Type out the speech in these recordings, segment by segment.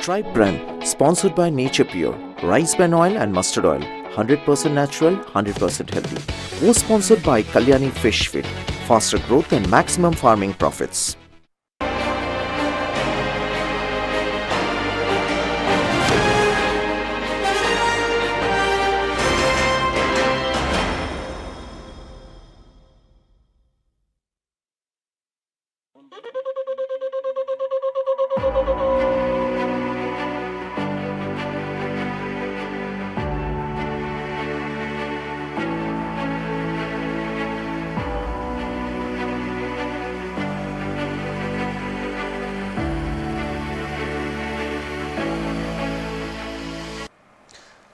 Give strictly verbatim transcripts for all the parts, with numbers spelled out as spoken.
Tribe Brand, sponsored by Nature Pure, rice bran oil and mustard oil, hundred percent natural, hundred percent healthy. Co-sponsored by Kalyani Fish Feed, faster growth and maximum farming profits.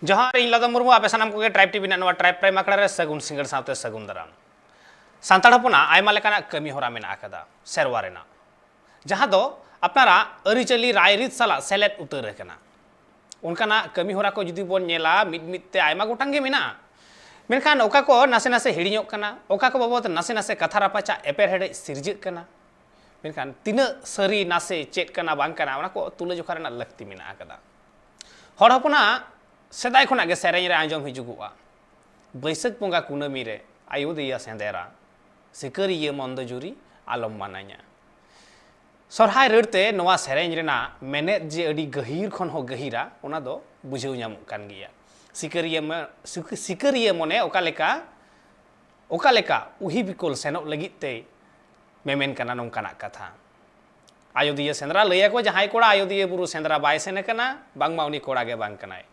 ᱡᱚᱦᱟᱨ, ᱤᱧ ᱞᱟᱫᱚᱢ ᱢᱩᱨᱢᱩ, ᱟᱯᱮ ᱥᱟᱱᱟᱢ ᱠᱚᱜᱮ tribe TV ᱨᱮᱱᱟᱜ ᱱᱚᱣᱟ tribe prime ᱟᱠᱷᱲᱟ ᱨᱮ ᱥᱟᱹᱜᱩᱱ ᱥᱤᱸᱜᱟᱹᱲ ᱥᱟᱶᱛᱮ ᱥᱟᱹᱜᱩᱱ ᱫᱟᱨᱟᱢ᱾ ᱥᱟᱱᱛᱟᱲ ᱦᱚᱯᱚᱱᱟᱜ ᱟᱭᱢᱟ ᱞᱮᱠᱟᱱᱟᱜ ᱠᱟᱹᱢᱤ ᱦᱚᱨᱟ ᱢᱮᱱᱟᱜ ᱟᱠᱟᱫᱟ ᱥᱮᱨᱣᱟ ᱨᱮᱱᱟᱜ, ᱡᱟᱦᱟᱸ ᱫᱚ ᱟᱯᱱᱟᱨᱟᱜ ᱟᱹᱨᱤᱪᱟᱹᱞᱤ ᱨᱟᱭᱨᱤᱛ ᱥᱟᱞᱟᱜ ᱥᱮᱞᱮᱫ ᱩᱛᱟᱹᱨ ᱟᱠᱟᱱᱟ᱾ ᱚᱱᱠᱟᱱᱟᱜ ᱠᱟᱹᱢᱤ ᱦᱚᱨᱟ ᱠᱚ ᱡᱩᱫᱤ ᱵᱚᱱ ᱧᱮᱞᱟ, ᱢᱤᱫ ᱢᱤᱫ ᱛᱮ ᱟᱭᱢᱟ ᱜᱚᱴᱟᱝ ᱜᱮ ᱢᱮᱱᱟᱜᱼᱟ᱾ ᱢᱮᱱᱠᱷᱟᱱ ᱚᱠᱟ ᱠᱚ ᱱᱟᱥᱮ ᱱᱟᱥᱮ ᱦᱤᱲᱤᱧᱚᱜ ᱠᱟᱱᱟ, ᱚᱠᱟ ᱠᱚ ᱵᱟᱵᱚᱫ ᱱᱟᱥᱮ ᱱᱟᱥᱮ ᱠᱟᱛᱷᱟ ᱨᱟᱯᱟᱪᱟᱜ, ᱮᱯᱮᱨᱦᱮᱰᱮᱡ ᱥᱤᱨᱡᱟᱹᱜ ᱠᱟᱱᱟ, ᱢᱮᱱᱠᱷᱟᱱ ᱛᱤᱱᱟᱹᱜ ᱥᱟᱹᱨᱤ ᱱᱟᱥᱮ ᱪᱮᱫ ᱠᱟᱱᱟ ᱵᱟᱝ ᱠᱟᱱᱟ, ᱚᱱᱟ ᱠᱚ ᱛᱩᱞᱟᱹᱡᱚᱠᱷᱟ ᱨᱮᱱᱟᱜ ᱞᱟᱹᱠᱛᱤ ᱢᱮᱱᱟᱜ ᱟᱠᱟᱫᱟ᱾ ᱦᱚᱲ ᱦᱚᱯᱚᱱᱟᱜ ᱥᱮᱫᱟᱭ ᱠᱷᱚᱱᱟᱜ ᱜᱮ ᱥᱮᱨᱮᱧ ᱨᱮ ᱟᱸᱡᱚᱢ ᱦᱤᱡᱩᱜᱚᱜᱼᱟ, "ᱵᱟᱹᱭᱥᱟᱹᱠᱷ ᱵᱚᱸᱜᱟ ᱠᱩᱱᱟᱹᱢᱤ ᱨᱮ ᱟᱭᱳᱫᱤᱭᱟ ᱥᱮᱸᱫᱮᱨᱟ, ᱥᱤᱠᱟᱹᱨᱤᱭᱟᱹ ᱢᱚᱱᱫᱚ ᱡᱩᱨᱤ ᱟᱞᱚᱢ ᱢᱟᱱᱟᱧᱟ᱾" ᱥᱚᱨᱦᱟᱭ ᱨᱟᱹᱲ ᱛᱮ ᱱᱚᱣᱟ ᱥᱮᱨᱮᱧ ᱨᱮᱱᱟᱜ ᱢᱮᱱᱮᱫ ᱡᱮ ᱟᱹᱰᱤ ᱜᱟᱹᱦᱤᱨ ᱠᱷᱚᱱ ᱦᱚᱸ ᱜᱟᱹᱦᱤᱨᱟ, ᱚᱱᱟ ᱫᱚ ᱵᱩᱡᱷᱟᱹᱣ ᱧᱟᱢᱚᱜ ᱠᱟᱱ ᱜᱮᱭᱟ᱾ ᱥᱤᱠᱟᱹᱨᱤᱭᱟᱹ ᱢᱮ-, ᱥᱤᱠ-, ᱥᱤᱠᱟᱹᱨᱤᱭᱟᱹ ᱢᱚᱱᱮ ᱚᱠᱟ ᱞᱮᱠᱟ, ᱚᱠᱟ ᱞᱮᱠᱟ ᱩᱦᱤ ᱵᱤᱠᱚᱞ ᱥᱮᱱᱚᱜ ᱞᱟᱹᱜᱤᱫ ᱛᱮᱭ ᱢᱮᱢᱮᱱ ᱠᱟᱱᱟ ᱱᱚᱝᱠᱟᱱᱟᱜ ᱠᱟᱛᱷᱟ᱾ ᱟᱭᱳᱫᱤᱭᱟᱹ ᱥᱮᱸᱫᱽᱨᱟ ᱞᱟᱹᱭᱟᱠᱚ, ᱡᱟᱦᱟᱸᱭ ᱠᱚᱲᱟ ᱟᱭᱳᱫᱤᱭᱟᱹ ᱵᱩᱨᱩ ᱥᱮᱸᱫᱽᱨᱟ ᱵᱟᱭ ᱥᱮᱱ ᱟᱠᱟᱱᱟ, ᱵᱟᱝᱢᱟ ᱩᱱᱤ ᱠᱚᱲᱟ ᱜᱮ ᱵᱟᱝ ᱠᱟᱱᱟᱭ᱾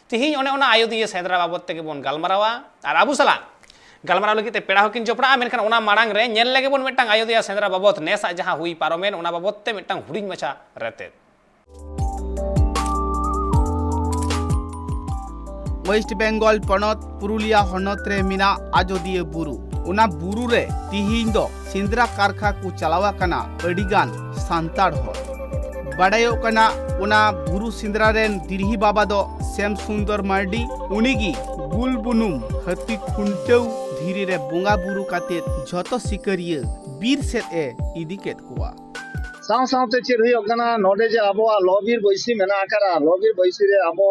ᱛᱤᱦᱤᱧ ᱚᱱᱮ ᱚᱱᱟ ᱟᱭᱳᱫᱤᱭᱟᱹ ᱥᱮᱸᱫᱽᱨᱟ ᱵᱟᱵᱚᱛ ᱛᱮᱜᱮ ᱵᱚᱱ ᱜᱟᱞᱢᱟᱨᱟᱣᱟ᱾ ᱟᱨ ᱟᱵᱚ ᱥᱟᱞᱟᱜ ᱜᱟᱞᱢᱟᱨᱟᱣ ᱞᱟᱹᱜᱤᱫ ᱛᱮ ᱯᱮᱲᱟ ᱦᱚᱸᱠᱤᱱ ᱡᱚᱯᱲᱟᱜᱼᱟ, ᱢᱮᱱᱠᱷᱟᱱ ᱚᱱᱟ ᱢᱟᱲᱟᱝ ᱨᱮ ᱧᱮᱞ ᱞᱮᱜᱮ ᱵᱚᱱ ᱢᱤᱫᱴᱟᱝ ᱟᱭᱳᱫᱤᱭᱟᱹ ᱥᱮᱸᱫᱽᱨᱟ ᱵᱟᱵᱚᱛ ᱱᱮᱥᱟᱜ ᱡᱟᱦᱟᱸ ᱦᱩᱭ ᱯᱟᱨᱚᱢᱮᱱ, ᱚᱱᱟ ᱵᱟᱵᱚᱛ ᱛᱮ ᱢᱤᱫᱴᱟᱝ ᱦᱩᱰᱤᱧ ᱢᱟᱪᱷᱟ ᱨᱮᱛᱮᱫ᱾ ᱳᱭᱮᱥᱴ ᱵᱮᱝᱜᱚᱞ ᱯᱚᱱᱚᱛ ᱯᱩᱨᱩᱞᱤᱭᱟ ᱦᱚᱱᱚᱛ ᱨᱮ ᱢᱮᱱᱟᱜ ᱟᱡᱚᱫᱤᱭᱟᱹ ᱵᱩᱨᱩ᱾ ᱚᱱᱟ ᱵᱩᱨᱩ ᱨᱮ ᱛᱤᱦᱤᱧ ᱫᱚ ᱥᱮᱸᱫᱽᱨᱟ ᱠᱟᱨᱠᱷᱟ ᱠᱚ ᱪᱟᱞᱟᱣ ᱟᱠᱟᱱᱟ ᱟᱹᱰᱤᱜᱟᱱ ᱥᱟᱱᱛᱟᱲ ᱦᱚᱲ᱾ ᱵᱟᱰᱟᱭᱚᱜ ᱠᱟᱱᱟ, ᱚᱱᱟ ᱵᱩᱨᱩ ᱥᱮᱸᱫᱽᱨᱟ ᱨᱮᱱ ᱫᱤᱨᱦᱤ ᱵᱟᱵᱟ ᱫᱚ ᱥᱮᱢ ᱥᱩᱱᱫᱚᱨ ᱢᱟᱨᱰᱤ᱾ ᱩᱱᱤᱜᱮ ᱜᱩᱞ ᱵᱩᱱᱩᱢ ᱦᱟᱹᱛᱤ ᱠᱷᱩᱱᱴᱟᱹᱣ ᱫᱷᱤᱨᱤ ᱨᱮ ᱵᱚᱸᱜᱟ ᱵᱩᱨᱩ ᱠᱟᱛᱮ ᱡᱷᱚᱛᱚ ᱥᱤᱠᱟᱹᱨᱤᱭᱟᱹ ᱵᱤᱨ ᱥᱮᱫ ᱮ ᱤᱫᱤ ᱠᱮᱫ ᱠᱚᱣᱟ᱾ ᱥᱟᱶ ᱥᱟᱶᱛᱮ ᱪᱮᱫ ᱦᱩᱭᱩᱜ ᱠᱟᱱᱟ, ᱱᱚᱰᱮ ᱡᱮ ᱟᱵᱚᱣᱟᱜ ᱞᱚ ᱵᱤᱨ ᱵᱟᱹᱭᱥᱤ ᱢᱮᱱᱟᱜ ᱟᱠᱟᱫᱼᱟ, ᱞᱚ ᱵᱤᱨ ᱵᱟᱹᱭᱥᱤ ᱨᱮ ᱟᱵᱚ,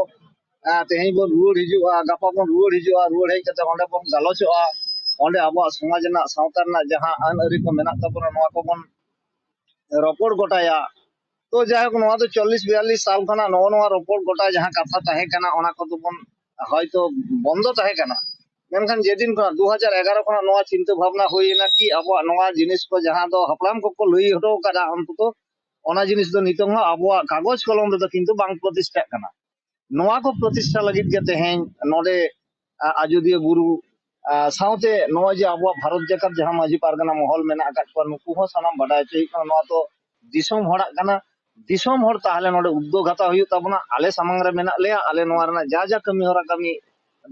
ᱟᱸ, ᱛᱮᱦᱮᱧ ᱵᱚᱱ ᱨᱩᱣᱟᱹᱲ ᱦᱤᱡᱩᱜᱼᱟ, ᱜᱟᱯᱟ ᱵᱚᱱ ᱨᱩᱣᱟᱹᱲ ᱦᱤᱡᱩᱜᱼᱟ, ᱨᱩᱣᱟᱹᱲ ᱦᱮᱡ ᱠᱟᱛᱮ ᱚᱸᱰᱮ ᱵᱚᱱ ᱜᱟᱞᱚᱪᱚᱜᱼᱟ, ᱚᱸᱰᱮ ᱟᱵᱚᱣᱟᱜ ᱥᱚᱢᱟᱡᱽ ᱨᱮᱱᱟᱜ, ᱥᱟᱶᱛᱟ ᱨᱮᱱᱟᱜ ᱡᱟᱦᱟᱸ ᱟᱹᱱ ᱟᱹᱨᱤ ᱠᱚ ᱢᱮᱱᱟᱜ ᱛᱟᱵᱚᱱᱟ, ᱱᱚᱣᱟ ᱠᱚᱵᱚᱱ ᱨᱚᱯᱚᱲ ᱜᱚᱴᱟᱭᱟ᱾ ᱛᱚ ᱡᱟᱭᱦᱳᱠ, ᱱᱚᱣᱟ ᱫᱚ ᱪᱚᱞᱞᱤᱥ ᱵᱤᱭᱟᱞᱞᱤᱥ ᱥᱟᱞ ᱠᱷᱚᱱᱟᱜ ᱱᱚᱜᱼᱚ ᱱᱚᱣᱟ ᱨᱚᱯᱚᱲ ᱜᱚᱴᱟ ᱡᱟᱦᱟᱸ ᱠᱟᱛᱷᱟ ᱛᱟᱦᱮᱸ ᱠᱟᱱᱟ, ᱚᱱᱟ ᱠᱚᱫᱚ ᱵᱚᱱ ᱦᱚᱭᱛᱚ ᱵᱚᱱᱫᱚ ᱛᱟᱦᱮᱸ ᱠᱟᱱᱟ, ᱢᱮᱱᱠᱷᱟᱱ ᱡᱮᱫᱤᱱ ᱠᱷᱚᱱᱟᱜ ᱫᱩ ᱦᱟᱡᱟᱨ ᱮᱜᱟᱨᱚ ᱠᱷᱚᱱᱟᱜ ᱱᱚᱣᱟ ᱪᱤᱱᱛᱟᱹ ᱵᱷᱟᱵᱽᱱᱟ ᱦᱩᱭ ᱮᱱᱟ ᱠᱤ ᱟᱵᱚᱣᱟᱜ ᱱᱚᱣᱟ ᱡᱤᱱᱤᱥ ᱠᱚ ᱡᱟᱦᱟᱸ ᱫᱚ ᱦᱟᱯᱲᱟᱢ ᱠᱚᱠᱚ ᱞᱟᱹᱭ ᱦᱚᱴᱚ ᱟᱠᱟᱫᱟ, ᱚᱱᱛᱚᱛᱚ ᱚᱱᱟ ᱡᱤᱱᱤᱥ ᱫᱚ ᱱᱤᱛᱚᱝ ᱦᱚᱸ ᱟᱵᱚᱣᱟᱜ ᱠᱟᱜᱚᱡᱽ ᱠᱚᱞᱚᱢ ᱨᱮᱫᱚ ᱠᱤᱱᱛᱩ ᱵᱟᱝ ᱯᱨᱚᱛᱤᱥᱴᱷᱟᱜ ᱠᱟᱱᱟ᱾ ᱱᱚᱣᱟ ᱠᱚ ᱯᱨᱚᱛᱤᱥᱴᱷᱟ ᱞᱟᱹᱜᱤᱫ ᱜᱮ ᱛᱮᱦᱮᱧ ᱱᱚᱰᱮ, ᱟ, ᱟᱡᱚᱫᱤᱭᱟᱹ ᱵᱩᱨᱩ, ᱟ, ᱥᱟᱶᱛᱮ ᱱᱚᱜᱼᱚᱭ ᱡᱮ ᱟᱵᱚᱣᱟᱜ ᱵᱷᱟᱨᱚᱛ ᱡᱟᱠᱟᱛ ᱡᱟᱦᱟᱸ ᱢᱟᱹᱡᱷᱤ ᱯᱟᱨᱜᱟᱱᱟ ᱢᱚᱦᱚᱞ ᱢᱮᱱᱟᱜ ᱟᱠᱟᱫ ᱠᱚᱣᱟ, ᱱᱩᱠᱩ ᱦᱚᱸ ᱥᱟᱱᱟᱢ ᱵᱟᱰᱟᱭ ᱦᱚᱪᱚᱭ ᱦᱩᱭᱩᱜ ᱠᱟᱱᱟ᱾ ᱱᱚᱣᱟ ᱫᱚ ᱫᱤᱥᱚᱢ ᱦᱚᱲᱟᱜ ᱠᱟᱱᱟ᱾ ᱫᱤᱥᱚᱢ ᱦᱚᱲ ᱛᱟᱦᱞᱮ ᱱᱚᱰᱮ ᱩᱫᱽᱫᱳᱜᱽ ᱦᱟᱛᱟᱣ ᱦᱩᱭᱩᱜ ᱛᱟᱵᱚᱱᱟ᱾ ᱟᱞᱮ ᱥᱟᱢᱟᱝ ᱨᱮ ᱢᱮᱱᱟᱜ ᱞᱮᱭᱟ, ᱟᱞᱮ ᱱᱚᱣᱟ ᱨᱮᱱᱟᱜ ᱡᱟ ᱡᱟ ᱠᱟᱹᱢᱤ ᱦᱚᱨᱟ ᱠᱟᱹᱢᱤ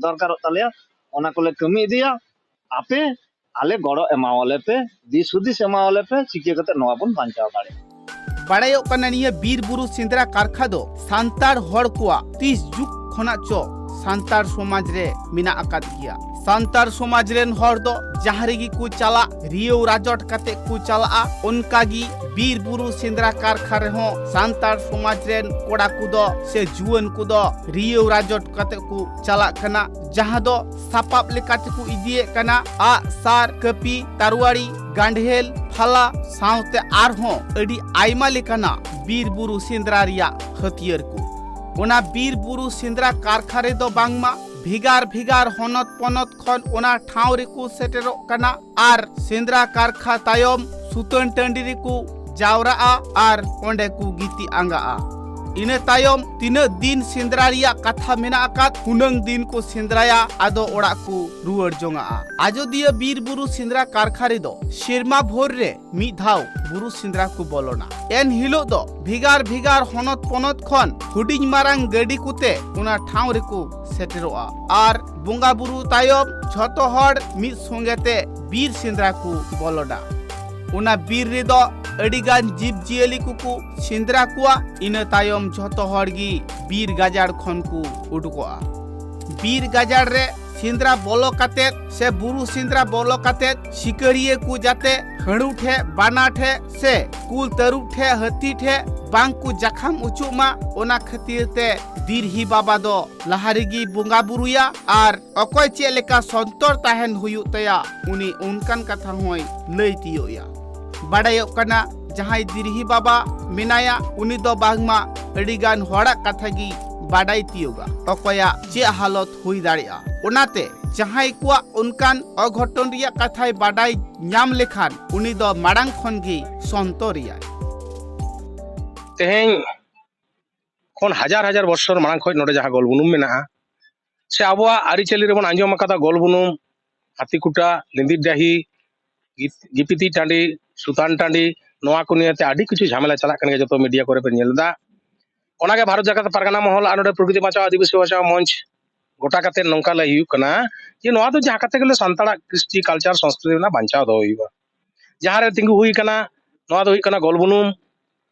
ᱫᱚᱨᱠᱟᱨᱚᱜ ᱛᱟᱞᱮᱭᱟ, ᱚᱱᱟ ᱠᱚᱞᱮ ᱠᱟᱹᱢᱤ ᱤᱫᱤᱭᱟ᱾ ᱟᱯᱮ ᱟᱞᱮ ᱜᱚᱲᱚ ᱮᱢᱟᱣᱟᱞᱮ ᱯᱮ, ᱫᱤᱥ ᱦᱩᱫᱤᱥ ᱮᱢᱟᱣᱟᱞᱮ ᱯᱮ, ᱪᱤᱠᱟᱹ ᱠᱟᱛᱮ ᱱᱚᱣᱟ ᱵᱚᱱ ᱵᱟᱧᱪᱟᱣ ᱫᱟᱲᱮᱭᱟᱜᱼᱟ᱾ ᱵᱟᱲᱟᱭᱚᱜ ᱠᱟᱱᱟ, ᱱᱤᱭᱟᱹ ᱵᱤᱨ ᱵᱩᱨᱩ ᱥᱮᱸᱫᱽᱨᱟ ᱠᱟᱨᱠᱷᱟ ᱫᱚ ᱥᱟᱱᱛᱟᱲ ᱦᱚᱲ ᱠᱚᱣᱟᱜ ᱛᱤᱥ ᱡᱩᱜᱽ ᱠᱷᱚᱱᱟᱜ ᱪᱚ ᱥᱟᱱᱛᱟᱲ ᱥᱚᱢᱟᱡᱽ ᱨᱮ ᱢᱮᱱᱟᱜ ᱟᱠᱟᱫ ᱜᱮᱭᱟ᱾ ᱥᱟᱱᱛᱟᱲ ᱥᱚᱢᱟᱡᱽ ᱨᱮᱱ ᱦᱚᱲ ᱫᱚ ᱡᱟᱦᱟᱸ ᱨᱮᱜᱮ ᱠᱚ ᱪᱟᱞᱟᱜ, ᱨᱤᱭᱟᱹᱣ ᱨᱟᱡᱚᱴ ᱠᱟᱛᱮ ᱠᱚ ᱪᱟᱞᱟᱜᱼᱟ᱾ ᱚᱱᱠᱟ ᱜᱮ ᱵᱤᱨ ᱵᱩᱨᱩ ᱥᱮᱸᱫᱽᱨᱟ ᱠᱟᱨᱠᱷᱟ ᱨᱮᱦᱚᱸ ᱥᱟᱱᱛᱟᱲ ᱥᱚᱢᱟᱡᱽ ᱨᱮᱱ ᱠᱚᱲᱟ ᱠᱚᱫᱚ ᱥᱮ ᱡᱩᱣᱟᱹᱱ ᱠᱚᱫᱚ ᱨᱤᱭᱟᱹᱣ ᱨᱟᱡᱚᱴ ᱠᱟᱛᱮ ᱠᱚ ᱪᱟᱞᱟᱜ ᱠᱟᱱᱟ, ᱡᱟᱦᱟᱸ ᱫᱚ ᱥᱟᱯᱟᱵ ᱞᱮᱠᱟ ᱛᱮᱠᱚ ᱤᱫᱤᱭᱮᱫ ᱠᱟᱱᱟ ᱟᱜ, ᱥᱟᱨ, ᱠᱟᱹᱯᱤ, ᱛᱟᱨᱣᱟᱲᱤ, ᱜᱟᱸᱰᱷᱮᱞ, ᱯᱷᱟᱞᱟ ᱥᱟᱶᱛᱮ ᱟᱨᱦᱚᱸ ᱟᱹᱰᱤ ᱟᱭᱢᱟ ᱞᱮᱠᱟᱱᱟᱜ ᱵᱤᱨ ᱵᱩᱨᱩ ᱥᱮᱸᱫᱽᱨᱟ ᱨᱮᱭᱟᱜ ᱦᱟᱹᱛᱭᱟᱹᱨ ᱠᱚ᱾ ᱚᱱᱟ ᱵᱤᱨ ᱵᱩᱨᱩ ᱥᱮᱸᱫᱽᱨᱟ ᱠᱟᱨᱠᱷᱟ ᱨᱮᱫᱚ ᱵᱟᱝᱢᱟ ᱵᱷᱮᱜᱟᱨ ᱵᱷᱮᱜᱟᱨ ᱦᱚᱱᱚᱛ ᱯᱚᱱᱚᱛ ᱠᱷᱚᱱ ᱚᱱᱟ ᱴᱷᱟᱶ ᱨᱮᱠᱚ ᱥᱮᱴᱮᱨᱚᱜ ᱠᱟᱱᱟ ᱟᱨ ᱥᱮᱸᱫᱽᱨᱟ ᱠᱟᱨᱠᱷᱟ ᱛᱟᱭᱚᱢ ᱥᱩᱛᱟᱹᱱ ᱴᱟᱺᱰᱤ ᱨᱮᱠᱚ ᱡᱟᱣᱨᱟᱜᱼᱟ ᱟᱨ ᱚᱸᱰᱮ ᱠᱚ ᱜᱤᱛᱤᱡ ᱟᱸᱜᱟᱜᱼᱟ᱾ ᱤᱱᱟᱹ ᱛᱟᱭᱚᱢ ᱛᱤᱱᱟᱹᱜ ᱫᱤᱱ ᱥᱮᱸᱫᱽᱨᱟ ᱨᱮᱭᱟᱜ ᱠᱟᱛᱷᱟ ᱢᱮᱱᱟᱜ ᱟᱠᱟᱫ, ᱦᱩᱱᱟᱹᱝ ᱫᱤᱱ ᱠᱚ ᱥᱮᱸᱫᱽᱨᱟᱭᱟ, ᱟᱫᱚ ᱚᱲᱟᱜ ᱠᱚ ᱨᱩᱣᱟᱹᱲ ᱡᱚᱝᱟᱜᱼᱟ᱾ ᱟᱡᱚᱫᱤᱭᱟᱹ ᱵᱤᱨ ᱵᱩᱨᱩ ᱥᱮᱸᱫᱽᱨᱟ ᱠᱟᱨᱠᱷᱟ ᱨᱮᱫᱚ ᱥᱮᱨᱢᱟ ᱵᱷᱳᱨ ᱨᱮ ᱢᱤᱫ ᱫᱷᱟᱣ ᱵᱩᱨᱩ ᱥᱮᱸᱫᱽᱨᱟ ᱠᱚ ᱵᱚᱞᱚᱱᱟ᱾ ᱮᱱ ᱦᱤᱞᱳᱜ ᱫᱚ ᱵᱷᱮᱜᱟᱨ ᱵᱷᱮᱜᱟᱨ ᱦᱚᱱᱚᱛ ᱯᱚᱱᱚᱛ ᱠᱷᱚᱱ ᱦᱩᱰᱤᱧ ᱢᱟᱨᱟᱝ ᱜᱟᱹᱰᱤ ᱠᱚᱛᱮ ᱚᱱᱟ ᱴᱷᱟᱶ ᱨᱮᱠᱚ ᱥᱮᱴᱮᱨᱚᱜᱼᱟ ᱟᱨ ᱵᱚᱸᱜᱟ ᱵᱩᱨᱩ ᱛᱟᱭᱚᱢ ᱡᱷᱚᱛᱚ ᱦᱚᱲ ᱢᱤᱫ ᱥᱚᱸᱜᱮ ᱛᱮ ᱵᱤᱨ ᱥᱮᱸᱫᱽᱨᱟ ᱠᱚ ᱵᱚᱞᱚᱱᱟ᱾ ᱚᱱᱟ ᱵᱤᱨ ᱨᱮᱫᱚ ᱟᱹᱰᱤᱜᱟᱱ ᱡᱤᱵᱽ ᱡᱤᱭᱟᱹᱞᱤ ᱠᱚᱠᱚ ᱥᱮᱸᱫᱽᱨᱟ ᱠᱚᱣᱟ᱾ ᱤᱱᱟᱹ ᱛᱟᱭᱚᱢ ᱡᱷᱚᱛᱚ ᱦᱚᱲ ᱜᱮ ᱵᱤᱨ ᱜᱟᱡᱟᱲ ᱠᱷᱚᱱ ᱠᱚ ᱩᱰᱩᱠᱚᱜᱼᱟ᱾ ᱵᱤᱨ ᱜᱟᱡᱟᱲ ᱨᱮ ᱥᱮᱸᱫᱽᱨᱟ ᱵᱚᱞᱚ ᱠᱟᱛᱮᱫ ᱥᱮ ᱵᱩᱨᱩ ᱥᱮᱸᱫᱽᱨᱟ ᱵᱚᱞᱚ ᱠᱟᱛᱮᱫ ᱥᱤᱠᱟᱹᱨᱤᱭᱟᱹ ᱠᱚ ᱡᱟᱛᱮ ᱦᱟᱹᱬᱩ ᱴᱷᱮᱡ, ᱵᱟᱱᱟ ᱴᱷᱮᱡ ᱥᱮ ᱠᱩᱞ ᱛᱟᱹᱨᱩᱵ ᱴᱷᱮᱡ, ᱦᱟᱹᱛᱤ ᱴᱷᱮᱡ ᱵᱟᱝ ᱠᱚ ᱡᱟᱠᱷᱟᱢ ᱚᱪᱚᱜ ᱢᱟ, ᱚᱱᱟ ᱠᱷᱟᱹᱛᱤᱨ ᱛᱮ ᱫᱤᱨᱦᱤ ᱵᱟᱵᱟ ᱫᱚ ᱞᱟᱦᱟ ᱨᱮᱜᱮ ᱵᱚᱸᱜᱟ ᱵᱩᱨᱩᱭᱟ ᱟᱨ ᱚᱠᱚᱭ ᱪᱮᱫ ᱞᱮᱠᱟ ᱥᱚᱱᱛᱚᱨ ᱛᱟᱦᱮᱱ ᱦᱩᱭᱩᱜ ᱛᱟᱭᱟ, ᱩᱱᱤ ᱚᱱᱠᱟᱱ ᱠᱟᱛᱷᱟ ᱦᱚᱸᱭ ᱞᱟᱹᱭ ᱛᱤᱭᱳᱜ ᱮᱭᱟ᱾ ᱵᱟᱰᱟᱭᱚᱜ ᱠᱟᱱᱟ, ᱡᱟᱦᱟᱸᱭ ᱫᱤᱨᱦᱤ ᱵᱟᱵᱟ ᱢᱮᱱᱟᱭᱟ, ᱩᱱᱤ ᱫᱚ ᱵᱟᱝᱢᱟ ᱟᱹᱰᱤ ᱜᱟᱱ ᱦᱚᱲᱟᱜ ᱠᱟᱛᱷᱟ ᱜᱮ ᱵᱟᱰᱟᱭ ᱛᱤᱭᱳᱜᱟ, ᱚᱠᱚᱭᱟᱜ ᱪᱮᱫ ᱦᱟᱞᱚᱛ ᱦᱩᱭ ᱫᱟᱲᱮᱭᱟᱜᱼᱟ᱾ ᱚᱱᱟᱛᱮ ᱡᱟᱦᱟᱸᱭ ᱠᱚᱣᱟᱜ ᱚᱱᱠᱟᱱ ᱚᱜᱷᱚᱴᱚᱱ ᱨᱮᱭᱟᱜ ᱠᱟᱛᱷᱟᱭ ᱵᱟᱰᱟᱭ ᱧᱟᱢ ᱞᱮᱠᱷᱟᱱ, ᱩᱱᱤ ᱫᱚ ᱢᱟᱲᱟᱝ ᱠᱷᱚᱱ ᱜᱮ ᱥᱚᱱᱛᱚᱨ ᱮᱭᱟᱭ᱾ ᱛᱮᱦᱮᱧ ᱠᱷᱚᱱ ᱦᱟᱡᱟᱨ ᱦᱟᱡᱟᱨ ᱵᱚᱪᱷᱚᱨ ᱢᱟᱲᱟᱝ ᱠᱷᱚᱱ ᱱᱚᱰᱮ ᱡᱟᱦᱟᱸ ᱜᱚᱞ ᱵᱩᱱᱩᱢ ᱢᱮᱱᱟᱜᱼᱟ, ᱥᱮ ᱟᱵᱚᱣᱟᱜ ᱟᱹᱨᱤᱪᱟᱹᱞᱤ ᱨᱮᱵᱚᱱ ᱟᱸᱡᱚᱢ ᱟᱠᱟᱫᱟ, ᱜᱚᱞ ᱵᱩᱱᱩᱢ, ᱦᱟᱹᱛᱤ ᱠᱩᱴᱟ, ᱞᱤᱸᱫᱤᱨ ᱰᱟᱹᱦᱤ, ᱜᱤᱯ- ᱜᱤᱯᱤᱛᱤ ᱴᱟᱺᱰᱤ, ᱥᱩᱛᱟᱱ ᱴᱟᱺᱰᱤ, ᱱᱚᱣᱟ ᱠᱚ ᱱᱤᱭᱮᱛᱮ ᱟᱹᱰᱤ ᱠᱤᱪᱷᱩ ᱡᱷᱟᱢᱮᱞᱟ ᱪᱟᱞᱟᱜ ᱠᱟᱱ ᱜᱮᱭᱟ, ᱡᱚᱛᱚ ᱢᱤᱰᱤᱭᱟ ᱠᱚᱨᱮ ᱯᱮ ᱧᱮᱞ ᱮᱫᱟ᱾ ᱚᱱᱟᱜᱮ ᱵᱷᱟᱨᱚᱛ ᱡᱟᱠᱟᱛ ᱯᱟᱨᱜᱟᱱᱟ ᱢᱚᱦᱚᱞ ᱟᱨ ᱱᱚᱰᱮ ᱯᱨᱚᱠᱨᱤᱛᱤ ᱵᱟᱧᱪᱟᱣ ᱟᱹᱫᱤᱵᱟᱹᱥᱤ ᱵᱟᱧᱪᱟᱣ ᱢᱚᱧᱪ ᱜᱚᱴᱟ ᱠᱟᱛᱮ ᱱᱚᱝᱠᱟ ᱞᱟᱹᱭ ᱦᱩᱭᱩᱜ ᱠᱟᱱᱟ ᱡᱮ ᱱᱚᱣᱟ ᱫᱚ ᱡᱟᱦᱟᱸ ᱠᱟᱛᱮ ᱜᱮᱞᱮ ᱥᱟᱱᱛᱟᱲᱟᱜ ᱠᱨᱤᱥᱴᱤ ᱠᱟᱞᱪᱟᱨ ᱥᱚᱝᱥᱠᱨᱤᱛᱤ ᱨᱮᱱᱟᱜ ᱵᱟᱧᱪᱟᱣ ᱫᱚᱦᱚ ᱦᱩᱭᱩᱜᱼᱟ᱾ ᱡᱟᱦᱟᱸ ᱨᱮ ᱛᱤᱸᱜᱩ ᱦᱩᱭ ᱠᱟᱱᱟ, ᱱᱚᱣᱟ ᱫᱚ ᱦᱩᱭᱩᱜ ᱠᱟᱱᱟ ᱜᱚᱞ ᱵᱩᱱᱩᱢ᱾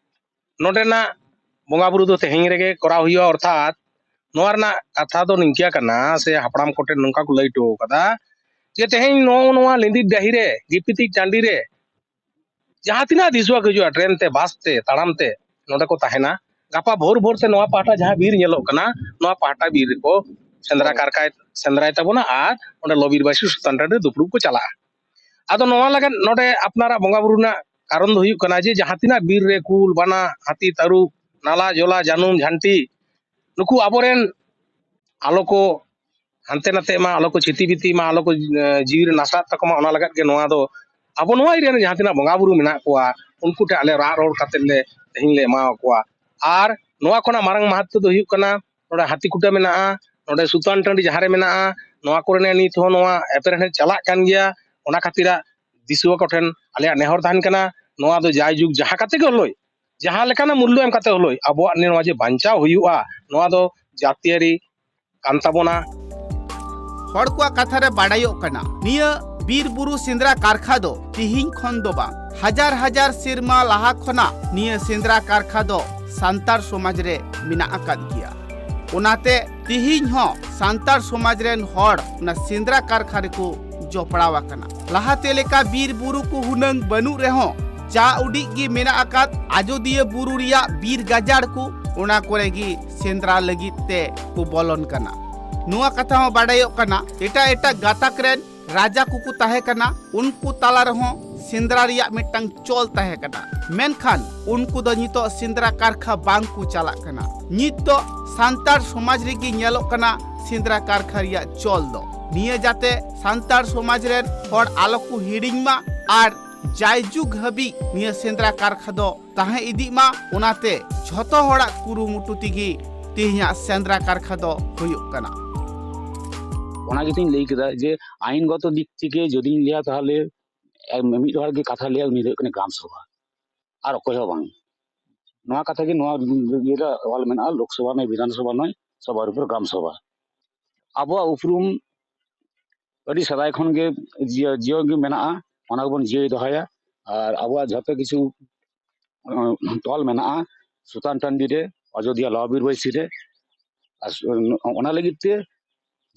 ᱱᱚᱰᱮᱱᱟᱜ ᱵᱚᱸᱜᱟ ᱵᱩᱨᱩ ᱫᱚ ᱛᱮᱦᱮᱧ ᱨᱮᱜᱮ ᱠᱚᱨᱟᱣ ᱦᱩᱭᱩᱜᱼᱟ᱾ ᱚᱨᱛᱷᱟᱛ ᱱᱚᱣᱟ ᱨᱮᱱᱟᱜ ᱠᱟᱛᱷᱟ ᱫᱚ ᱱᱤᱝᱠᱟᱹ ᱠᱟᱱᱟ, ᱥᱮ ᱦᱟᱯᱲᱟᱢ ᱠᱚᱴᱷᱮᱱ ᱱᱚᱝᱠᱟ ᱠᱚ ᱞᱟᱹᱭ ᱦᱚᱴᱚ ᱟᱠᱟᱫᱟ ᱡᱮ ᱛᱮᱦᱮᱧ ᱱᱚᱜᱼᱚ ᱱᱚᱣᱟ ᱞᱤᱸᱫᱤᱨ ᱰᱟᱹᱦᱤ ᱨᱮ, ᱜᱤᱯᱤᱛᱤ ᱴᱟᱺᱰᱤ ᱨᱮ ᱡᱟᱦᱟᱸ ᱛᱤᱱᱟᱹᱜ ᱫᱤᱥᱩᱣᱟᱹ ᱠᱚ ᱦᱤᱡᱩᱜᱼᱟ, ᱴᱨᱮᱱ ᱛᱮ, ᱵᱟᱥ ᱛᱮ, ᱛᱟᱲᱟᱢ ᱛᱮ, ᱱᱚᱰᱮ ᱠᱚ ᱛᱟᱦᱮᱱᱟ᱾ ᱜᱟᱯᱟ ᱵᱷᱳᱨ ᱵᱷᱳᱨ ᱛᱮ ᱱᱚᱣᱟ ᱯᱟᱦᱴᱟ ᱡᱟᱦᱟᱸ ᱵᱤᱨ ᱧᱮᱞᱚᱜ ᱠᱟᱱᱟ, ᱱᱚᱣᱟ ᱯᱟᱦᱴᱟ ᱵᱤᱨ ᱨᱮᱠᱚ ᱥᱮᱸᱫᱽᱨᱟ ᱠᱟᱨᱠᱟᱭ ᱥᱮᱸᱫᱽᱨᱟᱭ ᱛᱟᱵᱚᱱᱟ ᱟᱨ ᱚᱸᱰᱮ ᱞᱚᱵᱤᱨ ᱵᱟᱹᱭᱥᱤ ᱥᱩᱛᱟᱱ ᱴᱟᱺᱰᱤ ᱨᱮ ᱫᱩᱯᱲᱩᱵ ᱠᱚ ᱪᱟᱞᱟᱜᱼᱟ᱾ ᱟᱫᱚ ᱱᱚᱣᱟ ᱞᱟᱹᱜᱤᱫ ᱱᱚᱰᱮ ᱟᱯᱱᱟᱨᱟᱜ ᱵᱚᱸᱜᱟ ᱵᱩᱨᱩ ᱨᱮᱱᱟᱜ ᱠᱟᱨᱚᱱ ᱫᱚ ᱦᱩᱭᱩᱜ ᱠᱟᱱᱟ ᱡᱮ ᱡᱟᱦᱟᱸ ᱛᱤᱱᱟᱹᱜ ᱵᱤᱨ ᱨᱮ ᱠᱩᱞ, ᱵᱟᱱᱟ, ᱦᱟᱹᱛᱤ, ᱛᱟᱹᱨᱩᱵ, ᱱᱟᱞᱟ, ᱡᱚᱞᱟ, ᱡᱟᱹᱱᱩᱢ, ᱡᱷᱟᱱᱴᱤ, ᱱᱩᱠᱩ ᱟᱵᱚᱨᱮᱱ ᱟᱞᱚ ᱠᱚ ᱦᱟᱱᱛᱮ ᱱᱟᱛᱮᱜ ᱢᱟ, ᱟᱞᱚ ᱠᱚ ᱪᱷᱤᱛᱤ ᱵᱤᱛᱤ ᱢᱟ, ᱟᱞᱚ ᱠᱚ, ᱮ, ᱡᱤᱣᱤ ᱨᱮ ᱱᱟᱥᱟᱜ ᱛᱟᱠᱚ ᱢᱟ, ᱚᱱᱟ ᱞᱟᱹᱜᱤᱫ ᱜᱮ ᱱᱚᱣᱟ ᱫᱚ ᱟᱵᱚ ᱱᱚᱣᱟ ᱮᱨᱤᱭᱟ ᱨᱮ ᱡᱟᱦᱟᱸ ᱛᱤᱱᱟᱹᱜ ᱵᱚᱸᱜᱟ ᱵᱩᱨᱩ ᱢᱮᱱᱟᱜ ᱠᱚᱣᱟ, ᱩᱱᱠᱩ ᱴᱷᱮᱱ ᱟᱞᱮ ᱨᱟᱜ ᱨᱚᱲ ᱠᱟᱛᱮᱫ ᱞᱮ ᱛᱮᱦᱮᱧ ᱞᱮ ᱮᱢᱟ ᱠᱚᱣᱟ᱾ ᱟᱨ ᱱᱚᱣᱟ ᱠᱷᱚᱱᱟᱜ ᱢᱟᱨᱟᱝ ᱢᱟᱦᱟᱛᱛᱚ ᱫᱚ ᱦᱩᱭᱩᱜ ᱠᱟᱱᱟ, ᱱᱚᱰᱮ ᱦᱟᱹᱛᱤ ᱠᱩᱴᱟᱹ ᱢᱮᱱᱟᱜᱼᱟ, ᱱᱚᱰᱮ ᱥᱩᱛᱟᱱ ᱴᱟᱺᱰᱤ ᱡᱟᱦᱟᱸ ᱨᱮ ᱢᱮᱱᱟᱜᱼᱟ, ᱱᱚᱣᱟ ᱠᱚᱨᱮᱱᱟᱜ ᱱᱤᱛ ᱦᱚᱸ ᱱᱚᱣᱟ ᱮᱯᱮᱨᱦᱮᱸᱰᱮᱡ ᱪᱟᱞᱟᱜ ᱠᱟᱱ ᱜᱮᱭᱟ᱾ ᱚᱱᱟ ᱠᱷᱟᱹᱛᱤᱨᱟᱜ ᱫᱤᱥᱩᱣᱟᱹ ᱠᱚᱴᱷᱮᱱ ᱟᱞᱮᱭᱟᱜ ᱱᱮᱦᱚᱨ ᱛᱟᱦᱮᱱ ᱠᱟᱱᱟ, ᱱᱚᱣᱟ ᱫᱚ ᱡᱟᱭᱡᱩᱜᱽ ᱡᱟᱦᱟᱸ ᱠᱟᱛᱮ ᱜᱮ ᱦᱚᱞᱳᱭ, ᱡᱟᱦᱟᱸ ᱞᱮᱠᱟᱱᱟᱜ ᱢᱩᱞᱞᱚ ᱮᱢ ᱠᱟᱛᱮ ᱦᱚᱞᱳᱭ, ᱟᱵᱚᱣᱟᱜ ᱱᱚᱣᱟ ᱡᱮ ᱵᱟᱧᱪᱟᱣ ᱦᱩᱭᱩᱜᱼᱟ, ᱱᱚᱣᱟ ᱫᱚ ᱡᱟᱹᱛᱤᱭᱟᱹᱨᱤ ᱠᱟᱱ ᱛᱟᱵᱚᱱᱟ᱾ ᱦᱚᱲ ᱠᱚᱣᱟᱜ ᱠᱟᱛᱷᱟ ᱨᱮ ᱵᱟᱰᱟᱭᱚᱜ ᱠᱟᱱᱟ, ᱱᱤᱭᱟᱹ ᱵᱤᱨ ᱵᱩᱨᱩ ᱥᱮᱸᱫᱽᱨᱟ ᱠᱟᱨᱠᱷᱟ ᱫᱚ ᱛᱤᱦᱤᱧ ᱠᱷᱚᱱ ᱫᱚ ᱵᱟᱝ, ᱦᱟᱡᱟᱨ ᱦᱟᱡᱟᱨ ᱥᱮᱨᱢᱟ ᱞᱟᱦᱟ ᱠᱷᱚᱱᱟᱜ ᱱᱤᱭᱟᱹ ᱥᱮᱸᱫᱽᱨᱟ ᱠᱟᱨᱠᱷᱟ ᱫᱚ ᱥᱟᱱᱛᱟᱲ ᱥᱚᱢᱟᱡᱽ ᱨᱮ ᱢᱮᱱᱟᱜ ᱟᱠᱟᱫ ᱜᱮᱭᱟ᱾ ᱚᱱᱟᱛᱮ ᱛᱤᱦᱤᱧ ᱦᱚᱸ ᱥᱟᱱᱛᱟᱲ ᱥᱚᱢᱟᱡᱽ ᱨᱮᱱ ᱦᱚᱲ ᱚᱱᱟ ᱥᱮᱸᱫᱽᱨᱟ ᱠᱟᱨᱠᱷᱟ ᱨᱮᱠᱚ ᱡᱚᱯᱲᱟᱣ ᱟᱠᱟᱱᱟ᱾ ᱞᱟᱦᱟᱛᱮ ᱞᱮᱠᱟ ᱵᱤᱨ ᱵᱩᱨᱩ ᱠᱚ ᱦᱩᱱᱟᱹᱝ ᱵᱟᱹᱱᱩᱜ ᱨᱮᱦᱚᱸ, ᱡᱟ ᱩᱰᱤᱡ ᱜᱮ ᱢᱮᱱᱟᱜ ᱟᱠᱟᱫ ᱟᱡᱚᱫᱤᱭᱟᱹ ᱵᱩᱨᱩ ᱨᱮᱭᱟᱜ ᱵᱤᱨ ᱜᱟᱡᱟᱲ ᱠᱚ, ᱚᱱᱟ ᱠᱚᱨᱮ ᱜᱮ ᱥᱮᱸᱫᱽᱨᱟ ᱞᱟᱹᱜᱤᱫ ᱛᱮ ᱠᱚ ᱵᱚᱞᱚᱱ ᱠᱟᱱᱟ᱾ ᱱᱚᱣᱟ ᱠᱟᱛᱷᱟ ᱦᱚᱸ ᱵᱟᱰᱟᱭᱚᱜ ᱠᱟᱱᱟ, ᱮᱴᱟᱜ ᱮᱴᱟᱜ ᱜᱟᱛᱟᱠ ᱨᱮᱱ ᱨᱟᱡᱟ ᱠᱚᱠᱚ ᱛᱟᱦᱮᱸ ᱠᱟᱱᱟ, ᱩᱱᱠᱩ ᱛᱟᱞᱟ ᱨᱮᱦᱚᱸ ᱥᱮᱸᱫᱽᱨᱟ ᱨᱮᱭᱟᱜ ᱢᱤᱫᱴᱟᱝ ᱪᱚᱞ ᱛᱟᱦᱮᱸ ᱠᱟᱱᱟ᱾ ᱢᱮᱱᱠᱷᱟᱱ ᱩᱱᱠᱩ ᱫᱚ ᱱᱤᱛᱚᱜ ᱥᱮᱸᱫᱽᱨᱟ ᱠᱟᱨᱠᱷᱟ ᱵᱟᱝ ᱠᱚ ᱪᱟᱞᱟᱜ ᱠᱟᱱᱟ᱾ ᱱᱤᱛ ᱫᱚ ᱥᱟᱱᱛᱟᱲ ᱥᱚᱢᱟᱡᱽ ᱨᱮᱜᱮ ᱧᱮᱞᱚᱜ ᱠᱟᱱᱟ ᱥᱮᱸᱫᱽᱨᱟ ᱠᱟᱨᱠᱷᱟ ᱨᱮᱭᱟᱜ ᱪᱚᱞ ᱫᱚ᱾ ᱱᱤᱭᱟᱹ ᱡᱟᱛᱮ ᱥᱟᱱᱛᱟᱲ ᱥᱚᱢᱟᱡᱽ ᱨᱮᱱ ᱦᱚᱲ ᱟᱞᱚ ᱠᱚ ᱦᱤᱲᱤᱧ ᱢᱟ ᱟᱨ ᱡᱟᱭᱡᱩᱜᱽ ᱦᱟᱹᱵᱤᱡ ᱱᱤᱭᱟᱹ ᱥᱮᱸᱫᱽᱨᱟ ᱠᱟᱨᱠᱷᱟ ᱫᱚ ᱛᱟᱦᱮᱸ ᱤᱫᱤᱜ ᱢᱟ, ᱚᱱᱟᱛᱮ ᱡᱷᱚᱛᱚ ᱦᱚᱲᱟᱜ ᱠᱩᱨᱩᱢᱩᱴᱩ ᱛᱮᱜᱮ ᱛᱮᱦᱮᱧᱟᱜ ᱥᱮᱸᱫᱽᱨᱟ ᱠᱟᱨᱠᱷᱟ ᱫᱚ ᱦᱩᱭᱩᱜ ᱠᱟᱱᱟ᱾ ᱚᱱᱟ ᱜᱮᱛᱚᱧ ᱞᱟᱹᱭ ᱠᱮᱫᱟ ᱡᱮ ᱟᱭᱤᱱᱜᱚᱛᱚ ᱫᱤᱠ ᱛᱷᱮᱠᱮ ᱡᱩᱫᱤᱧ ᱞᱟᱹᱭᱟ ᱛᱟᱦᱚᱞᱮ ᱮ, ᱢᱤᱫ ᱦᱚᱲ ᱜᱮ ᱠᱟᱛᱷᱟ ᱞᱟᱹᱭᱟ, ᱩᱱᱤ ᱫᱚ ᱦᱩᱭᱩᱜ ᱠᱟᱱᱟ ᱜᱨᱟᱢ ᱥᱚᱵᱷᱟ, ᱟᱨ ᱚᱠᱚᱭ ᱦᱚᱸ ᱵᱟᱝ᱾ ᱱᱚᱣᱟ ᱠᱟᱛᱷᱟ ᱜᱮ ᱱᱚᱣᱟ ᱤᱭᱟᱹ ᱨᱮ ᱚᱞ ᱢᱮᱱᱟᱜᱼᱟ, ᱞᱳᱠᱥᱚᱵᱷᱟ ᱱᱚᱭ, ᱵᱤᱫᱷᱟᱱᱥᱚᱵᱷᱟ ᱱᱚᱭ, ᱥᱚᱵᱷᱟ ᱨᱩᱯᱮ ᱜᱨᱟᱢ ᱥᱚᱵᱷᱟ᱾ ᱟᱵᱚᱣᱟᱜ ᱩᱯᱨᱩᱢ ᱟᱹᱰᱤ ᱥᱮᱫᱟᱭ ᱠᱷᱚᱱ ᱜᱮ ᱡᱤᱭᱟᱹ- ᱡᱤᱭᱟᱹᱣ ᱜᱮ ᱢᱮᱱᱟᱜᱼᱟ, ᱚᱱᱟ ᱜᱮᱵᱚᱱ ᱡᱤᱭᱟᱹᱣ ᱫᱚᱦᱚᱭᱟ᱾ ᱟᱨ ᱟᱵᱚᱣᱟᱜ ᱡᱷᱚᱛᱚ ᱠᱤᱪᱷᱩ ᱛᱚᱞ ᱢᱮᱱᱟᱜᱼᱟ ᱥᱩᱛᱟᱱ ᱴᱟᱺᱰᱤ ᱨᱮ, ᱟᱡᱚᱫᱤᱭᱟᱹ ᱞᱚᱣ ᱵᱤᱨ ᱵᱟᱹᱭᱥᱤ ᱨᱮ᱾ ᱟᱨ ᱚᱱᱟ ᱞᱟᱹᱜᱤᱫ ᱛᱮ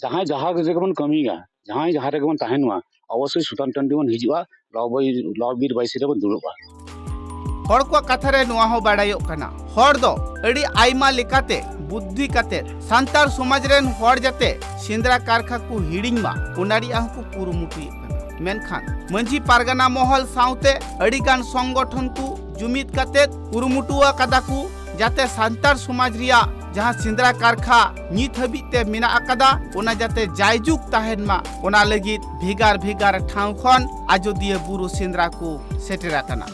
ᱡᱟᱦᱟᱸᱭ ᱡᱟᱦᱟᱸ ᱨᱮᱜᱮ ᱵᱚᱱ ᱠᱟᱹᱢᱤᱭᱟ, ᱡᱟᱦᱟᱸᱭ ᱡᱟᱦᱟᱸ ᱨᱮᱜᱮ ᱵᱚᱱ ᱛᱟᱦᱮᱱ ᱢᱟ, ᱚᱵᱚᱥᱥᱳᱭ ᱥᱩᱛᱟᱱ ᱴᱟᱺᱰᱤ ᱵᱚᱱ ᱦᱤᱡᱩᱜᱼᱟ, ᱞᱚᱣ ᱵᱤᱨ ᱵᱟᱹᱭᱥᱤ ᱨᱮᱵᱚᱱ ᱫᱩᱲᱩᱵᱼᱟ᱾ ᱦᱚᱲ ᱠᱚᱣᱟᱜ ᱠᱟᱛᱷᱟ ᱨᱮ ᱱᱚᱣᱟ ᱦᱚᱸ ᱵᱟᱰᱟᱭᱚᱜ ᱠᱟᱱᱟ, ᱦᱚᱲ ᱫᱚ ᱟᱹᱰᱤ ᱟᱭᱢᱟ ᱞᱮᱠᱟᱛᱮ ᱵᱩᱫᱽᱫᱷᱤ ᱠᱟᱛᱮ ᱥᱟᱱᱛᱟᱲ ᱥᱚᱢᱟᱡᱽ ᱨᱮᱱ ᱦᱚᱲ ᱡᱟᱛᱮ ᱥᱮᱸᱫᱽᱨᱟ ᱠᱟᱨᱠᱷᱟ ᱠᱚ ᱦᱤᱲᱤᱧ ᱢᱟ, ᱚᱱᱟ ᱨᱮᱭᱟᱜ ᱦᱚᱸᱠᱚ ᱠᱩᱨᱩᱢᱩᱴᱩᱭᱮᱫ ᱠᱟᱱᱟ᱾ ᱢᱮᱱᱠᱷᱟᱱ ᱢᱟᱹᱡᱷᱤ ᱯᱟᱨᱜᱟᱱᱟ ᱢᱚᱦᱚᱞ ᱥᱟᱶᱛᱮ ᱟᱹᱰᱤ ᱜᱟᱱ ᱥᱚᱝᱜᱚᱴᱷᱚᱱ ᱠᱚ ᱡᱩᱢᱤᱫ ᱠᱟᱛᱮ ᱠᱩᱨᱩᱢᱩᱴᱩ ᱟᱠᱟᱫᱟ ᱠᱚ ᱡᱟᱛᱮ ᱥᱟᱱᱛᱟᱲ ᱥᱚᱢᱟᱡᱽ ᱨᱮᱭᱟᱜ ᱡᱟᱦᱟᱸ ᱥᱮᱸᱫᱽᱨᱟ ᱠᱟᱨᱠᱷᱟ ᱱᱤᱛ ᱦᱟᱹᱵᱤᱡ ᱛᱮ ᱢᱮᱱᱟᱜ ᱟᱠᱟᱫᱟ, ᱚᱱᱟ ᱡᱟᱛᱮ ᱡᱟᱭᱡᱩᱜᱽ ᱛᱟᱦᱮᱱ ᱢᱟ, ᱚᱱᱟ ᱞᱟᱹᱜᱤᱫ ᱵᱷᱮᱜᱟᱨ ᱵᱷᱮᱜᱟᱨ ᱴᱷᱟᱶ ᱠᱷᱚᱱ ᱟᱡᱚᱫᱤᱭᱟᱹ ᱵᱩᱨᱩ ᱥᱮᱸᱫᱽᱨᱟ ᱠᱚ ᱥᱮᱴᱮᱨ ᱟᱠᱟᱱᱟ᱾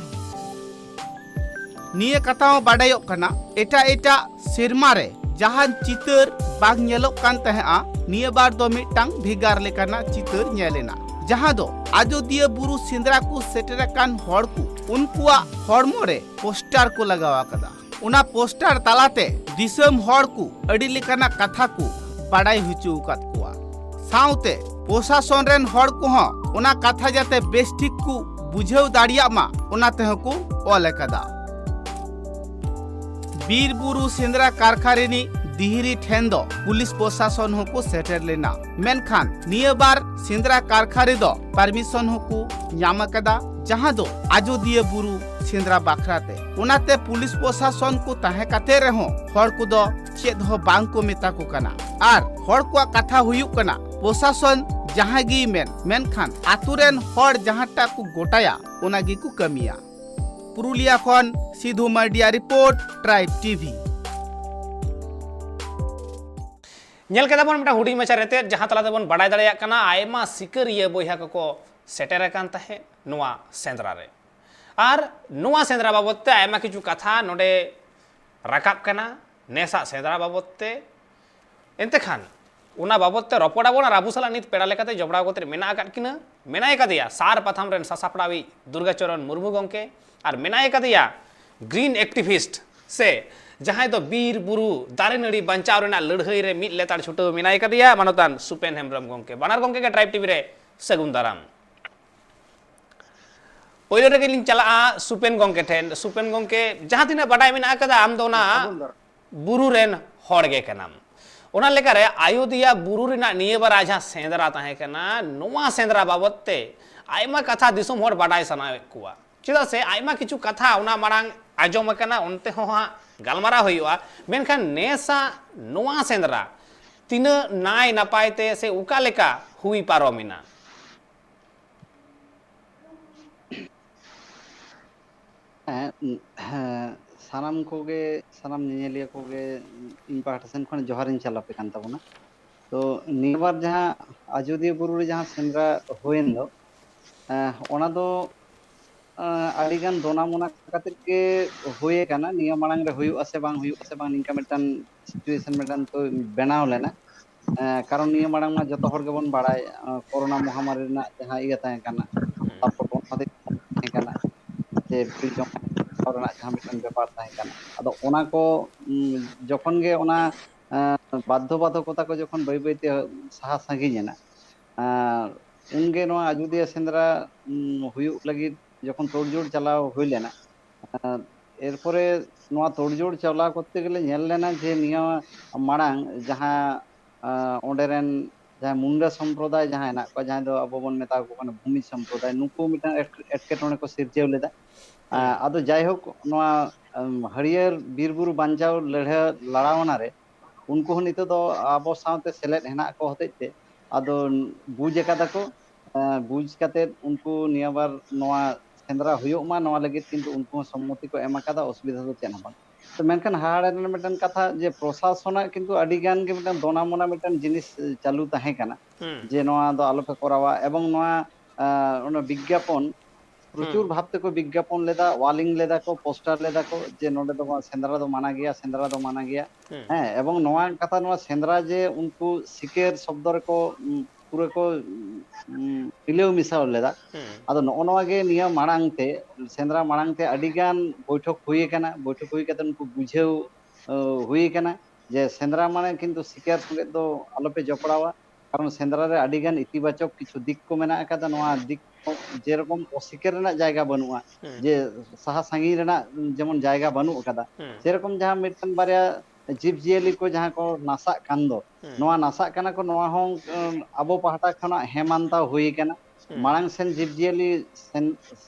ᱱᱤᱭᱟᱹ ᱠᱟᱛᱷᱟ ᱦᱚᱸ ᱵᱟᱰᱟᱭᱚᱜ ᱠᱟᱱᱟ, ᱮᱴᱟᱜ ᱮᱴᱟᱜ ᱥᱮᱨᱢᱟ ᱨᱮ ᱡᱟᱦᱟᱱ ᱪᱤᱛᱟᱹᱨ ᱵᱟᱝ ᱧᱮᱞᱚᱜ ᱠᱟᱱ ᱛᱟᱦᱮᱸᱜᱼᱟ, ᱱᱤᱭᱟᱹ ᱵᱟᱨ ᱫᱚ ᱢᱤᱫᱴᱟᱝ ᱵᱷᱮᱜᱟᱨ ᱞᱮᱠᱟᱱᱟᱜ ᱪᱤᱛᱟᱹᱨ ᱧᱮᱞ ᱮᱱᱟ, ᱡᱟᱦᱟᱸ ᱫᱚ ᱟᱡᱚᱫᱤᱭᱟᱹ ᱵᱩᱨᱩ ᱥᱮᱸᱫᱽᱨᱟ ᱠᱚ ᱥᱮᱴᱮᱨ ᱟᱠᱟᱱ ᱦᱚᱲ ᱠᱚ ᱩᱱᱠᱩᱣᱟᱜ ᱦᱚᱲᱢᱚ ᱨᱮ ᱯᱳᱥᱴᱟᱨ ᱠᱚ ᱞᱟᱜᱟᱣ ᱟᱠᱟᱫᱟ᱾ ᱚᱱᱟ ᱯᱳᱥᱴᱟᱨ ᱛᱟᱞᱟᱛᱮ ᱫᱤᱥᱚᱢ ᱦᱚᱲ ᱠᱚ ᱟᱹᱰᱤ ᱞᱮᱠᱟᱱᱟᱜ ᱠᱟᱛᱷᱟ ᱠᱚ ᱵᱟᱰᱟᱭ ᱦᱚᱪᱚ ᱟᱠᱟᱫ ᱠᱚᱣᱟ᱾ ᱥᱟᱶᱛᱮ ᱯᱨᱚᱥᱟᱥᱚᱱ ᱨᱮᱱ ᱦᱚᱲ ᱠᱚᱦᱚᱸ ᱚᱱᱟ ᱠᱟᱛᱷᱟ ᱡᱟᱛᱮ ᱵᱮᱥ ᱴᱷᱤᱠ ᱠᱚ ᱵᱩᱡᱷᱟᱹᱣ ᱫᱟᱲᱮᱭᱟᱜ ᱢᱟ, ᱚᱱᱟ ᱛᱮᱦᱚᱸ ᱠᱚ ᱚᱞ ᱟᱠᱟᱫᱟ᱾ ᱵᱤᱨ ᱵᱩᱨᱩ ᱥᱮᱸᱫᱽᱨᱟ ᱠᱟᱨᱠᱷᱟ ᱨᱤᱱᱤᱡ ᱫᱤᱦᱤᱨᱤ ᱴᱷᱮᱱ ᱫᱚ ᱯᱩᱞᱤᱥ ᱯᱨᱚᱥᱟᱥᱚᱱ ᱦᱚᱸᱠᱚ ᱥᱮᱴᱮᱨ ᱞᱮᱱᱟ, ᱢᱮᱱᱠᱷᱟᱱ ᱱᱤᱭᱟᱹ ᱵᱟᱨ ᱥᱮᱸᱫᱽᱨᱟ ᱠᱟᱨᱠᱷᱟ ᱨᱮᱫᱚ ᱯᱟᱨᱢᱤᱥᱚᱱ ᱦᱚᱸᱠᱚ ᱧᱟᱢ ᱟᱠᱟᱫᱟ, ᱡᱟᱦᱟᱸ ᱫᱚ ᱟᱡᱚᱫᱤᱭᱟᱹ ᱵᱩᱨᱩ ᱥᱮᱸᱫᱽᱨᱟ ᱵᱟᱠᱷᱨᱟ ᱛᱮ᱾ ᱚᱱᱟᱛᱮ ᱯᱩᱞᱤᱥ ᱯᱨᱚᱥᱟᱥᱚᱱ ᱠᱚ ᱛᱟᱦᱮᱸ ᱠᱟᱛᱮ ᱨᱮᱦᱚᱸ ᱦᱚᱲ ᱠᱚᱫᱚ ᱪᱮᱫ ᱦᱚᱸ ᱵᱟᱝ ᱠᱚ ᱢᱮᱛᱟ ᱠᱚ ᱠᱟᱱᱟ᱾ ᱟᱨ ᱦᱚᱲ ᱠᱚᱣᱟᱜ ᱠᱟᱛᱷᱟ ᱦᱩᱭᱩᱜ ᱠᱟᱱᱟ, ᱯᱨᱚᱥᱟᱥᱚᱱ ᱡᱟᱦᱟᱸ ᱜᱮᱭ ᱢᱮᱱ, ᱢᱮᱱᱠᱷᱟᱱ ᱟᱛᱳ ᱨᱮᱱ ᱦᱚᱲ ᱡᱟᱦᱟᱸᱴᱟᱜ ᱠᱚ ᱜᱚᱴᱟᱭᱟ, ᱚᱱᱟ ᱜᱮᱠᱚ ᱠᱟᱹᱢᱤᱭᱟ᱾ ᱯᱩᱨᱩᱞᱤᱭᱟ ᱠᱷᱚᱱ ᱥᱤᱫᱷᱩ ᱢᱟᱨᱰᱤᱭᱟ ᱨᱤᱯᱳᱨᱴ, ᱴᱨᱟᱭᱤᱵᱽ ᱴᱤᱵᱷᱤ᱾ ᱧᱮᱞ ᱠᱮᱫᱟ ᱵᱚᱱ ᱢᱤᱫᱴᱟᱝ ᱦᱩᱰᱤᱧ ᱢᱟᱪᱷᱟ ᱨᱮᱛᱮᱫ, ᱡᱟᱦᱟᱸ ᱛᱟᱞᱟ ᱛᱮᱵᱚᱱ ᱵᱟᱰᱟᱭ ᱫᱟᱲᱮᱭᱟᱜ ᱠᱟᱱᱟ ᱟᱭᱢᱟ ᱥᱤᱠᱟᱹᱨᱤᱭᱟᱹ ᱵᱚᱭᱦᱟ ᱠᱚᱠᱚ ᱥᱮᱴᱮᱨ ᱟᱠᱟᱱ ᱛᱟᱦᱮᱸᱫ ᱱᱚᱣᱟ ᱥᱮᱸᱫᱽᱨᱟ ᱨᱮ᱾ ᱟᱨ ᱱᱚᱣᱟ ᱥᱮᱸᱫᱽᱨᱟ ᱵᱟᱵᱚᱫ ᱛᱮ ᱟᱭᱢᱟ ᱠᱤᱪᱷᱩ ᱠᱟᱛᱷᱟ ᱱᱚᱰᱮ ᱨᱟᱠᱟᱵ ᱠᱟᱱᱟ, ᱱᱮᱥᱟᱜ ᱥᱮᱸᱫᱽᱨᱟ ᱵᱟᱵᱚᱫ ᱛᱮ᱾ ᱮᱱᱛᱮ ᱠᱷᱟᱱ ᱚᱱᱟ ᱵᱟᱵᱚᱫ ᱛᱮ ᱨᱚᱯᱚᱲ ᱟᱵᱚᱱ ᱟᱨ ᱟᱵᱚ ᱥᱟᱞᱟᱜ ᱱᱤᱛ ᱯᱮᱲᱟ ᱞᱮᱠᱟᱛᱮ ᱡᱚᱯᱲᱟᱣ ᱠᱟᱛᱮ ᱢᱮᱱᱟᱜ ᱟᱠᱟᱫ ᱠᱤᱱᱟ᱾ ᱢᱮᱱᱟᱭ ᱠᱟᱫᱮᱭᱟ ᱥᱟᱨ ᱯᱟᱛᱷᱟᱢ ᱨᱮᱱ ᱥᱟᱥᱟᱯᱲᱟᱣᱤᱡ ᱫᱩᱨᱜᱟᱪᱚᱨᱚᱱ ᱢᱩᱨᱢᱩ ᱜᱚᱢᱠᱮ, ᱟᱨ ᱢᱮᱱᱟᱭ ᱠᱟᱫᱮᱭᱟ ᱜᱨᱤᱱ ᱮᱠᱴᱤᱵᱷᱤᱥᱴ, ᱥᱮ ᱡᱟᱦᱟᱸᱭ ᱫᱚ ᱵᱤᱨ ᱵᱩᱨᱩ ᱫᱟᱨᱮ ᱱᱟᱹᱲᱤ ᱵᱟᱧᱪᱟᱣ ᱨᱮᱱᱟᱜ ᱞᱟᱹᱲᱦᱟᱹᱭ ᱨᱮ ᱢᱤᱫ ᱞᱮᱛᱟᱲ ᱪᱷᱩᱴᱟᱹᱣ ᱢᱮᱱᱟᱭ ᱠᱟᱫᱮᱭᱟ, ᱢᱟᱱᱚᱛᱟᱱ ᱥᱩᱯᱮᱱ ᱦᱮᱢᱵᱨᱚᱢ ᱜᱚᱢᱠᱮ᱾ ᱵᱟᱱᱟᱨ ᱜᱚᱢᱠᱮ ᱜᱮ ᱴᱨᱟᱭᱤᱵᱽ ᱴᱤᱵᱷᱤ ᱨᱮ ᱥᱟᱹᱜᱩᱱ ᱫᱟᱨᱟᱢ᱾ ᱯᱳᱭᱞᱳ ᱨᱮᱜᱮ ᱞᱤᱧ ᱪᱟᱞᱟᱜᱼᱟ ᱥᱩᱯᱮᱱ ᱜᱚᱢᱠᱮ ᱴᱷᱮᱱ᱾ ᱥᱩᱯᱮᱱ ᱜᱚᱢᱠᱮ, ᱡᱟᱦᱟᱸ ᱛᱤᱱᱟᱹᱜ ᱵᱟᱰᱟᱭ ᱢᱮᱱᱟᱜ ᱟᱠᱟᱫᱟ, ᱟᱢ ᱫᱚ ᱚᱱᱟ ᱥᱟᱹᱜᱩᱱ ᱫᱟᱨᱟᱢ᱾ ᱵᱩᱨᱩ ᱨᱮᱱ ᱦᱚᱲ ᱜᱮ ᱠᱟᱱᱟᱢ᱾ ᱚᱱᱟ ᱞᱮᱠᱟᱨᱮ ᱟᱭᱳᱫᱤᱭᱟ ᱵᱩᱨᱩ ᱨᱮᱱᱟᱜ ᱱᱤᱭᱟᱹ ᱵᱟᱨ ᱡᱟᱦᱟᱸ ᱥᱮᱸᱫᱽᱨᱟ ᱛᱟᱦᱮᱸ ᱠᱟᱱᱟ, ᱱᱚᱣᱟ ᱥᱮᱸᱫᱽᱨᱟ ᱵᱟᱵᱚᱫ ᱛᱮ ᱟᱭᱢᱟ ᱠᱟᱛᱷᱟ ᱫᱤᱥᱚᱢ ᱦᱚᱲ ᱵᱟᱰᱟᱭ ᱥᱟᱱᱟᱭᱮᱫ ᱠᱚᱣᱟ᱾ ᱪᱮᱫᱟᱜ ᱥᱮ ᱟᱭᱢᱟ ᱠᱤᱪᱷᱩ ᱠᱟᱛᱷᱟ ᱚᱱᱟ ᱢᱟᱲᱟᱝ ᱟᱸᱡᱚᱢ ᱟᱠᱟᱱᱟ, ᱚᱱᱛᱮ ᱦᱚᱸ ᱦᱟᱸᱜ ᱜᱟᱞᱢᱟᱨᱟᱣ ᱦᱩᱭᱩᱜᱼᱟ᱾ ᱢᱮᱱᱠᱷᱟᱱ ᱱᱮᱥᱟᱜ ᱱᱚᱣᱟ ᱥᱮᱸᱫᱽᱨᱟ ᱛᱤᱱᱟᱹᱜ ᱱᱟᱭ ᱱᱟᱯᱟᱭ ᱛᱮ ᱥᱮ ᱚᱠᱟ ᱞᱮᱠᱟ ᱦᱩᱭ ᱯᱟᱨᱚᱢᱮᱱᱟ? ᱦᱮᱸ, ᱦᱮᱸ, ᱥᱟᱱᱟᱢ ᱠᱚᱜᱮ, ᱥᱟᱱᱟᱢ ᱧᱮᱧᱮᱞᱤᱭᱟᱹ ᱠᱚᱜᱮ ᱤᱧ ᱯᱟᱦᱴᱟ ᱥᱮᱱ ᱠᱷᱚᱱ ᱡᱚᱦᱟᱨᱤᱧ ᱪᱟᱞ ᱟᱯᱮ ᱠᱟᱱ ᱛᱟᱵᱚᱱᱟ᱾ ᱛᱚ, ᱱᱤᱭᱟᱹ ᱵᱟᱨ ᱡᱟᱦᱟᱸ ᱟᱡᱚᱫᱤᱭᱟᱹ ᱵᱩᱨᱩ ᱨᱮ ᱡᱟᱦᱟᱸ ᱥᱮᱸᱫᱽᱨᱟ ᱦᱩᱭᱮᱱ ᱫᱚ, ᱮᱸ, ᱚᱱᱟ ᱫᱚ, ᱮᱸ, ᱟᱹᱰᱤᱜᱟᱱ ᱫᱚᱱᱟ ᱢᱚᱱᱟ ᱠᱟᱛᱮᱫ ᱜᱮ ᱦᱩᱭ ᱟᱠᱟᱱᱟ᱾ ᱱᱤᱭᱟᱹ ᱢᱟᱲᱟᱝ ᱨᱮ ᱦᱩᱭᱩᱜᱼᱟ ᱥᱮ ᱵᱟᱝ ᱦᱩᱭᱩᱜᱼᱟ ᱥᱮ ᱵᱟᱝ, ᱱᱤᱝᱠᱟ ᱢᱤᱫᱴᱟᱝ situation ᱢᱤᱫᱴᱟᱝ ᱛᱚ ᱵᱮᱱᱟᱣ ᱞᱮᱱᱟ᱾ ᱮᱸ, ᱠᱟᱨᱚᱱ ᱱᱤᱭᱟᱹ ᱢᱟᱲᱟᱝ ᱢᱟ ᱡᱚᱛᱚ ᱦᱚᱲ ᱜᱮᱵᱚᱱ ᱵᱟᱲᱟᱭ, ᱮᱸ, ᱠᱳᱨᱳᱱᱟ ᱢᱚᱦᱟᱢᱟᱨᱤ ᱨᱮᱱᱟᱜ ᱡᱟᱦᱟᱸ ᱤᱭᱟᱹ ᱛᱟᱦᱮᱸ ᱠᱟᱱᱟ, ᱛᱟᱨᱯᱚᱨ ᱚᱱᱟ ᱛᱟᱦᱮᱸ ᱠᱟᱱᱟ ᱡᱮ ᱵᱤᱨ ᱡᱚᱝ ᱨᱮᱱᱟᱜ ᱡᱟᱦᱟᱸ ᱢᱤᱫᱴᱟᱝ ᱵᱮᱯᱟᱨ ᱛᱟᱦᱮᱸ ᱠᱟᱱᱟ᱾ ᱟᱫᱚ ᱚᱱᱟ ᱠᱚ, ᱩᱸ, ᱡᱚᱠᱷᱚᱱ ᱜᱮ ᱚᱱᱟ, ᱮᱸ, ᱵᱟᱫᱽᱫᱷᱚ ᱵᱟᱫᱷᱚᱠᱚᱛᱟ ᱠᱚ ᱡᱚᱠᱷᱚᱱ ᱵᱟᱹᱭ ᱵᱟᱹᱭ ᱛᱮ ᱥᱟᱦᱟ ᱥᱟᱺᱜᱤᱧ ᱮᱱᱟ, ᱟᱨ ᱩᱱᱜᱮ ᱱᱚᱣᱟ ᱟᱡᱚᱫᱤᱭᱟᱹ ᱥᱮᱸᱫᱽᱨᱟ, ᱩᱸ, ᱦᱩᱭᱩᱜ ᱞᱟᱹᱜᱤᱫ ᱡᱚᱠᱷᱚᱱ ᱛᱳᱲᱡᱳᱲ ᱪᱟᱞᱟᱣ ᱦᱩᱭ ᱞᱮᱱᱟ, ᱟᱨ ᱮᱨᱯᱚᱨᱮ ᱱᱚᱣᱟ ᱛᱳᱲᱡᱳᱲ ᱪᱟᱞᱟᱣ ᱠᱚᱨᱛᱮ ᱜᱮᱞᱮ ᱧᱮᱞ ᱞᱮᱱᱟ ᱡᱮ ᱱᱤᱭᱟᱹ ᱢᱟᱲᱟᱝ ᱡᱟᱦᱟᱸ, ᱟᱸ, ᱚᱸᱰᱮ ᱨᱮᱱ ᱡᱟᱦᱟᱸᱭ ᱢᱩᱱᱰᱟ ᱥᱚᱢᱯᱨᱚᱫᱟᱭ ᱡᱟᱦᱟᱸ ᱦᱮᱱᱟᱜ ᱠᱚᱣᱟ, ᱡᱟᱦᱟᱸᱭ ᱫᱚ ᱟᱵᱚ ᱵᱚᱱ ᱢᱮᱛᱟ ᱠᱚ ᱠᱟᱱᱟ ᱵᱷᱩᱢᱤ ᱥᱚᱢᱯᱨᱚᱫᱟᱭ, ᱱᱩᱠᱩ ᱢᱤᱫᱴᱟᱝ ᱮᱴ-, ᱮᱴᱠᱮᱴᱚᱬᱮ ᱠᱚ ᱥᱤᱨᱡᱟᱹᱣ ᱞᱮᱫᱟ᱾ ᱟᱸ, ᱟᱫᱚ ᱡᱟᱭᱦᱳᱠ, ᱱᱚᱣᱟ, ᱟᱸ, ᱦᱟᱹᱨᱭᱟᱹᱲ ᱵᱤᱨ ᱵᱩᱨᱩ ᱵᱟᱧᱪᱟᱣ ᱞᱟᱹᱲᱦᱟᱹ ᱞᱟᱲᱟᱣᱱᱟ ᱨᱮ ᱩᱱᱠᱩ ᱦᱚᱸ ᱱᱤᱛᱚᱜ ᱫᱚ ᱟᱵᱚ ᱥᱟᱶᱛᱮ ᱥᱮᱞᱮᱫ ᱦᱮᱱᱟᱜ ᱠᱚ ᱦᱚᱛᱮᱡ ᱛᱮ ᱟᱫᱚ ᱵᱩᱡᱽ ᱟᱠᱟᱫᱟ ᱠᱚ᱾ ᱟᱸ, ᱵᱩᱡᱽ ᱠᱟᱛᱮᱫ ᱩᱱᱠᱩ ᱱᱤᱭᱟᱹ ᱵᱟᱨ ᱱᱚᱣᱟ ᱥᱮᱸᱫᱽᱨᱟ ᱦᱩᱭᱩᱜ ᱢᱟ, ᱱᱚᱣᱟ ᱞᱟᱹᱜᱤᱫ ᱠᱤᱱᱛᱩ ᱩᱱᱠᱩ ᱦᱚᱸ ᱥᱚᱢᱢᱚᱛᱤ ᱠᱚ ᱮᱢ ᱟᱠᱟᱫᱟ, ᱚᱥᱩᱵᱤᱫᱷᱟ ᱫᱚ ᱪᱮᱫ ᱦᱚᱸ ᱵᱟᱝ᱾ ᱛᱚ ᱢᱮᱱᱠᱷᱟᱱ ᱦᱟᱦᱟᱲᱟ ᱨᱮᱱᱟᱜ ᱢᱤᱫᱴᱮᱱ ᱠᱟᱛᱷᱟ ᱡᱮ ᱯᱨᱚᱥᱟᱥᱚᱱᱟᱜ ᱠᱤᱱᱛᱩ ᱟᱹᱰᱤ ᱜᱟᱱ ᱜᱮ ᱢᱤᱫᱴᱮᱱ ᱫᱚᱱᱟ ᱢᱚᱱᱟ ᱢᱤᱫᱴᱮᱱ ᱡᱤᱱᱤᱥ, ᱮ, ᱪᱟᱹᱞᱩ ᱛᱟᱦᱮᱸ ᱠᱟᱱᱟ ᱡᱮ ᱱᱚᱣᱟ ᱫᱚ ᱟᱞᱚᱯᱮ ᱠᱚᱨᱟᱣᱟ, ᱮᱵᱚᱝ ᱱᱚᱣᱟ, ᱟᱸ, ᱚᱱᱟ ᱵᱤᱜᱽᱜᱟᱯᱚᱱ ᱯᱨᱚᱪᱩᱨ ᱵᱷᱟᱵ ᱛᱮᱠᱚ ᱵᱤᱜᱽᱜᱟᱯᱚᱱ ᱞᱮᱫᱟ, ᱣᱟᱞᱤᱝ ᱞᱮᱫᱟ ᱠᱚ, ᱯᱳᱥᱴᱟᱨ ᱞᱮᱫᱟ ᱠᱚ ᱡᱮ ᱱᱚᱰᱮ ᱫᱚ ᱥᱮᱸᱫᱽᱨᱟ ᱫᱚ ᱢᱟᱱᱟ ᱜᱮᱭᱟ, ᱥᱮᱸᱫᱽᱨᱟ ᱫᱚ ᱢᱟᱱᱟ ᱜᱮᱭᱟ᱾ ᱦᱮᱸ, ᱮᱵᱚᱝ ᱱᱚᱣᱟ ᱠᱟᱛᱷᱟ, ᱱᱚᱣᱟ ᱥᱮᱸᱫᱽᱨᱟ ᱡᱮ ᱩᱱᱠᱩ ᱥᱤᱠᱟᱹᱨ ᱥᱚᱵᱫᱚ ᱨᱮᱠᱚ, ᱩᱸ, ᱯᱩᱨᱟᱹ ᱠᱚ, ᱩᱸ, ᱢᱤᱞᱟᱹᱣ ᱢᱮᱥᱟᱣ ᱞᱮᱫᱟ᱾ ᱟᱫᱚ ᱱᱚᱜᱼᱚ ᱱᱚᱣᱟ ᱜᱮ ᱱᱤᱭᱟᱹ ᱢᱟᱲᱟᱝ ᱛᱮ, ᱥᱮᱸᱫᱽᱨᱟ ᱢᱟᱲᱟᱝ ᱛᱮ ᱟᱹᱰᱤ ᱜᱟᱱ ᱵᱳᱭᱴᱷᱚᱠ ᱦᱩᱭ ᱟᱠᱟᱱᱟ᱾ ᱵᱳᱭᱴᱷᱚᱠ ᱦᱩᱭ ᱠᱟᱛᱮ ᱩᱱᱠᱩ ᱵᱩᱡᱷᱟᱹᱣ, ᱟᱸ, ᱦᱩᱭ ᱟᱠᱟᱱᱟ ᱡᱮ ᱥᱮᱸᱫᱽᱨᱟ ᱢᱟᱱᱮ ᱠᱤᱱᱛᱩ ᱥᱤᱠᱟᱨ ᱥᱚᱸᱜᱮ ᱫᱚ ᱟᱞᱚᱯᱮ ᱡᱚᱯᱲᱟᱣᱟ, ᱠᱟᱨᱚᱱ ᱥᱮᱸᱫᱽᱨᱟ ᱨᱮ ᱟᱹᱰᱤ ᱜᱟᱱ ᱤᱛᱤᱵᱟᱪᱚᱠ ᱠᱤᱪᱷᱩ ᱫᱤᱠ ᱠᱚ ᱢᱮᱱᱟᱜ ᱟᱠᱟᱫᱟ᱾ ᱱᱚᱣᱟ ᱫᱤᱠ ᱡᱮᱨᱚᱠᱚᱢ ᱚᱥᱤᱠᱟᱹᱨ ᱨᱮᱱᱟᱜ ᱡᱟᱭᱜᱟ ᱵᱟᱹᱱᱩᱜᱼᱟ, ᱡᱮ ᱥᱟᱦᱟ ᱥᱟᱺᱜᱤᱧ ᱨᱮᱱᱟᱜ ᱡᱮᱢᱚᱱ ᱡᱟᱭᱜᱟ ᱵᱟᱹᱱᱩᱜ ᱟᱠᱟᱫᱟ, ᱥᱮᱨᱚᱠᱚᱢ ᱡᱟᱦᱟᱸ ᱢᱤᱫᱴᱟᱝ ᱵᱟᱨᱭᱟ ᱡᱤᱵᱽ ᱡᱤᱭᱟᱹᱞᱤ ᱠᱚ ᱡᱟᱦᱟᱸ ᱠᱚ ᱱᱟᱥᱟᱜ ᱠᱟᱱ ᱫᱚ, ᱱᱚᱣᱟ ᱱᱟᱥᱟᱜ ᱠᱟᱱᱟ ᱠᱚ, ᱱᱚᱣᱟ ᱦᱚᱸ, ᱩᱸ, ᱟᱵᱚ ᱯᱟᱦᱴᱟ ᱠᱷᱚᱱᱟᱜ ᱦᱮᱸ ᱢᱟᱱᱛᱟᱣ ᱦᱩᱭ ᱟᱠᱟᱱᱟ᱾ ᱢᱟᱲᱟᱝ ᱥᱮᱱ ᱡᱤᱵᱽ ᱡᱤᱭᱟᱹᱞᱤ ᱥᱮᱱ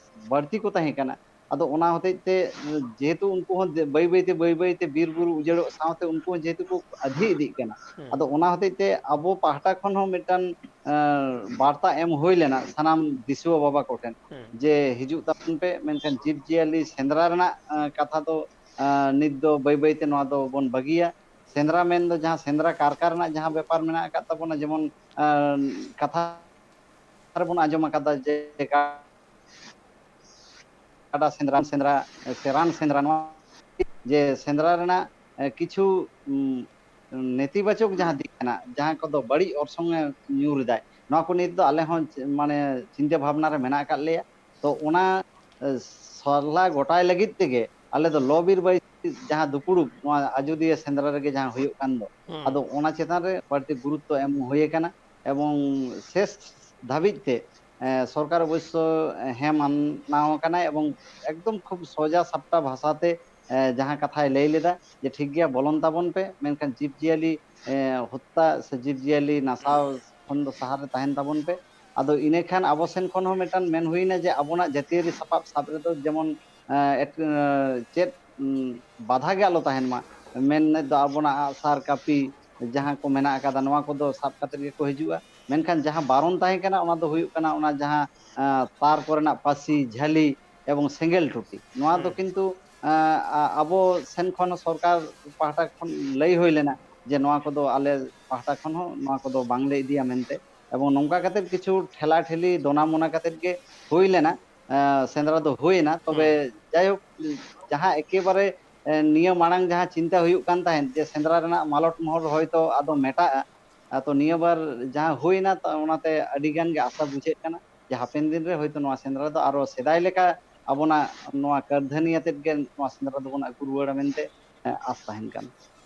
ᱵᱟᱹᱲᱛᱤ ᱠᱚ ᱛᱟᱦᱮᱸ ᱠᱟᱱᱟ, ᱟᱫᱚ ᱚᱱᱟ ᱦᱚᱛᱮᱡ ᱛᱮ, ᱩᱸ, ᱡᱮᱦᱮᱛᱩ ᱩᱱᱠᱩ ᱦᱚᱸ ᱫᱮ-, ᱵᱟᱹᱭ ᱵᱟᱹᱭ ᱛᱮ, ᱵᱟᱹᱭ ᱵᱟᱹᱭ ᱛᱮ ᱵᱤᱨ ᱵᱩᱨᱩ ᱩᱡᱟᱹᱲᱚᱜ ᱥᱟᱶᱛᱮ ᱩᱱᱠᱩ ᱦᱚᱸ ᱡᱮᱦᱮᱛᱩ ᱠᱚ ᱟᱹᱫᱷᱤ ᱤᱫᱤᱜ ᱠᱟᱱᱟ, ᱟᱫᱚ ᱚᱱᱟ ᱦᱚᱛᱮᱡ ᱛᱮ ᱟᱵᱚ ᱯᱟᱦᱴᱟ ᱠᱷᱚᱱ ᱦᱚᱸ ᱢᱤᱫᱴᱟᱝ, ᱟᱸ, ᱵᱟᱨᱛᱟ ᱮᱢ ᱦᱩᱭ ᱞᱮᱱᱟ ᱥᱟᱱᱟᱢ ᱫᱤᱥᱩᱣᱟᱹ ᱵᱟᱵᱟ ᱠᱚᱴᱷᱮᱱ ᱡᱮ ᱦᱤᱡᱩᱜ ᱛᱟᱵᱚᱱ ᱯᱮ, ᱢᱮᱱᱠᱷᱟᱱ ᱡᱤᱵᱽ ᱡᱤᱭᱟᱹᱞᱤ ᱥᱮᱸᱫᱽᱨᱟ ᱨᱮᱱᱟᱜ, ᱟᱸ, ᱠᱟᱛᱷᱟ ᱫᱚ, ᱟᱸ, ᱱᱤᱛ ᱫᱚ ᱵᱟᱹᱭ ᱵᱟᱹᱭ ᱛᱮ ᱱᱚᱣᱟ ᱫᱚ ᱵᱚᱱ ᱵᱟᱹᱜᱤᱭᱟ᱾ ᱥᱮᱸᱫᱽᱨᱟ ᱢᱮᱱ ᱫᱚ ᱡᱟᱦᱟᱸ ᱥᱮᱸᱫᱽᱨᱟ ᱠᱟᱨᱠᱟ ᱨᱮᱱᱟᱜ ᱡᱟᱦᱟᱸ ᱵᱮᱯᱟᱨ ᱢᱮᱱᱟᱜ ᱟᱠᱟᱫ ᱛᱟᱵᱚᱱᱟ, ᱡᱮᱢᱚᱱ, ᱟᱸ, ᱠᱟᱛᱷᱟ ᱨᱮᱵᱚᱱ ᱟᱸᱡᱚᱢ ᱟᱠᱟᱫᱟ ᱡᱮ ᱠᱟᱰᱟ ᱥᱮᱸᱫᱽᱨᱟ, ᱥᱮᱸᱫᱽᱨᱟ ᱥᱮ ᱨᱟᱱ ᱥᱮᱸᱫᱽᱨᱟ, ᱱᱚᱣᱟ ᱡᱮ ᱥᱮᱸᱫᱽᱨᱟ ᱨᱮᱱᱟᱜ, ᱮ, ᱠᱤᱪᱷᱩ, ᱩᱢ, ᱱᱮᱛᱤᱵᱟᱪᱚᱠ ᱡᱟᱦᱟᱸ ᱫᱤᱠ ᱠᱟᱱᱟ, ᱡᱟᱦᱟᱸ ᱠᱚᱫᱚ ᱵᱟᱹᱲᱤᱡ ᱚᱨᱥᱚᱝ ᱮ ᱧᱩᱨ ᱮᱫᱟᱭ, ᱱᱚᱣᱟ ᱠᱚ ᱱᱤᱛ ᱫᱚ ᱟᱞᱮ ᱦᱚᱸ ᱪᱮ-, ᱢᱟᱱᱮ ᱪᱤᱱᱛᱟᱹ ᱵᱷᱟᱵᱽᱱᱟ ᱨᱮ ᱢᱮᱱᱟᱜ ᱟᱠᱟᱫ ᱞᱮᱭᱟ᱾ ᱛᱚ ᱚᱱᱟ, ᱮ, ᱥᱟᱞᱟ ᱜᱚᱴᱟᱭ ᱞᱟᱹᱜᱤᱫ ᱛᱮᱜᱮ ᱟᱞᱮ ᱫᱚ ᱞᱚ ᱵᱤᱨ ᱵᱟᱹᱭᱥᱤ ᱡᱟᱦᱟᱸ ᱫᱩᱯᱩᱲᱩᱵ ᱱᱚᱣᱟ ᱟᱡᱚᱫᱤᱭᱟᱹ ᱥᱮᱸᱫᱽᱨᱟ ᱨᱮᱜᱮ ᱡᱟᱦᱟᱸ ᱦᱩᱭᱩᱜ ᱠᱟᱱ ᱫᱚ, ᱟᱫᱚ ᱚᱱᱟ ᱪᱮᱛᱟᱱ ᱨᱮ ᱵᱟᱹᱲᱛᱤ ᱜᱩᱨᱩᱛᱛᱚ ᱮᱢ ᱦᱩᱭ ᱟᱠᱟᱱᱟ᱾ ᱮᱵᱚᱝ ᱥᱮᱥ ᱫᱷᱟᱹᱵᱤᱡ ᱛᱮ ᱮ, ᱥᱚᱨᱠᱟᱨ ᱚᱵᱚᱥᱥᱚ ᱦᱮᱸ ᱢᱟᱱᱟᱣ ᱟᱠᱟᱱᱟᱭ, ᱮᱵᱚᱝ ᱮᱠᱫᱚᱢ ᱠᱷᱩᱵ ᱥᱚᱡᱟ ᱥᱟᱯᱴᱟ ᱵᱷᱟᱥᱟᱛᱮ, ᱮ, ᱡᱟᱦᱟᱸ ᱠᱟᱛᱷᱟᱭ ᱞᱟᱹᱭ ᱞᱮᱫᱟ ᱡᱮ ᱴᱷᱤᱠ ᱜᱮᱭᱟ, ᱵᱚᱞᱚᱱ ᱛᱟᱵᱚᱱ ᱯᱮ, ᱢᱮᱱᱠᱷᱟᱱ ᱡᱤᱵᱽᱼᱡᱤᱭᱟᱹᱞᱤ, ᱮ, ᱦᱚᱛᱛᱟ ᱥᱮ ᱡᱤᱵᱽᱼᱡᱤᱭᱟᱹᱞᱤ ᱱᱟᱥᱟᱣ ᱠᱷᱚᱱ ᱫᱚ ᱥᱟᱦᱟ ᱨᱮ ᱛᱟᱦᱮᱱ ᱛᱟᱵᱚᱱ ᱯᱮ᱾ ᱟᱫᱚ ᱤᱱᱟᱹ ᱠᱷᱟᱱ ᱟᱵᱚ ᱥᱮᱱ ᱠᱷᱚᱱ ᱦᱚᱸ ᱢᱤᱫᱴᱟᱝ ᱢᱮᱱ ᱦᱩᱭᱱᱟ ᱡᱮ ᱟᱵᱚᱱᱟᱜ ᱡᱟᱹᱛᱤᱭᱟᱹᱨᱤ ᱥᱟᱯᱟᱵ ᱥᱟᱵ ᱨᱮᱫᱚ ᱡᱮᱢᱚᱱ, ᱮ, ᱮᱴ-, ᱮ, ᱪᱮᱫ, ᱩᱢ, ᱵᱟᱫᱷᱟ ᱜᱮ ᱟᱞᱚ ᱛᱟᱦᱮᱱ ᱢᱟ᱾ ᱢᱮᱱᱮᱫ ᱫᱚ ᱟᱵᱚᱱᱟᱜ ᱟᱜᱼᱥᱟᱨ, ᱠᱟᱹᱯᱤ, ᱡᱟᱦᱟᱸ ᱠᱚ ᱢᱮᱱᱟᱜ ᱟᱠᱟᱫᱟ, ᱱᱚᱣᱟ ᱠᱚᱫᱚ ᱥᱟᱵ ᱠᱟᱛᱮᱫ ᱜᱮᱠᱚ ᱦᱤᱡᱩᱜᱼᱟ᱾ ᱢᱮᱱᱠᱷᱟᱱ ᱡᱟᱦᱟᱸ ᱵᱟᱨᱚᱱ ᱛᱟᱦᱮᱸ ᱠᱟᱱᱟ, ᱚᱱᱟ ᱫᱚ ᱦᱩᱭᱩᱜ ᱠᱟᱱᱟ ᱚᱱᱟ ᱡᱟᱦᱟᱸ, ᱟᱸ, ᱛᱟᱨ ᱠᱚᱨᱮᱱᱟᱜ ᱯᱟᱹᱥᱤ, ᱡᱷᱟᱹᱞᱤ ᱮᱵᱚᱝ ᱥᱮᱸᱜᱮᱞ ᱴᱩᱴᱤ᱾ ᱱᱚᱣᱟ ᱫᱚ ᱦᱩᱸ᱾ ᱠᱤᱱᱛᱩ, ᱟᱸ, ᱟ-, ᱟᱵᱚ ᱥᱮᱱ ᱠᱷᱚᱱ ᱥᱚᱨᱠᱟᱨ ᱯᱟᱦᱴᱟ ᱠᱷᱚᱱ ᱞᱟᱹᱭ ᱦᱩᱭ ᱞᱮᱱᱟ ᱡᱮ ᱱᱚᱣᱟ ᱠᱚᱫᱚ ᱟᱞᱮ ᱯᱟᱦᱴᱟ ᱠᱷᱚᱱ ᱦᱚᱸ ᱱᱚᱣᱟ ᱠᱚᱫᱚ ᱵᱟᱝᱞᱮ ᱤᱫᱤᱭᱟ ᱢᱮᱱᱛᱮ᱾ ᱮᱵᱚᱝ ᱱᱚᱝᱠᱟ ᱠᱟᱛᱮᱫ ᱠᱤᱪᱷᱩ ᱴᱷᱮᱞᱟ ᱴᱷᱮᱞᱤ ᱫᱚᱱᱟ ᱢᱚᱱᱟ ᱠᱟᱛᱮᱫ ᱜᱮ ᱦᱩᱭ ᱞᱮᱱᱟ, ᱟᱸ, ᱥᱮᱸᱫᱽᱨᱟ ᱫᱚ ᱦᱩᱭᱱᱟ᱾ ᱛᱚᱵᱮ ᱦᱩᱸ᱾ ᱡᱟᱭᱦᱳᱠ, ᱡᱟᱦᱟᱸ ᱮᱠᱮᱵᱟᱨᱮ, ᱮ, ᱱᱤᱭᱟᱹ ᱢᱟᱲᱟᱝ ᱡᱟᱦᱟᱸ ᱪᱤᱱᱛᱟ ᱦᱩᱭᱩᱜ ᱠᱟᱱ ᱛᱟᱦᱮᱸᱫ ᱡᱮ ᱥᱮᱸᱫᱽᱨᱟ ᱨᱮᱱᱟᱜ ᱢᱟᱞᱚᱴ ᱢᱚᱦᱚᱨ ᱦᱚᱭᱛᱳ ᱟᱫᱚ ᱢᱮᱴᱟᱜᱼᱟ, ᱟ, ᱛᱚ ᱱᱤᱭᱟᱹ ᱵᱟᱨ ᱡᱟᱦᱟᱸ ᱦᱩᱭᱱᱟ, ᱛᱚ ᱚᱱᱟᱛᱮ ᱟᱹᱰᱤ ᱜᱟᱱ ᱜᱮ ᱟᱥᱟ ᱵᱩᱡᱷᱟᱹᱜ ᱠᱟᱱᱟ ᱡᱮ ᱦᱟᱯᱮᱱ ᱫᱤᱱ ᱨᱮ ᱦᱚᱭᱛᱳ ᱱᱚᱣᱟ ᱥᱮᱸᱫᱽᱨᱟ ᱫᱚ ᱟᱨᱚ ᱥᱮᱫᱟᱭ ᱞᱮᱠᱟ ᱟᱵᱚᱱᱟᱜ ᱱᱚᱣᱟ ᱠᱟᱹᱨᱫᱷᱟᱹᱱᱤ ᱟᱛᱮᱫ ᱜᱮ ᱱᱚᱣᱟ ᱥᱮᱸᱫᱽᱨᱟ ᱫᱚᱵᱚᱱ ᱟᱹᱜᱩ ᱨᱩᱣᱟᱹᱲᱟ ᱢᱮᱱᱛᱮ, ᱮ, ᱟᱥ ᱛᱟᱦᱮᱱ ᱠᱟᱱᱟ᱾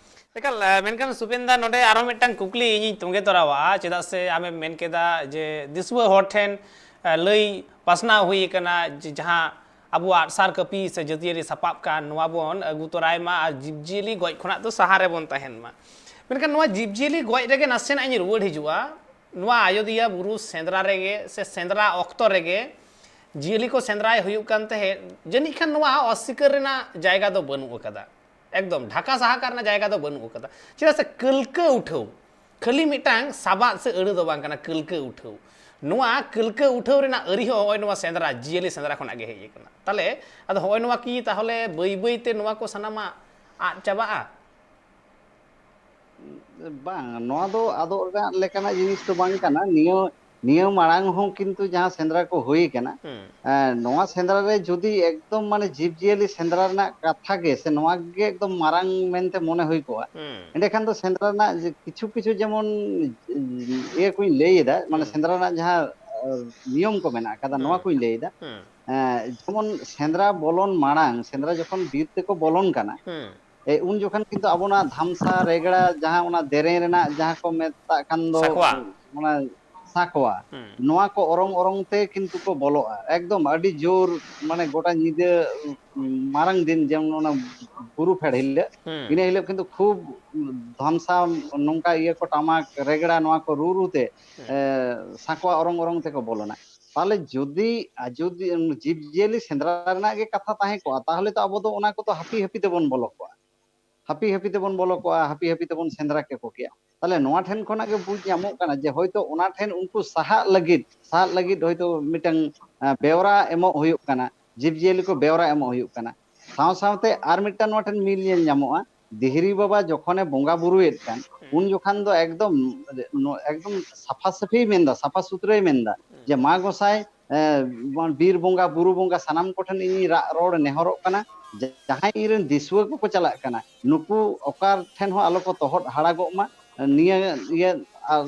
ᱮᱠᱟᱞ, ᱮ, ᱢᱮᱱᱠᱷᱟᱱ ᱥᱩᱵᱮᱱ ᱫᱟ, ᱱᱚᱰᱮ ᱟᱨᱚ ᱢᱤᱫᱴᱟᱝ ᱠᱩᱠᱞᱤ ᱤᱧᱤᱧ ᱛᱚᱸᱜᱮ ᱛᱚᱨᱟᱣᱟᱜᱼᱟ, ᱪᱮᱫᱟᱜ ᱥᱮ ᱟᱢᱮᱢ ᱢᱮᱱ ᱠᱮᱫᱟ ᱡᱮ ᱫᱤᱥᱩᱣᱟᱹ ᱦᱚᱲ ᱴᱷᱮᱱ, ᱮ, ᱞᱟᱹᱭ ᱯᱟᱥᱱᱟᱣ ᱦᱩᱭ ᱟᱠᱟᱱᱟ ᱡᱮ ᱡᱟᱦᱟᱸ ᱟᱵᱚᱣᱟᱜ ᱟᱜᱼᱥᱟᱨ ᱠᱟᱹᱯᱤ ᱥᱮ ᱡᱟᱹᱛᱤᱭᱟᱹᱨᱤ ᱥᱟᱯᱟᱵ ᱠᱟᱱ, ᱱᱚᱣᱟ ᱵᱚᱱ ᱟᱹᱜᱩ ᱛᱚᱨᱟᱭ ᱢᱟ ᱟᱨ ᱡᱤᱵᱽᱼᱡᱤᱭᱟᱹᱞᱤ ᱜᱚᱡ ᱠᱷᱚᱱᱟᱜ ᱫᱚ ᱥᱟᱦᱟ ᱨᱮᱵᱚᱱ ᱛᱟᱦᱮᱱ ᱢᱟ᱾ ᱢᱮᱱᱠᱷᱟᱱ ᱱᱚᱣᱟ ᱡᱤᱵᱽᱼᱡᱤᱭᱟᱹᱞᱤ ᱜᱚᱡ ᱨᱮᱜᱮ ᱱᱟᱥᱮᱱᱟᱜ ᱤᱧ ᱨᱩᱣᱟᱹᱲ ᱦᱤᱡᱩᱜᱼᱟ᱾ ᱱᱚᱣᱟ ᱟᱡᱚᱫᱤᱭᱟᱹ ᱵᱩᱨᱩ ᱥᱮᱸᱫᱽᱨᱟ ᱨᱮᱜᱮ ᱥᱮ ᱥᱮᱸᱫᱽᱨᱟ ᱚᱠᱛᱚ ᱨᱮᱜᱮ ᱡᱤᱭᱟᱹᱞᱤ ᱠᱚ ᱥᱮᱸᱫᱽᱨᱟᱭ ᱦᱩᱭᱩᱜ ᱠᱟᱱ ᱛᱟᱦᱮᱸᱫ, ᱡᱟᱹᱱᱤᱡ ᱠᱷᱟᱱ ᱱᱚᱣᱟ ᱚᱥᱥᱤᱠᱟᱹᱨ ᱨᱮᱱᱟᱜ ᱡᱟᱭᱜᱟ ᱫᱚ ᱵᱟᱹᱱᱩᱜ ᱟᱠᱟᱫᱟ᱾ ᱮᱠᱫᱚᱢ ᱰᱷᱟᱠᱟ ᱥᱟᱦᱟ ᱠᱟᱜ ᱨᱮᱱᱟᱜ ᱡᱟᱭᱜᱟ ᱫᱚ ᱵᱟᱹᱱᱩᱜ ᱟᱠᱟᱫᱟ᱾ ᱪᱮᱫᱟᱜ ᱥᱮ ᱠᱟᱹᱞᱠᱟᱹ ᱩᱴᱷᱟᱹᱣ ᱠᱷᱟᱹᱞᱤ ᱢᱤᱫᱴᱟᱝ ᱥᱟᱵᱟᱫ ᱥᱮ ᱟᱹᱲᱟᱹ ᱫᱚ ᱵᱟᱝ ᱠᱟᱱᱟ, ᱠᱟᱹᱞᱠᱟᱹ ᱩᱴᱷᱟᱹᱣ᱾ ᱱᱚᱣᱟ ᱠᱟᱹᱞᱠᱟᱹ ᱩᱴᱷᱟᱹᱣ ᱨᱮᱱᱟᱜ ᱟᱹᱨᱤ ᱦᱚᱸ ᱦᱚᱸᱜᱼᱚᱭ ᱱᱚᱣᱟ ᱥᱮᱸᱫᱽᱨᱟ, ᱡᱤᱭᱟᱹᱞᱤ ᱥᱮᱸᱫᱽᱨᱟ ᱠᱷᱚᱱᱟᱜ ᱜᱮ ᱦᱮᱡ ᱟᱠᱟᱱᱟ᱾ ᱛᱟᱦᱞᱮ ᱟᱫᱚ ᱦᱚᱸᱜᱼᱚᱭ ᱱᱚᱣᱟ ᱠᱤ ᱛᱟᱦᱚᱞᱮ ᱵᱟᱹᱭ ᱵᱟᱹᱭ ᱛᱮ ᱱᱚᱣᱟ ᱠᱚ ᱥᱟᱱᱟᱢᱟᱜ ᱟᱫ ᱪᱟᱵᱟᱜᱼᱟ? ᱵᱟᱝ, ᱱᱚᱣᱟ ᱫᱚ ᱟᱫᱚᱜ ᱨᱮᱱᱟᱜ ᱞᱮᱠᱟᱱᱟᱜ ᱡᱤᱱᱤᱥ ᱫᱚ ᱵᱟᱝ ᱠᱟᱱᱟ᱾ ᱱᱤᱭᱟᱹ, ᱱᱤᱭᱟᱹ ᱢᱟᱲᱟᱝ ᱦᱚᱸ ᱠᱤᱱᱛᱩ ᱡᱟᱦᱟᱸ ᱥᱮᱸᱫᱽᱨᱟ ᱠᱚ ᱦᱩᱭ ᱠᱟᱱᱟ, ᱦᱩᱸ᱾ ᱮᱸ, ᱱᱚᱣᱟ ᱥᱮᱸᱫᱽᱨᱟ ᱨᱮ ᱡᱩᱫᱤ ᱮᱠᱫᱚᱢ ᱢᱟᱱᱮ ᱡᱤᱵᱽ ᱡᱤᱭᱟᱹᱞᱤ ᱥᱮᱸᱫᱽᱨᱟ ᱨᱮᱱᱟᱜ ᱠᱟᱛᱷᱟ ᱜᱮ ᱥᱮ ᱱᱚᱣᱟ ᱜᱮ ᱮᱠᱫᱚᱢ ᱢᱟᱨᱟᱝ ᱢᱮᱱᱛᱮ ᱢᱚᱱᱮ ᱦᱩᱭ ᱠᱚᱜᱼᱟ, ᱦᱩᱸ᱾ ᱮᱸᱰᱮᱠᱷᱟᱱ ᱫᱚ ᱥᱮᱸᱫᱽᱨᱟ ᱨᱮᱱᱟᱜ ᱡᱮ ᱠᱤᱪᱷᱩ ᱠᱤᱪᱷᱩ ᱡᱮᱢᱚᱱ ᱤᱭᱟᱹ ᱠᱚᱧ ᱞᱟᱹᱭ ᱮᱫᱟ, ᱢᱟᱱᱮ ᱦᱩᱸ᱾ ᱥᱮᱸᱫᱽᱨᱟ ᱨᱮᱱᱟᱜ ᱡᱟᱦᱟᱸ, ᱟᱸ, ᱱᱤᱭᱚᱢ ᱠᱚ ᱢᱮᱱᱟᱜ ᱟᱠᱟᱫᱟ, ᱱᱚᱣᱟ ᱦᱩᱸ᱾ ᱠᱚᱧ ᱞᱟᱹᱭ ᱮᱫᱟ᱾ ᱦᱩᱸ᱾ ᱮᱸ, ᱡᱮᱢᱚᱱ ᱥᱮᱸᱫᱽᱨᱟ ᱵᱚᱞᱚᱱ ᱢᱟᱲᱟᱝ, ᱥᱮᱸᱫᱽᱨᱟ ᱡᱚᱠᱷᱚᱱ ᱵᱤᱨ ᱛᱮᱠᱚ ᱵᱚᱞᱚᱱ ᱠᱟᱱᱟ, ᱦᱩᱸ᱾ ᱮ, ᱩᱱ ᱡᱚᱠᱷᱚᱱ ᱠᱤᱱᱛᱩ ᱟᱵᱚ ᱚᱱᱟ ᱫᱷᱟᱢᱥᱟ ᱨᱮᱜᱽᱲᱟ ᱡᱟᱦᱟᱸ ᱚᱱᱟ ᱫᱮᱨᱮᱧ ᱨᱮᱱᱟᱜ ᱡᱟᱦᱟᱸ ᱠᱚ ᱢᱮᱛᱟᱜ ᱠᱟᱱ ᱫᱚ, ᱥᱟᱠᱣᱟ᱾ ᱚᱱᱟ ᱥᱟᱸᱠᱣᱟ, ᱦᱩᱸ᱾ ᱱᱚᱣᱟ ᱠᱚ ᱚᱨᱚᱝ ᱚᱨᱚᱝ ᱛᱮ ᱠᱤᱱᱛᱩ ᱠᱚ ᱵᱚᱞᱚᱜᱼᱟ᱾ ᱮᱠᱫᱚᱢ ᱟᱹᱰᱤ ᱡᱳᱨ, ᱢᱟᱱᱮ ᱜᱚᱴᱟ ᱧᱤᱫᱟᱹ, ᱩᱸ, ᱢᱟᱨᱟᱝ ᱫᱤᱱ, ᱡᱮᱢᱚᱱ ᱚᱱᱟ ᱵᱩᱨᱩ ᱯᱷᱮᱰ ᱦᱤᱞᱳᱜ, ᱦᱩᱸ᱾ ᱤᱱᱟᱹ ᱦᱤᱞᱳᱜ ᱠᱤᱱᱛᱩ ᱠᱷᱩᱵ ᱫᱷᱟᱢᱥᱟ ᱱᱚᱝᱠᱟ ᱤᱭᱟᱹ ᱠᱚ, ᱴᱟᱢᱟᱠ ᱨᱮᱜᱽᱲᱟ ᱱᱚᱣᱟ ᱠᱚ ᱨᱩ ᱨᱩ ᱛᱮ, ᱦᱩᱸ᱾ ᱮ, ᱥᱟᱸᱠᱣᱟ ᱚᱨᱚᱝ ᱚᱨᱚᱝ ᱛᱮᱠᱚ ᱵᱚᱞᱚᱱᱟ᱾ ᱛᱟᱦᱚᱞᱮ ᱡᱩᱫᱤ, ᱟ, ᱡᱩᱫᱤ ᱡᱤᱵᱽ ᱡᱤᱭᱟᱹᱞᱤ ᱥᱮᱸᱫᱽᱨᱟ ᱨᱮᱱᱟᱜ ᱜᱮ ᱠᱟᱛᱷᱟ ᱛᱟᱦᱮᱸ ᱠᱚᱜᱼᱟ, ᱛᱟᱦᱚᱞᱮ ᱛᱚ ᱟᱵᱚ ᱫᱚ ᱚᱱᱟ ᱠᱚᱫᱚ ᱦᱟᱹᱯᱤ ᱦᱟᱹᱯᱤ ᱛᱮᱵᱚᱱ ᱵᱚᱞᱚ ᱠᱚᱜᱼᱟ᱾ ᱦᱟᱹᱯᱤ ᱦᱟᱹᱯᱤ ᱛᱮᱵᱚᱱ ᱵᱚᱞᱚ ᱠᱚᱜᱼᱟ, ᱦᱟᱹᱯᱤ ᱦᱟᱹᱯᱤ ᱛᱮᱵᱚᱱ ᱥᱮᱸᱫᱽᱨᱟ ᱠᱮᱠᱚ ᱠᱮᱭᱟ᱾ ᱛᱟᱦᱚᱞᱮ ᱱᱚᱣᱟ ᱴᱷᱮᱱ ᱠᱷᱚᱱᱟᱜ ᱜᱮ ᱵᱩᱡᱽ ᱧᱟᱢᱚᱜ ᱠᱟᱱᱟ ᱡᱮ ᱦᱚᱭᱛᱳ ᱚᱱᱟ ᱴᱷᱮᱱ ᱩᱱᱠᱩ ᱥᱟᱦᱟᱜ ᱞᱟᱹᱜᱤᱫ, ᱥᱟᱦᱟᱜ ᱞᱟᱹᱜᱤᱫ ᱦᱚᱭᱛᱳ ᱢᱤᱫᱴᱟᱝ, ᱟ, ᱵᱮᱣᱨᱟ ᱮᱢᱚᱜ ᱦᱩᱭᱩᱜ ᱠᱟᱱᱟ, ᱡᱤᱵᱽ ᱡᱤᱭᱟᱹᱞᱤ ᱠᱚ ᱵᱮᱣᱨᱟ ᱮᱢᱚᱜ ᱦᱩᱭᱩᱜ ᱠᱟᱱᱟ᱾ ᱥᱟᱶ ᱥᱟᱶᱛᱮ ᱟᱨ ᱢᱤᱫᱴᱟᱝ ᱱᱚᱣᱟ ᱴᱷᱮᱱ ᱢᱤᱞ ᱧᱮᱞ ᱧᱟᱢᱚᱜᱼᱟ, ᱫᱤᱦᱨᱤ ᱵᱟᱵᱟ ᱡᱚᱠᱷᱚᱱᱮ ᱵᱚᱸᱜᱟ ᱵᱩᱨᱩᱭᱮᱫ ᱠᱟᱱ, ᱩᱱ ᱡᱚᱠᱷᱟᱱ ᱫᱚ ᱮᱠᱫᱚᱢ, ᱮᱠᱫᱚᱢ ᱥᱟᱯᱷᱟ ᱥᱟᱹᱯᱷᱤᱭ ᱢᱮᱱᱫᱟ, ᱥᱟᱯᱷᱟ ᱥᱩᱛᱨᱟᱹᱭ ᱢᱮᱱᱫᱟ ᱡᱮ, "ᱢᱟ ᱜᱚᱸᱥᱟᱭ, ᱮ, ᱵᱤᱨ ᱵᱚᱸᱜᱟ, ᱵᱩᱨᱩ ᱵᱚᱸᱜᱟ, ᱥᱟᱱᱟᱢ ᱠᱚᱴᱷᱮᱱ ᱤᱧᱤᱧ ᱨᱟᱜ ᱨᱚᱲ ᱱᱮᱦᱚᱨᱚᱜ ᱠᱟᱱᱟ, ᱡᱟᱦᱟᱸᱭ ᱤᱧᱨᱮᱱ ᱫᱤᱥᱩᱣᱟᱹ ᱠᱚᱠᱚ ᱪᱟᱞᱟᱜ ᱠᱟᱱᱟ, ᱱᱩᱠᱩ ᱚᱠᱟ ᱴᱷᱮᱱ ᱦᱚᱸ ᱟᱞᱚ ᱠᱚ ᱛᱚᱦᱚᱫ ᱦᱟᱲᱟᱜᱚᱜ ᱢᱟ, ᱱᱤᱭᱟᱹ ᱤᱭᱟᱹ, ᱟᱨ,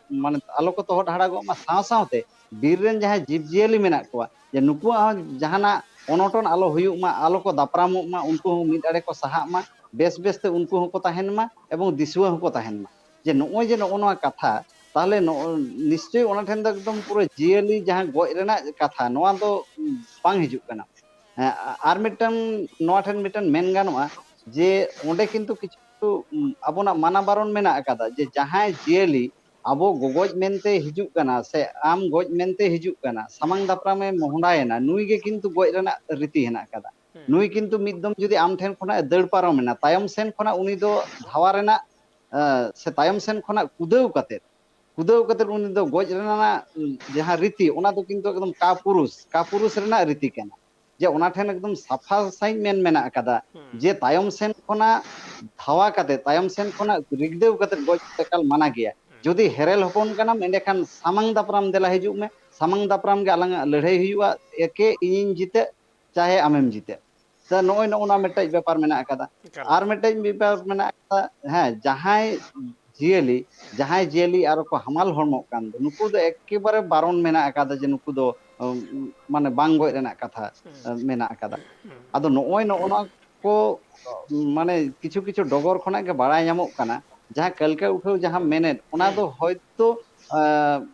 ᱢᱟᱱᱮ ᱟᱞᱚ ᱠᱚ ᱛᱚᱦᱚᱫ ᱦᱟᱲᱟᱜᱚᱜ ᱢᱟ, ᱥᱟᱶ ᱥᱟᱶᱛᱮ ᱵᱤᱨ ᱨᱮᱱ ᱡᱟᱦᱟᱸᱭ ᱡᱤᱵᱽ ᱡᱤᱭᱟᱹᱞᱤ ᱢᱮᱱᱟᱜ ᱠᱚᱣᱟ, ᱡᱮ ᱱᱩᱠᱩᱣᱟᱜ ᱦᱚᱸ ᱡᱟᱦᱟᱱᱟᱜ ᱚᱱᱚᱴᱚᱱ ᱟᱞᱚ ᱦᱩᱭᱩᱜ ᱢᱟ, ᱟᱞᱚ ᱠᱚ ᱫᱟᱯᱨᱟᱢᱚᱜ ᱢᱟ, ᱩᱱᱠᱩ ᱦᱚᱸ ᱢᱤᱫ ᱟᱲᱮ ᱠᱚ ᱥᱟᱦᱟᱜ ᱢᱟ, ᱵᱮᱥ ᱵᱮᱥᱛᱮ ᱩᱱᱠᱩ ᱦᱚᱸᱠᱚ ᱛᱟᱦᱮᱱ ᱢᱟ ᱮᱵᱚᱝ ᱫᱤᱥᱩᱣᱟᱹ ᱦᱚᱸᱠᱚ ᱛᱟᱦᱮᱱ ᱢᱟ", ᱡᱮ ᱱᱚᱜᱼᱚᱭ ᱡᱮ ᱱᱚᱜᱼᱚ ᱱᱚᱣᱟ ᱠᱟᱛᱷᱟ, ᱛᱟᱦᱚᱞᱮ ᱱᱚᱜᱼᱚ, ᱱᱤᱥᱪᱳᱭ ᱚᱱᱟ ᱴᱷᱮᱱ ᱫᱚ ᱮᱠᱫᱚᱢ ᱯᱩᱨᱟᱹ ᱡᱤᱭᱟᱹᱞᱤ ᱡᱟᱦᱟᱸ ᱜᱚᱡ ᱨᱮᱱᱟᱜ ᱠᱟᱛᱷᱟ, ᱱᱚᱣᱟ ᱫᱚ ᱵᱟᱝ ᱦᱤᱡᱩᱜ ᱠᱟᱱᱟ᱾ ᱦᱮᱸ, ᱟ-, ᱟᱨ ᱢᱤᱫᱴᱟᱝ, ᱱᱚᱣᱟ ᱴᱷᱮᱱ ᱢᱤᱫᱴᱟᱝ ᱢᱮᱱ ᱜᱟᱱᱚᱜᱼᱟ ᱡᱮ ᱚᱸᱰᱮ ᱠᱤᱱᱛᱩ ᱠᱤᱪᱷᱩ, ᱩᱢ, ᱟᱵᱚᱱᱟᱜ ᱢᱟᱱᱟ ᱵᱟᱨᱚᱱ ᱢᱮᱱᱟᱜ ᱟᱠᱟᱫᱟ ᱡᱮ ᱡᱟᱦᱟᱸᱭ ᱡᱤᱭᱟᱹᱞᱤ ᱟᱵᱚ ᱜᱚᱜᱚᱡ ᱢᱮᱱᱛᱮ ᱦᱤᱡᱩᱜ ᱠᱟᱱᱟ ᱥᱮ ᱟᱢ ᱜᱚᱡ ᱢᱮᱱᱛᱮ ᱦᱤᱡᱩᱜ ᱠᱟᱱᱟ, ᱥᱟᱢᱟᱝ ᱫᱟᱯᱨᱟᱢᱮ ᱢᱚᱦᱰᱟᱭᱮᱱᱟ, ᱱᱩᱭ ᱜᱮ ᱠᱤᱱᱛᱩ ᱜᱚᱡ ᱨᱮᱱᱟᱜ ᱨᱤᱛᱤ ᱦᱮᱱᱟᱜ ᱟᱠᱟᱫᱟ᱾ ᱱᱩᱭ ᱠᱤᱱᱛᱩ ᱢᱤᱫ ᱫᱚᱢ ᱡᱩᱫᱤ ᱟᱢ ᱴᱷᱮᱱ ᱠᱷᱚᱱᱟᱜ ᱮ ᱫᱟᱹᱲ ᱯᱟᱨᱚᱢᱮᱱᱟ, ᱛᱟᱭᱚᱢ ᱥᱮᱱ ᱠᱷᱚᱱᱟᱜ ᱩᱱᱤ ᱫᱚ ᱫᱷᱟᱣᱟ ᱨᱮᱱᱟᱜ, ᱮ, ᱥᱮ ᱛᱟᱭᱚᱢ ᱥᱮᱱ ᱠᱷᱚᱱᱟᱜ ᱠᱩᱫᱟᱹᱣ ᱠᱟᱛᱮ, ᱠᱩᱫᱟᱹᱣ ᱠᱟᱛᱮ ᱩᱱᱤ ᱫᱚ ᱜᱚᱡ ᱨᱮᱱᱟᱜ ᱡᱟᱦᱟᱸ ᱨᱤᱛᱤ, ᱚᱱᱟ ᱫᱚ ᱠᱤᱱᱛᱩ ᱮᱠᱫᱚᱢ ᱠᱟᱯᱩᱨᱩᱥ, ᱠᱟᱯᱩᱨᱩᱥ ᱨᱮᱱᱟᱜ ᱨᱤᱛᱤ ᱠᱟᱱᱟ᱾ ᱡᱮ ᱚᱱᱟ ᱴᱷᱮᱱ ᱮᱠᱫᱚᱢ ᱥᱟᱯᱷᱟ ᱥᱟᱺᱦᱤᱡ ᱢᱮᱱ ᱢᱮᱱᱟᱜ ᱟᱠᱟᱫᱟ ᱡᱮ ᱛᱟᱭᱚᱢ ᱥᱮᱱ ᱠᱷᱚᱱᱟᱜ ᱫᱷᱟᱣᱟ ᱠᱟᱛᱮ, ᱛᱟᱭᱚᱢ ᱥᱮᱱ ᱠᱷᱚᱱᱟᱜ ᱨᱤᱜᱫᱟᱹᱣ ᱠᱟᱛᱮ ᱜᱚᱡ ᱮᱠᱟᱞ ᱢᱟᱱᱟ ᱜᱮᱭᱟ᱾ ᱡᱩᱫᱤ ᱦᱮᱨᱮᱞ ᱦᱚᱯᱚᱱ ᱠᱟᱱᱟᱢ, ᱮᱸᱰᱮᱠᱷᱟᱱ ᱥᱟᱢᱟᱝ ᱫᱟᱯᱨᱟᱢ ᱫᱮᱞᱟ ᱦᱤᱡᱩᱜ ᱢᱮ, ᱥᱟᱢᱟᱝ ᱫᱟᱯᱨᱟᱢ ᱜᱮ ᱟᱞᱟᱝᱟᱜ ᱞᱟᱹᱲᱦᱟᱹᱭ ᱦᱩᱭᱩᱜᱼᱟ, ᱮᱠᱮ ᱤᱧᱤᱧ ᱡᱤᱛᱟᱹᱜ, ᱪᱟᱦᱮ ᱟᱢᱮᱢ ᱡᱤᱛᱟᱹᱜ᱾ ᱛᱚ ᱱᱚᱜᱼᱚᱭ ᱱᱚᱜᱼᱚ ᱱᱚᱣᱟ ᱢᱤᱫᱴᱮᱡ ᱵᱮᱯᱟᱨ ᱢᱮᱱᱟᱜ ᱟᱠᱟᱫᱟ᱾ ᱮᱠᱟᱞ᱾ ᱟᱨ ᱢᱤᱫᱴᱮᱡ ᱵᱮᱯᱟᱨ ᱢᱮᱱᱟᱜ ᱟᱠᱟᱫᱟ, ᱦᱮᱸ, ᱡᱟᱦᱟᱸᱭ ᱡᱤᱭᱟᱹᱞᱤ, ᱡᱟᱦᱟᱸᱭ ᱡᱤᱭᱟᱹᱞᱤ ᱟᱨᱚ ᱠᱚ ᱦᱟᱢᱟᱞ ᱦᱚᱲᱢᱚᱜ ᱠᱟᱱ ᱫᱚ, ᱱᱩᱠᱩ ᱫᱚ ᱮᱠᱮᱵᱟᱨᱮ ᱵᱟᱨᱚᱱ ᱢᱮᱱᱟᱜ ᱟᱠᱟᱫᱟ ᱡᱮ ᱱᱩᱠᱩ ᱫᱚ, ᱩᱢ, ᱢᱟᱱᱮ ᱵᱟᱝ ᱜᱚᱡ ᱨᱮᱱᱟᱜ ᱠᱟᱛᱷᱟ, ᱩᱢ, ᱢᱮᱱᱟᱜ ᱟᱠᱟᱫᱟ᱾ ᱟᱫᱚ ᱱᱚᱜᱼᱚᱭ ᱱᱚᱜᱼᱚ ᱱᱚᱣᱟ ᱠᱚ, ᱩᱢ, ᱢᱟᱱᱮ ᱠᱤᱪᱷᱩ ᱠᱤᱪᱷᱩ ᱰᱚᱜᱚᱨ ᱠᱷᱚᱱᱟᱜ ᱜᱮ ᱵᱟᱲᱟᱭ ᱧᱟᱢᱚᱜ ᱠᱟᱱᱟ ᱡᱟᱦᱟᱸ ᱠᱟᱹᱞᱠᱟᱹ ᱩᱴᱷᱟᱹᱣ ᱡᱟᱦᱟᱸ ᱢᱮᱱᱮᱫ, ᱚᱱᱟ ᱫᱚ ᱦᱚᱭᱛᱳ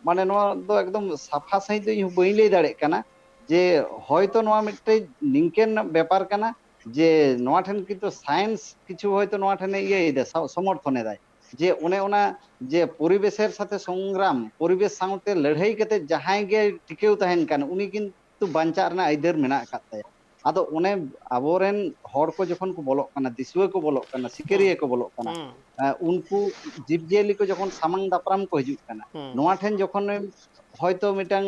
ᱢᱟᱱᱮ ᱱᱚᱣᱟ ᱫᱚ ᱮᱠᱫᱚᱢ ᱥᱟᱯᱷᱟ ᱥᱟᱺᱦᱤᱡ ᱫᱚ ᱤᱧ ᱦᱚᱸ ᱵᱟᱹᱧ ᱞᱟᱹᱭ ᱫᱟᱲᱮᱭᱟᱜ ᱠᱟᱱᱟ ᱡᱮ ᱦᱚᱭᱛᱳ ᱱᱚᱣᱟ ᱢᱤᱫᱴᱮᱡ ᱱᱤᱝᱠᱟᱹᱱ ᱵᱮᱯᱟᱨ ᱠᱟᱱᱟ ᱡᱮ ᱱᱚᱣᱟ ᱴᱷᱮᱱ ᱠᱤᱱᱛᱩ ᱥᱟᱭᱮᱱᱥ ᱠᱤᱪᱷᱩ ᱦᱚᱭᱛᱳ ᱱᱚᱣᱟ ᱴᱷᱮᱱᱮ ᱤᱭᱟᱹᱭᱮᱫᱟ, ᱥᱚᱢᱚᱨᱛᱷᱚᱱ ᱮᱫᱟᱭ, ᱡᱮ ᱚᱱᱮ ᱚᱱᱟ ᱡᱮ ᱯᱚᱨᱤᱵᱮᱥᱮᱨ ᱥᱟᱛᱷᱮ ᱥᱚᱝᱜᱨᱟᱢ, ᱯᱚᱨᱤᱵᱮᱥ ᱥᱟᱶᱛᱮ ᱞᱟᱹᱲᱦᱟᱹᱭ ᱠᱟᱛᱮ ᱡᱟᱦᱟᱸᱭ ᱜᱮ ᱴᱤᱠᱟᱹᱣ ᱛᱟᱦᱮᱱ ᱠᱟᱱ, ᱩᱱᱤ ᱠᱤᱱᱛᱩ ᱵᱟᱧᱪᱟᱜ ᱨᱮᱱᱟᱜ ᱟᱹᱭᱫᱟᱹᱨ ᱢᱮᱱᱟᱜ ᱟᱠᱟᱫ ᱛᱟᱭᱟ᱾ ᱟᱫᱚ ᱚᱱᱮ ᱟᱵᱚᱨᱮᱱ ᱦᱚᱲ ᱠᱚ ᱡᱚᱠᱷᱚᱱ ᱠᱚ ᱵᱚᱞᱚᱜ ᱠᱟᱱᱟ, ᱫᱤᱥᱩᱣᱟᱹ ᱠᱚ ᱵᱚᱞᱚᱜ ᱠᱟᱱᱟ, ᱥᱤᱠᱟᱹᱨᱤᱭᱟᱹ ᱠᱚ ᱵᱚᱞᱚᱜ ᱠᱟᱱᱟ, ᱩᱱᱠᱩ ᱡᱤᱵᱽᱼᱡᱤᱭᱟᱹᱞᱤ ᱠᱚ ᱡᱚᱠᱷᱚᱱ ᱥᱟᱢᱟᱝ ᱫᱟᱯᱨᱟᱢ ᱠᱚ ᱦᱤᱡᱩᱜ ᱠᱟᱱᱟ, ᱱᱚᱣᱟ ᱴᱷᱮᱱ ᱡᱚᱠᱷᱚᱱ ᱦᱚᱭᱛᱳ ᱢᱤᱫᱴᱟᱝ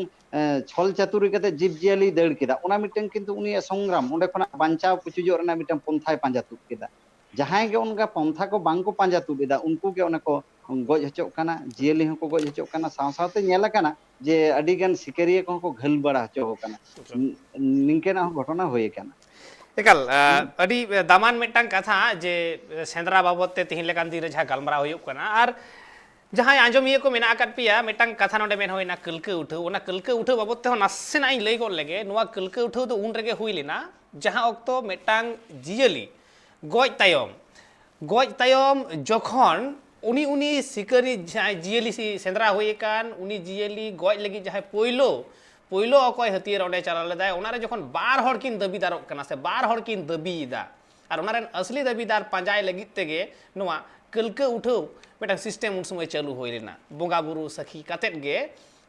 ᱪᱷᱚᱞ ᱪᱟᱛᱩᱨᱤ ᱠᱟᱛᱮ ᱡᱤᱵᱽᱼᱡᱤᱭᱟᱹᱞᱤᱭ ᱫᱟᱹᱲ ᱠᱮᱫᱟ, ᱚᱱᱟ ᱢᱤᱫᱴᱟᱝ ᱠᱤᱱᱛᱩ ᱩᱱᱤᱭᱟᱜ ᱥᱚᱝᱜᱨᱟᱢ, ᱚᱸᱰᱮ ᱠᱷᱚᱱᱟᱜ ᱵᱟᱧᱪᱟᱣ ᱯᱩᱪᱩᱡᱚᱜ ᱨᱮᱱᱟᱜ ᱢᱤᱫᱴᱟᱝ ᱯᱚᱱᱛᱷᱟᱭ ᱯᱟᱸᱡᱟ ᱛᱩᱫ ᱠᱮᱫᱟ᱾ ᱡᱟᱦᱟᱸᱭ ᱜᱮ ᱚᱱᱠᱟ ᱯᱚᱱᱛᱷᱟ ᱠᱚ ᱵᱟᱝ ᱠᱚ ᱯᱟᱸᱡᱟ ᱛᱩᱫ ᱮᱫᱟ, ᱩᱱᱠᱩ ᱜᱮ ᱚᱱᱮ ᱠᱚ ᱜᱚᱡ ᱦᱚᱪᱚᱜ ᱠᱟᱱᱟ, ᱡᱤᱭᱟᱹᱞᱤ ᱦᱚᱸᱠᱚ ᱜᱚᱡ ᱦᱚᱪᱚᱜ ᱠᱟᱱᱟ᱾ ᱥᱟᱶ ᱥᱟᱶᱛᱮ ᱧᱮᱞ ᱟᱠᱟᱱᱟ ᱡᱮ ᱟᱹᱰᱤ ᱜᱟᱱ ᱥᱤᱠᱟᱹᱨᱤᱭᱟᱹ ᱠᱚᱦᱚᱸ ᱠᱚ ᱜᱷᱟᱹᱞ ᱵᱟᱲᱟ ᱦᱚᱪᱚ ᱟᱠᱟᱱᱟ᱾ ᱱᱤᱝᱠᱟᱹᱱᱟᱜ ᱦᱚᱸ ᱜᱷᱚᱴᱚᱱᱟ ᱦᱩᱭ ᱟᱠᱟᱱᱟ᱾ ᱮᱠᱟᱞ᱾ ᱟᱹᱰᱤ ᱫᱟᱢᱟᱱ ᱢᱤᱫᱴᱟᱝ ᱠᱟᱛᱷᱟ ᱡᱮ ᱥᱮᱸᱫᱽᱨᱟ ᱵᱟᱵᱚᱫ ᱛᱮ ᱛᱮᱦᱮᱧ ᱞᱮᱠᱟᱱ ᱫᱤᱱ ᱨᱮ ᱡᱟᱦᱟᱸ ᱜᱟᱞᱢᱟᱨᱟᱣ ᱦᱩᱭᱩᱜ ᱠᱟᱱᱟ, ᱟᱨ ᱡᱟᱦᱟᱸᱭ ᱟᱸᱡᱚᱢᱤᱭᱟᱹ ᱠᱚ ᱢᱮᱱᱟᱜ ᱟᱠᱟᱫ ᱯᱮᱭᱟ, ᱢᱤᱫᱴᱟᱝ ᱠᱟᱛᱷᱟ ᱱᱚᱰᱮ ᱢᱮᱱ ᱦᱩᱭᱱᱟ, ᱠᱟᱹᱞᱠᱟᱹ ᱩᱴᱷᱟᱹᱣ᱾ ᱚᱱᱟ ᱠᱟᱹᱞᱠᱟᱹ ᱩᱴᱷᱟᱹᱣ ᱵᱟᱵᱚᱫ ᱛᱮᱦᱚᱸ ᱱᱟᱥᱮᱱᱟᱜ ᱤᱧ ᱞᱟᱹᱭ ᱜᱚᱫ ᱞᱮᱜᱮ᱾ ᱱᱚᱣᱟ ᱠᱟᱹᱞᱠᱟᱹ ᱩᱴᱷᱟᱹᱣ ᱫᱚ ᱩᱱ ᱨᱮᱜᱮ ᱦᱩᱭ ᱞᱮᱱᱟ, ᱡᱟᱦᱟᱸ ᱚᱠᱛᱚ ᱢᱤᱫᱴᱟᱝ ᱡᱤᱭᱟᱹᱞᱤ ᱜᱚᱡ ᱛᱟᱭᱚᱢ, ᱜᱚᱡ ᱛᱟᱭᱚᱢ ᱡᱚᱠᱷᱚᱱ ᱩᱱᱤ, ᱩᱱᱤ ᱥᱤᱠᱟᱹᱨᱤ ᱡᱟᱦᱟᱸᱭ ᱡᱤᱭᱟᱹᱞᱤ ᱥᱮᱸᱫᱽᱨᱟ ᱦᱩᱭ ᱟᱠᱟᱱ, ᱩᱱᱤ ᱡᱤᱭᱟᱹᱞᱤ ᱜᱚᱡ ᱞᱟᱹᱜᱤᱫ ᱡᱟᱦᱟᱸᱭ ᱯᱳᱭᱞᱳ, ᱯᱳᱭᱞᱳ ᱚᱠᱚᱭ ᱦᱟᱹᱛᱭᱟᱹᱨ ᱚᱸᱰᱮ ᱪᱟᱞᱟᱣ ᱞᱮᱫᱟᱭ, ᱚᱱᱟᱨᱮ ᱡᱚᱠᱷᱚᱱ ᱵᱟᱨ ᱦᱚᱲ ᱠᱤᱱ ᱫᱟᱹᱵᱤᱫᱟᱨᱚᱜ ᱠᱟᱱᱟ ᱥᱮ ᱵᱟᱨ ᱦᱚᱲ ᱠᱤᱱ ᱫᱟᱹᱵᱤᱭᱮᱫᱟ, ᱟᱨ ᱚᱱᱟ ᱨᱮᱱ ᱟᱥᱞᱤ ᱫᱟᱹᱵᱤᱫᱟᱨ ᱯᱟᱸᱡᱟᱭ ᱞᱟᱹᱜᱤᱫ ᱛᱮᱜᱮ ᱱᱚᱣᱟ ᱠᱟᱹᱞᱠᱟᱹ ᱩᱴᱷᱟᱹᱣ ᱢᱤᱫᱴᱟᱝ ᱥᱤᱥᱴᱮᱢ ᱩᱱ ᱥᱚᱢᱚᱭ ᱪᱟᱹᱞᱩ ᱦᱩᱭ ᱞᱮᱱᱟ᱾ ᱵᱚᱸᱜᱟ ᱵᱩᱨᱩ ᱥᱟᱹᱠᱷᱤ ᱠᱟᱛᱮᱫ ᱜᱮ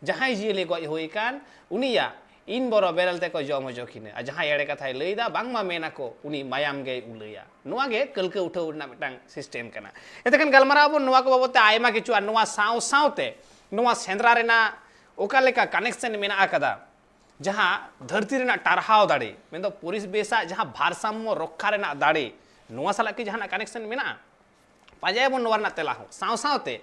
ᱡᱟᱦᱟᱸᱭ ᱡᱤᱭᱟᱹᱞᱤ ᱜᱚᱡ ᱦᱩᱭ ᱟᱠᱟᱱ, ᱩᱱᱤᱭᱟᱜ ᱤᱱ ᱵᱚᱨᱚ ᱵᱮᱨᱮᱞ ᱛᱮᱠᱚ ᱡᱚᱢ ᱦᱚᱪᱚ ᱠᱤᱱᱟ᱾ ᱟᱨ ᱡᱟᱦᱟᱸᱭ ᱮᱲᱮ ᱠᱟᱛᱷᱟᱭ ᱞᱟᱹᱭᱫᱟ, ᱵᱟᱝᱢᱟ ᱢᱮᱱᱟᱠᱚ ᱩᱱᱤ ᱢᱟᱭᱟᱢ ᱜᱮᱭ ᱩᱞᱟᱹᱭᱟ᱾ ᱱᱚᱣᱟ ᱜᱮ ᱠᱟᱹᱞᱠᱟᱹ ᱩᱴᱷᱟᱹᱣ ᱨᱮᱱᱟᱜ ᱢᱤᱫᱴᱟᱝ ᱥᱤᱥᱴᱮᱢ ᱠᱟᱱᱟ᱾ ᱮᱱᱛᱮᱠᱷᱟᱱ ᱜᱟᱞᱢᱟᱨᱟᱣ ᱟᱵᱚᱱ ᱱᱚᱣᱟ ᱠᱚ ᱵᱟᱵᱚᱫ ᱛᱮ ᱟᱭᱢᱟ ᱠᱤᱪᱷᱩ, ᱟᱨ ᱱᱚᱣᱟ ᱥᱟᱶ ᱥᱟᱶᱛᱮ ᱱᱚᱣᱟ ᱥᱮᱸᱫᱽᱨᱟ ᱨᱮᱱᱟᱜ ᱚᱠᱟ ᱞᱮᱠᱟ ᱠᱟᱱᱮᱠᱥᱮᱱ ᱢᱮᱱᱟᱜ ᱟᱠᱟᱫᱟ, ᱡᱟᱦᱟᱸ ᱫᱷᱟᱹᱨᱛᱤ ᱨᱮᱱᱟᱜ ᱴᱟᱨᱦᱟᱣ ᱫᱟᱲᱮ, ᱢᱮᱱᱫᱚ ᱯᱚᱨᱤᱵᱮᱥᱟᱜ ᱡᱟᱦᱟᱸ ᱵᱷᱟᱨᱥᱟᱢᱢᱚ ᱨᱚᱠᱠᱷᱟ ᱨᱮᱱᱟᱜ ᱫᱟᱲᱮ, ᱱᱚᱣᱟ ᱥᱟᱞᱟᱜ ᱠᱤ ᱡᱟᱦᱟᱱᱟᱜ ᱠᱟᱱᱮᱠᱥᱮᱱ ᱢᱮᱱᱟᱜᱼᱟ? ᱯᱟᱸᱡᱟᱭᱟᱵᱚᱱ ᱱᱚᱣᱟ ᱨᱮᱱᱟᱜ ᱛᱮᱞᱟ ᱦᱚᱸ᱾ ᱥᱟᱶ ᱥᱟᱶᱛᱮ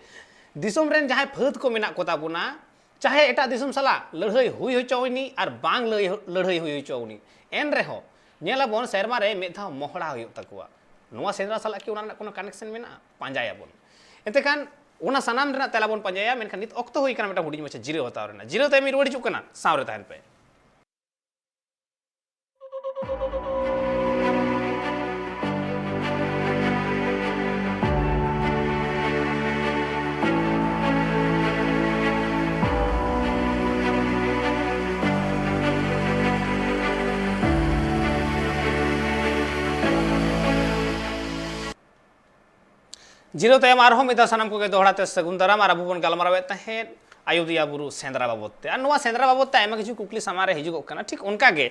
ᱫᱤᱥᱚᱢ ᱨᱮᱱ ᱡᱟᱦᱟᱸᱭ ᱯᱷᱟᱹᱫ ᱠᱚ ᱢᱮᱱᱟᱜ ᱠᱚᱛᱟ ᱵᱚᱱᱟ, ᱪᱟᱦᱮ ᱮᱴᱟᱜ ᱫᱤᱥᱚᱢ ᱥᱟᱞᱟᱜ ᱞᱟᱹᱲᱦᱟᱹᱭ ᱦᱩᱭ ᱦᱚᱪᱚᱣᱱᱤ ᱟᱨ ᱵᱟᱝ ᱞᱟᱹᱭ-, ᱞᱟᱹᱲᱦᱟᱹᱭ ᱦᱩᱭ ᱦᱚᱪᱚᱣᱱᱤ, ᱮᱱ ᱨᱮᱦᱚᱸ ᱧᱮᱞᱟᱵᱚᱱ ᱥᱮᱨᱢᱟ ᱨᱮ ᱢᱤᱫ ᱫᱷᱟᱣ ᱢᱚᱦᱲᱟ ᱦᱩᱭᱩᱜ ᱛᱟᱠᱚᱣᱟ᱾ ᱱᱚᱣᱟ ᱥᱮᱸᱫᱽᱨᱟ ᱥᱟᱞᱟᱜ ᱠᱤ ᱚᱱᱟ ᱨᱮᱱᱟᱜ ᱠᱳᱱᱳ ᱠᱟᱱᱮᱠᱥᱮᱱ ᱢᱮᱱᱟᱜᱼᱟ? ᱯᱟᱸᱡᱟᱭᱟᱵᱚᱱ᱾ ᱮᱱᱛᱮᱠᱷᱟᱱ ᱚᱱᱟ ᱥᱟᱱᱟᱢ ᱨᱮᱱᱟᱜ ᱛᱮᱞᱟ ᱵᱚᱱ ᱯᱟᱸᱡᱟᱭᱟ᱾ ᱢᱮᱱᱠᱷᱟᱱ ᱱᱤᱛ ᱚᱠᱛᱚ ᱦᱩᱭ ᱠᱟᱱᱟ ᱢᱤᱫᱴᱟᱝ ᱦᱩᱰᱤᱧ ᱢᱟᱪᱷᱟ ᱡᱤᱨᱟᱹᱣ ᱦᱟᱛᱟᱣ ᱨᱮᱱᱟᱜ᱾ ᱡᱤᱨᱟᱹᱣ ᱛᱟᱭᱚᱢ ᱤᱧ ᱨᱩᱣᱟᱹᱲ ᱦᱤᱡᱩᱜ ᱠᱟᱱᱟ, ᱥᱟᱶ ᱨᱮ ᱛᱟᱦᱮᱱ ᱯᱮ᱾ ᱡᱤᱨᱟᱹᱣ ᱛᱟᱭᱚᱢ ᱟᱨᱦᱚᱸ ᱢᱤᱫ ᱫᱷᱟᱣ ᱥᱟᱱᱟᱢ ᱠᱚᱜᱮ ᱫᱚᱦᱲᱟ ᱛᱮ ᱥᱟᱹᱜᱩᱱ ᱫᱟᱨᱟᱢ᱾ ᱟᱨ ᱟᱵᱚ ᱵᱚᱱ ᱜᱟᱞᱢᱟᱨᱟᱣᱮᱫ ᱛᱟᱦᱮᱸᱫ ᱟᱡᱚᱫᱤᱭᱟᱹ ᱵᱩᱨᱩ ᱥᱮᱸᱫᱽᱨᱟ ᱵᱟᱵᱚᱫ ᱛᱮ᱾ ᱟᱨ ᱱᱚᱣᱟ ᱥᱮᱸᱫᱽᱨᱟ ᱵᱟᱵᱚᱫ ᱛᱮ ᱟᱭᱢᱟ ᱠᱤᱪᱷᱩ ᱠᱩᱠᱞᱤ ᱥᱟᱢᱟᱝ ᱨᱮ ᱦᱤᱡᱩᱜᱚᱜ ᱠᱟᱱᱟ, ᱴᱷᱤᱠ ᱚᱱᱠᱟ ᱜᱮ᱾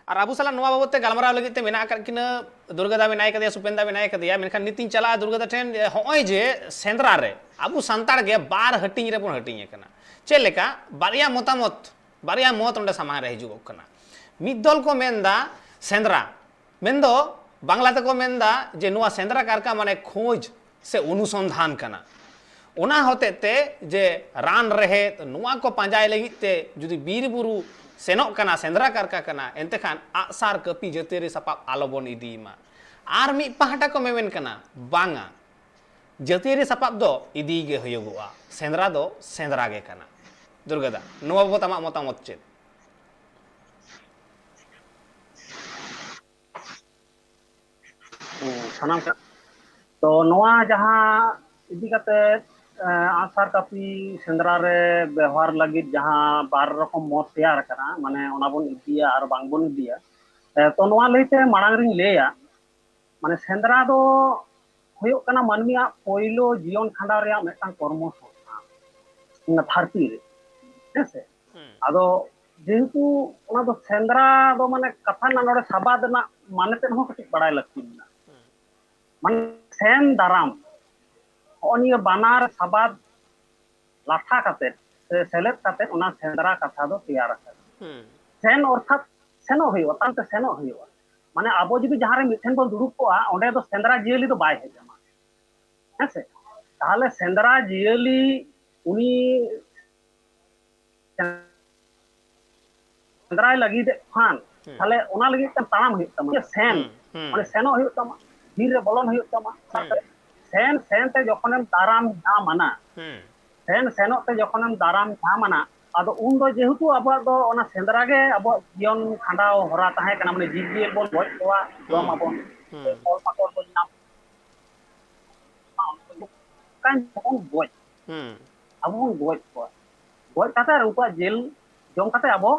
ᱟᱨ ᱟᱵᱚ ᱥᱟᱞᱟᱜ ᱱᱚᱣᱟ ᱵᱟᱵᱚᱫ ᱛᱮ ᱜᱟᱞᱢᱟᱨᱟᱣ ᱞᱟᱹᱜᱤᱫ ᱛᱮ ᱢᱮᱱᱟᱜ ᱟᱠᱟᱫ ᱠᱤᱱᱟᱹ ᱫᱩᱨᱜᱟᱹ ᱫᱟ ᱢᱮᱱᱟᱭ ᱠᱟᱫᱮᱭᱟ, ᱥᱩᱯᱮᱱ ᱫᱟ ᱢᱮᱱᱟᱭ ᱠᱟᱫᱮᱭᱟ, ᱢᱮᱱᱠᱷᱟᱱ ᱱᱤᱛᱤᱧ ᱪᱟᱞᱟᱜᱼᱟ ᱫᱩᱨᱜᱟᱹ ᱫᱟ ᱴᱷᱮᱱ᱾ ᱡᱮ ᱦᱚᱸᱜᱼᱚᱭ ᱡᱮ ᱥᱮᱸᱫᱽᱨᱟ ᱨᱮ ᱟᱵᱚ ᱥᱟᱱᱛᱟᱲ ᱜᱮ ᱵᱟᱨ ᱦᱟᱹᱴᱤᱧ ᱨᱮᱵᱚᱱ ᱦᱟᱹᱴᱤᱧ ᱟᱠᱟᱱᱟ᱾ ᱪᱮᱫ ᱞᱮᱠᱟ? ᱵᱟᱨᱭᱟ ᱢᱚᱛᱟᱢᱚᱛ, ᱵᱟᱨᱭᱟ ᱢᱚᱛ ᱚᱸᱰᱮ ᱥᱟᱢᱟᱝ ᱨᱮ ᱦᱤᱡᱩᱜᱚᱜ ᱠᱟᱱᱟ᱾ ᱢᱤᱫ ᱫᱚᱞ ᱠᱚ ᱢᱮᱱᱫᱟ ᱥᱮᱸᱫᱽᱨᱟ, ᱢᱮᱱᱫᱚ ᱵᱟᱝᱞᱟ ᱛᱮᱠᱚ ᱢᱮᱱᱫᱟ ᱡᱮ ᱱᱚᱣᱟ ᱥᱮᱸᱫᱽᱨᱟ ᱠᱟᱨᱠᱟ ᱢᱟᱱᱮ ᱠᱷᱳᱡᱽ ᱥᱮ ᱚᱱᱩᱥᱚᱱᱫᱷᱟᱱ ᱠᱟᱱᱟ᱾ ᱚᱱᱟ ᱦᱚᱛᱮᱡ ᱛᱮ ᱡᱮ ᱨᱟᱱ ᱨᱮᱦᱮᱫ ᱱᱚᱣᱟ ᱠᱚ ᱯᱟᱸᱡᱟᱭ ᱞᱟᱹᱜᱤᱫ ᱛᱮ ᱡᱩᱫᱤ ᱵᱤᱨ ᱵᱩᱨᱩ ᱥᱮᱱᱚᱜ ᱠᱟᱱᱟ, ᱥᱮᱸᱫᱽᱨᱟ ᱠᱟᱨᱠᱟ ᱠᱟᱱᱟ, ᱮᱱᱛᱮ ᱠᱷᱟᱱ ᱟᱜᱼᱥᱟᱨ, ᱠᱟᱹᱯᱤ, ᱡᱟᱹᱛᱤᱭᱟᱹᱨᱤ ᱥᱟᱯᱟᱵ ᱟᱞᱚᱵᱚᱱ ᱤᱫᱤᱭ ᱢᱟ᱾ ᱟᱨ ᱢᱤᱫ ᱯᱟᱦᱴᱟ ᱠᱚ ᱢᱮᱢᱮᱱ ᱠᱟᱱᱟ, ᱵᱟᱝᱟ, ᱡᱟᱹᱛᱤᱭᱟᱹᱨᱤ ᱥᱟᱯᱟᱵ ᱫᱚ ᱤᱫᱤ ᱜᱮ ᱦᱩᱭᱩᱜᱚᱜᱼᱟ, ᱥᱮᱸᱫᱽᱨᱟ ᱫᱚ ᱥᱮᱸᱫᱽᱨᱟ ᱜᱮ ᱠᱟᱱᱟ᱾ ᱫᱩᱨᱜᱟᱹ ᱫᱟ, ᱱᱚᱣᱟ ᱵᱟᱵᱚᱛ ᱟᱢᱟᱜ ᱢᱚᱛᱟᱢᱚᱛ ᱪᱮᱫ? ᱦᱩᱸ, ᱥᱟᱱᱟᱢ ᱠᱟ-, ᱛᱚ ᱱᱚᱣᱟ ᱡᱟᱦᱟᱸ ᱤᱫᱤ ᱠᱟᱛᱮ, ᱮᱸ, ᱟᱸᱜᱼᱥᱟᱨ ᱠᱟᱹᱯᱤ ᱥᱮᱸᱫᱽᱨᱟ ᱨᱮ ᱵᱮᱣᱦᱟᱨ ᱞᱟᱹᱜᱤᱫ ᱡᱟᱦᱟᱸ ᱵᱟᱨ ᱨᱚᱠᱚᱢ ᱢᱚᱛ ᱛᱮᱭᱟᱨ ᱟᱠᱟᱱᱟ, ᱢᱟᱱᱮ ᱚᱱᱟ ᱵᱚᱱ ᱤᱫᱤᱭᱟ ᱟᱨ ᱵᱟᱝ ᱵᱚᱱ ᱤᱫᱤᱭᱟ, ᱮ, ᱛᱚ ᱱᱚᱣᱟ ᱞᱟᱹᱭᱛᱮ ᱢᱟᱲᱟᱝ ᱨᱤᱧ ᱞᱟᱹᱭᱟ, ᱢᱟᱱᱮ ᱥᱮᱸᱫᱽᱨᱟ ᱫᱚ ᱦᱩᱭᱩᱜ ᱠᱟᱱᱟ ᱢᱟᱹᱱᱢᱤᱭᱟᱜ ᱯᱳᱭᱞᱳ ᱡᱤᱭᱚᱱ ᱠᱷᱟᱸᱰᱟᱣ ᱨᱮᱭᱟᱜ ᱢᱤᱫᱴᱟᱝ ᱠᱚᱨᱢᱚ ᱥᱚᱝᱥᱛᱷᱟᱱ ᱚᱱᱟ ᱫᱷᱟᱹᱨᱛᱤ ᱨᱮ, ᱦᱮᱸ ᱥᱮ? ᱦᱩᱸ᱾ ᱟᱫᱚ ᱡᱮᱦᱮᱛᱩ ᱚᱱᱟ ᱫᱚ ᱥᱮᱸᱫᱽᱨᱟ ᱫᱚ ᱢᱟᱱᱮ ᱠᱟᱛᱷᱟ ᱨᱮᱱᱟᱜ ᱱᱚᱰᱮ ᱥᱟᱵᱟᱫ ᱨᱮᱱᱟᱜ ᱢᱟᱱᱮ ᱛᱮᱫ ᱦᱚᱸ ᱠᱟᱹᱴᱤᱡ ᱵᱟᱲᱟᱭ ᱞᱟᱹᱠᱛᱤ ᱢᱮᱱᱟᱜᱼᱟ᱾ ᱦᱩᱸ᱾ ᱢᱟᱱᱮ ᱥᱮᱱ ᱫᱟᱨᱟᱢ, ᱦᱚᱸᱜᱼᱚ ᱱᱤᱭᱟᱹ ᱵᱟᱱᱟᱨ ᱥᱟᱵᱟᱫ ᱞᱟᱴᱷᱟ ᱠᱟᱛᱮᱫ ᱥᱮ ᱥᱮᱞᱮᱫ ᱠᱟᱛᱮᱫ ᱚᱱᱟ ᱥᱮᱸᱫᱽᱨᱟ ᱠᱟᱛᱷᱟ ᱫᱚ ᱛᱮᱭᱟᱨ ᱟᱠᱟᱱᱟ᱾ ᱦᱩᱸ᱾ ᱥᱮᱱ ᱚᱨᱛᱷᱟᱛ ᱥᱮᱱᱚᱜ ᱦᱩᱭᱩᱜᱼᱟ, ᱛᱟᱭᱚᱢ ᱛᱮ ᱥᱮᱱᱚᱜ ᱦᱩᱭᱩᱜᱼᱟ᱾ ᱢᱟᱱᱮ ᱟᱵᱚ ᱡᱩᱫᱤ ᱡᱟᱦᱟᱸ ᱨᱮ ᱢᱤᱫ ᱴᱷᱮᱱ ᱵᱚᱱ ᱫᱩᱲᱩᱵ ᱠᱚᱜᱼᱟ, ᱚᱸᱰᱮ ᱫᱚ ᱥᱮᱸᱫᱽᱨᱟ ᱡᱤᱭᱟᱹᱞᱤ ᱫᱚ ᱵᱟᱭ ᱦᱮᱡ ᱟᱢᱟ, ᱦᱮᱸ ᱥᱮ? ᱛᱟᱦᱚᱞᱮ ᱥᱮᱸᱫᱽᱨᱟ ᱡᱤᱭᱟᱹᱞᱤ ᱩᱱᱤ ᱥᱮᱸᱫᱽᱨᱟᱭ ᱞᱟᱹᱜᱤᱫ ᱮᱫ ᱠᱷᱟᱱ, ᱦᱩᱸ᱾ ᱛᱟᱦᱚᱞᱮ ᱚᱱᱟ ᱞᱟᱹᱜᱤᱫ ᱛᱮ ᱛᱟᱲᱟᱢ ᱦᱩᱭᱩᱜ ᱛᱟᱢᱟ, ᱥᱮᱱ, ᱦᱩᱸ, ᱦᱩᱸ᱾ ᱢᱟᱱᱮ ᱥᱮᱱᱚᱜ ᱦᱩᱭᱩᱜ ᱛᱟᱢᱟ, ᱵᱤᱨ ᱨᱮ ᱵᱚᱞᱚᱱ ᱦᱩᱭᱩᱜ ᱛᱟᱢᱟ, ᱦᱩᱸ᱾ ᱥᱮᱱ ᱥᱮᱱ ᱛᱮ ᱡᱚᱠᱷᱚᱱᱮᱢ ᱫᱟᱨᱟᱢ ᱧᱟᱢ ᱟᱱᱟ, ᱦᱩᱸ᱾ ᱥᱮᱱ ᱥᱮᱱᱚᱜ ᱛᱮ ᱡᱚᱠᱷᱚᱱᱮᱢ ᱫᱟᱨᱟᱢ ᱧᱟᱢ ᱟᱱᱟ, ᱟᱫᱚ ᱩᱱᱫᱚ ᱡᱮᱦᱮᱛᱩ ᱟᱵᱚᱣᱟᱜ ᱫᱚ ᱚᱱᱟ ᱥᱮᱸᱫᱽᱨᱟ ᱜᱮ ᱟᱵᱚᱣᱟᱜ ᱡᱤᱭᱚᱱ ᱠᱷᱟᱸᱰᱟᱣ ᱦᱚᱨᱟ ᱛᱟᱦᱮᱸ ᱠᱟᱱᱟ, ᱢᱟᱱᱮ ᱡᱤᱵᱽᱼᱡᱤᱭᱟᱹᱞᱤ ᱵᱚᱱ ᱜᱚᱡ ᱠᱚᱣᱟ, ᱦᱩᱸ᱾ ᱡᱚᱢ ᱟᱵᱚᱱ, ᱦᱩᱸ᱾ ᱯᱷᱚᱞ ᱯᱟᱠᱚᱲ ᱵᱚᱱ ᱧᱟᱢ, ᱚᱱᱠᱟᱱ ᱵᱚᱱ ᱜᱚᱡ, ᱦᱩᱸ᱾ ᱟᱵᱚ ᱵᱚᱱ ᱜᱚᱡ ᱠᱚᱣᱟ, ᱜᱚᱡ ᱠᱟᱛᱮ ᱩᱱᱠᱩᱣᱟᱜ ᱡᱤᱞ ᱡᱚᱢ ᱠᱟᱛᱮ ᱟᱵᱚ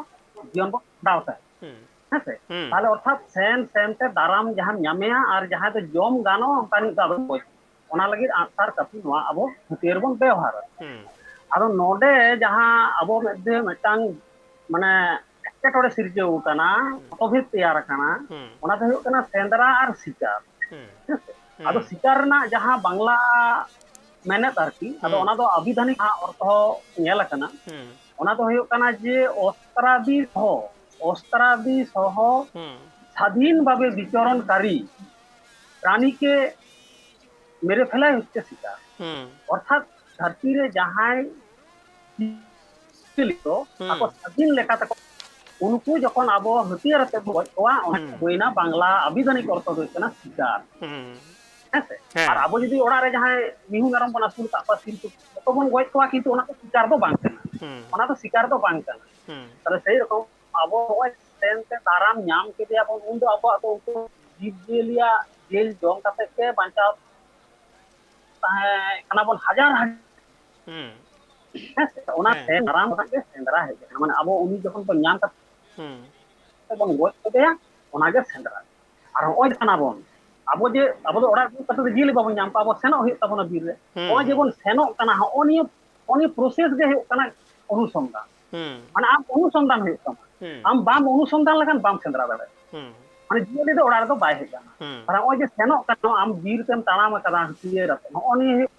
ᱡᱤᱭᱚᱱ ᱵᱚᱱ ᱠᱷᱟᱸᱰᱟᱣ ᱛᱟᱦᱮᱸᱫ, ᱦᱩᱸ᱾ ᱦᱮᱸ ᱥᱮ? ᱦᱩᱸ᱾ ᱛᱟᱦᱚᱞᱮ ᱚᱨᱛᱷᱟᱛ ᱥᱮᱱ ᱥᱮᱱ ᱛᱮ ᱫᱟᱨᱟᱢ ᱡᱟᱦᱟᱸᱢ ᱧᱟᱢᱮᱭᱟ ᱟᱨ ᱡᱟᱦᱟᱸᱭ ᱫᱚ ᱡᱚᱢ ᱜᱟᱱᱚᱜᱼᱟ ᱚᱱᱠᱟᱱᱤᱡ ᱫᱚ ᱟᱫᱚ ᱜᱚᱡ᱾ ᱚᱱᱟ ᱞᱟᱹᱜᱤᱫ ᱟᱸᱜᱼᱥᱟᱨ ᱠᱟᱹᱯᱤ ᱱᱚᱣᱟ ᱟᱵᱚ ᱦᱟᱹᱛᱭᱟᱹᱨ ᱵᱚᱱ ᱵᱮᱣᱦᱟᱨᱟ᱾ ᱦᱩᱸ᱾ ᱟᱫᱚ ᱱᱚᱰᱮ ᱡᱟᱦᱟᱸ ᱟᱵᱚ ᱢᱤᱫᱴᱮᱱ ᱢᱤᱫᱴᱟᱝ ᱢᱟᱱᱮ ᱮᱴᱠᱮᱴᱚᱬᱮ ᱥᱤᱨᱡᱟᱹᱣ ᱟᱠᱟᱱᱟ, ᱢᱚᱛᱚᱵᱷᱮᱫ ᱛᱮᱭᱟᱨ ᱟᱠᱟᱱᱟ, ᱦᱩᱸ᱾ ᱚᱱᱟ ᱫᱚ ᱦᱩᱭᱩᱜ ᱠᱟᱱᱟ ᱥᱮᱸᱫᱽᱨᱟ ᱟᱨ ᱥᱤᱠᱟᱨ᱾ ᱦᱩᱸ᱾ ᱦᱮᱸ ᱥᱮ? ᱦᱩᱸ᱾ ᱟᱫᱚ ᱥᱤᱠᱟᱨ ᱨᱮᱱᱟᱜ ᱡᱟᱦᱟᱸ ᱵᱟᱝᱞᱟ ᱢᱮᱱᱮᱫ ᱟᱨᱠᱤ, ᱟᱫᱚ ᱦᱩᱸ᱾ ᱚᱱᱟ ᱫᱚ ᱟᱵᱤᱫᱷᱟᱱᱤᱠ ᱡᱟᱦᱟᱸ ᱚᱨᱛᱷᱚ ᱧᱮᱞ ᱟᱠᱟᱱᱟ, ᱦᱩᱸ᱾ ᱚᱱᱟ ᱫᱚ ᱦᱩᱭᱩᱜ ᱠᱟᱱᱟ ᱡᱮ ᱚᱥᱛᱨᱟᱫᱤ ᱥᱚᱦᱚ, ᱚᱥᱛᱨᱟᱫᱤ ᱥᱚᱦᱚ ᱦᱩᱸ᱾ ᱥᱟᱫᱷᱤᱱ ᱵᱷᱟᱵᱮ ᱵᱤᱪᱚᱨᱚᱱᱠᱟᱨᱤ ᱯᱨᱟᱱᱤ ᱠᱮ ᱢᱮᱨᱮ ᱯᱷᱮᱞᱟᱭ ᱦᱚᱪᱪᱷᱮ ᱥᱤᱠᱟᱨ᱾ ᱦᱩᱸ᱾ ᱚᱨᱛᱷᱟᱛ ᱫᱷᱟᱹᱨᱛᱤ ᱨᱮ ᱡᱟᱦᱟᱸᱭ ᱡᱤᱭᱟᱹᱞᱤ ᱠᱚ ᱦᱩᱸ᱾ ᱟᱠᱚ ᱥᱟᱹᱫᱷᱤᱱ ᱞᱮᱠᱟ ᱛᱮᱠᱚ, ᱩᱱᱠᱩ ᱡᱚᱠᱷᱚᱱ ᱟᱵᱚ ᱦᱟᱹᱛᱭᱟᱹᱨ ᱟᱛᱮ ᱵᱚᱱ ᱜᱚᱡ ᱠᱚᱣᱟ, ᱚᱱᱟ ᱦᱩᱸ᱾ ᱦᱩᱭᱱᱟ ᱵᱟᱝᱞᱟ ᱟᱵᱤᱫᱷᱟᱱᱤᱠ ᱚᱨᱛᱷᱚ ᱫᱚ ᱦᱩᱭᱩᱜ ᱠᱟᱱᱟ ᱥᱤᱠᱟᱨ᱾ ᱦᱩᱸ᱾ ᱦᱮᱸ ᱥᱮ? ᱦᱮᱸ᱾ ᱟᱨ ᱟᱵᱚ ᱡᱩᱫᱤ ᱚᱲᱟᱜ ᱨᱮ ᱡᱟᱦᱟᱸᱭ ᱢᱤᱦᱩ ᱢᱮᱨᱚᱢ ᱵᱚᱱ ᱟᱹᱥᱩᱞ ᱟᱠᱟᱫ ᱠᱚᱣᱟ, ᱥᱤᱢ ᱥᱩᱠᱨᱤ, ᱡᱚᱛᱚ ᱵᱚᱱ ᱜᱚᱡ ᱠᱚᱣᱟ, ᱠᱤᱱᱛᱩ ᱚᱱᱟ ᱫᱚ ᱥᱤᱠᱟᱨ ᱫᱚ ᱵᱟᱝ ᱠᱟᱱᱟ᱾ ᱦᱩᱸ᱾ ᱚᱱᱟ ᱫᱚ ᱥᱤᱠᱟᱨ ᱫᱚ ᱵᱟᱝ ᱠᱟᱱᱟ᱾ ᱦᱩᱸ᱾ ᱛᱟᱦᱞᱮ ᱥᱮᱭ ᱨᱚᱠᱚᱢ ᱟᱵᱚ ᱱᱚᱜᱼᱚᱭ ᱥᱮᱱ ᱛᱮ ᱫᱟᱨᱟᱢ ᱧᱟᱢ ᱠᱮᱫᱮᱭᱟᱵᱚᱱ, ᱩᱱᱫᱚ ᱟᱵᱚᱣᱟᱜ ᱫᱚ ᱩᱱᱠᱩ ᱡᱤᱵᱽᱼᱡᱤᱭᱟᱹᱞᱤᱭᱟᱜ ᱡᱤᱞ ᱡᱚᱢ ᱠᱟᱛᱮ ᱜᱮ ᱵᱟᱧᱪᱟᱣ ᱛᱟᱦᱮᱸ ᱠᱟᱱᱟ ᱵᱚᱱ ᱦᱟᱡᱟᱨ ᱦᱟᱡᱟᱨ᱾ ᱦᱩᱸ᱾ ᱦᱮᱸ ᱥᱮ? ᱚᱱᱟ ᱦᱮᱸ᱾ ᱥᱮᱱ ᱫᱟᱨᱟᱢ ᱠᱷᱚᱱᱟᱜ ᱜᱮ ᱥᱮᱸᱫᱽᱨᱟ ᱦᱮᱡ ᱟᱠᱟᱱᱟ᱾ ᱢᱟᱱᱮ ᱟᱵᱚ ᱩᱱᱤ ᱡᱚᱠᱷᱚᱱ ᱵᱚᱱ ᱧᱟᱢ ᱠᱟᱛᱮ ᱦᱩᱸ᱾ ᱵᱚᱱ ᱜᱚᱡ ᱠᱮᱫᱮᱭᱟ, ᱚᱱᱟᱜᱮ ᱥᱮᱸᱫᱽᱨᱟ᱾ ᱟᱨ ᱦᱚᱸᱜᱼᱚᱭ ᱠᱟᱱᱟ ᱵᱚᱱ, ᱟᱵᱚ ᱡᱮ, ᱟᱵᱚ ᱫᱚ ᱚᱲᱟᱜ ᱫᱩᱲᱩᱵ ᱠᱟᱛᱮ ᱫᱚ ᱡᱤᱭᱟᱹᱞᱤ ᱵᱟᱵᱚᱱ ᱧᱟᱢ ᱠᱚᱣᱟ, ᱟᱵᱚ ᱥᱮᱱᱚᱜ ᱦᱩᱭᱩᱜ ᱛᱟᱵᱚᱱᱟ ᱵᱤᱨ ᱨᱮ᱾ ᱦᱩᱸ, ᱦᱚᱸᱜᱼᱚᱭ ᱦᱩᱸ᱾ ᱡᱮᱵᱚᱱ ᱥᱮᱱᱚᱜ ᱠᱟᱱᱟ, ᱦᱚᱸᱜᱼᱚ ᱱᱤᱭᱟᱹ, ᱦᱚᱸᱜᱼᱚ ᱱᱤᱭᱟᱹ process ᱜᱮ ᱦᱩᱭᱩᱜ ᱠᱟᱱᱟ ᱚᱱᱩᱥᱚᱱᱫᱷᱟᱱ᱾ ᱦᱩᱸ᱾ ᱢᱟᱱᱮ ᱟᱢ ᱚᱱᱩᱥᱚᱱᱫᱷᱟᱱ ᱦᱩᱭᱩᱜ ᱛᱟᱢᱟ᱾ ᱦᱩᱸ᱾ ᱟᱢ ᱵᱟᱢ ᱚᱱᱩᱥᱚᱱᱫᱷᱟᱱ ᱞᱮᱠᱷᱟᱱ ᱵᱟᱢ ᱥᱮᱸᱫᱽᱨᱟ ᱫᱟᱲᱮᱭᱟᱜᱼᱟ᱾ ᱦᱩᱸ᱾ ᱢᱟᱱᱮ ᱡᱤᱭᱟᱹᱞᱤ ᱫᱚ ᱚᱲᱟᱜ ᱨᱮᱫᱚ ᱵᱟᱭ ᱦᱮᱡ ᱟᱢᱟ᱾ ᱦᱩᱸ᱾ ᱟᱨ ᱦᱚᱸᱜᱼᱚᱭ ᱡᱮ ᱥᱮᱱᱚᱜ ᱠᱟᱱᱟ, ᱟᱢ ᱵᱤᱨ ᱛᱮᱢ ᱛᱟᱲᱟᱢ ᱟᱠᱟᱫᱟ ᱦᱟᱹᱛᱭᱟᱹᱨ ᱟᱛᱮ, ᱦᱚᱸᱜᱼᱚ ᱱᱤᱭᱟᱹ ᱦᱩᱭᱩᱜ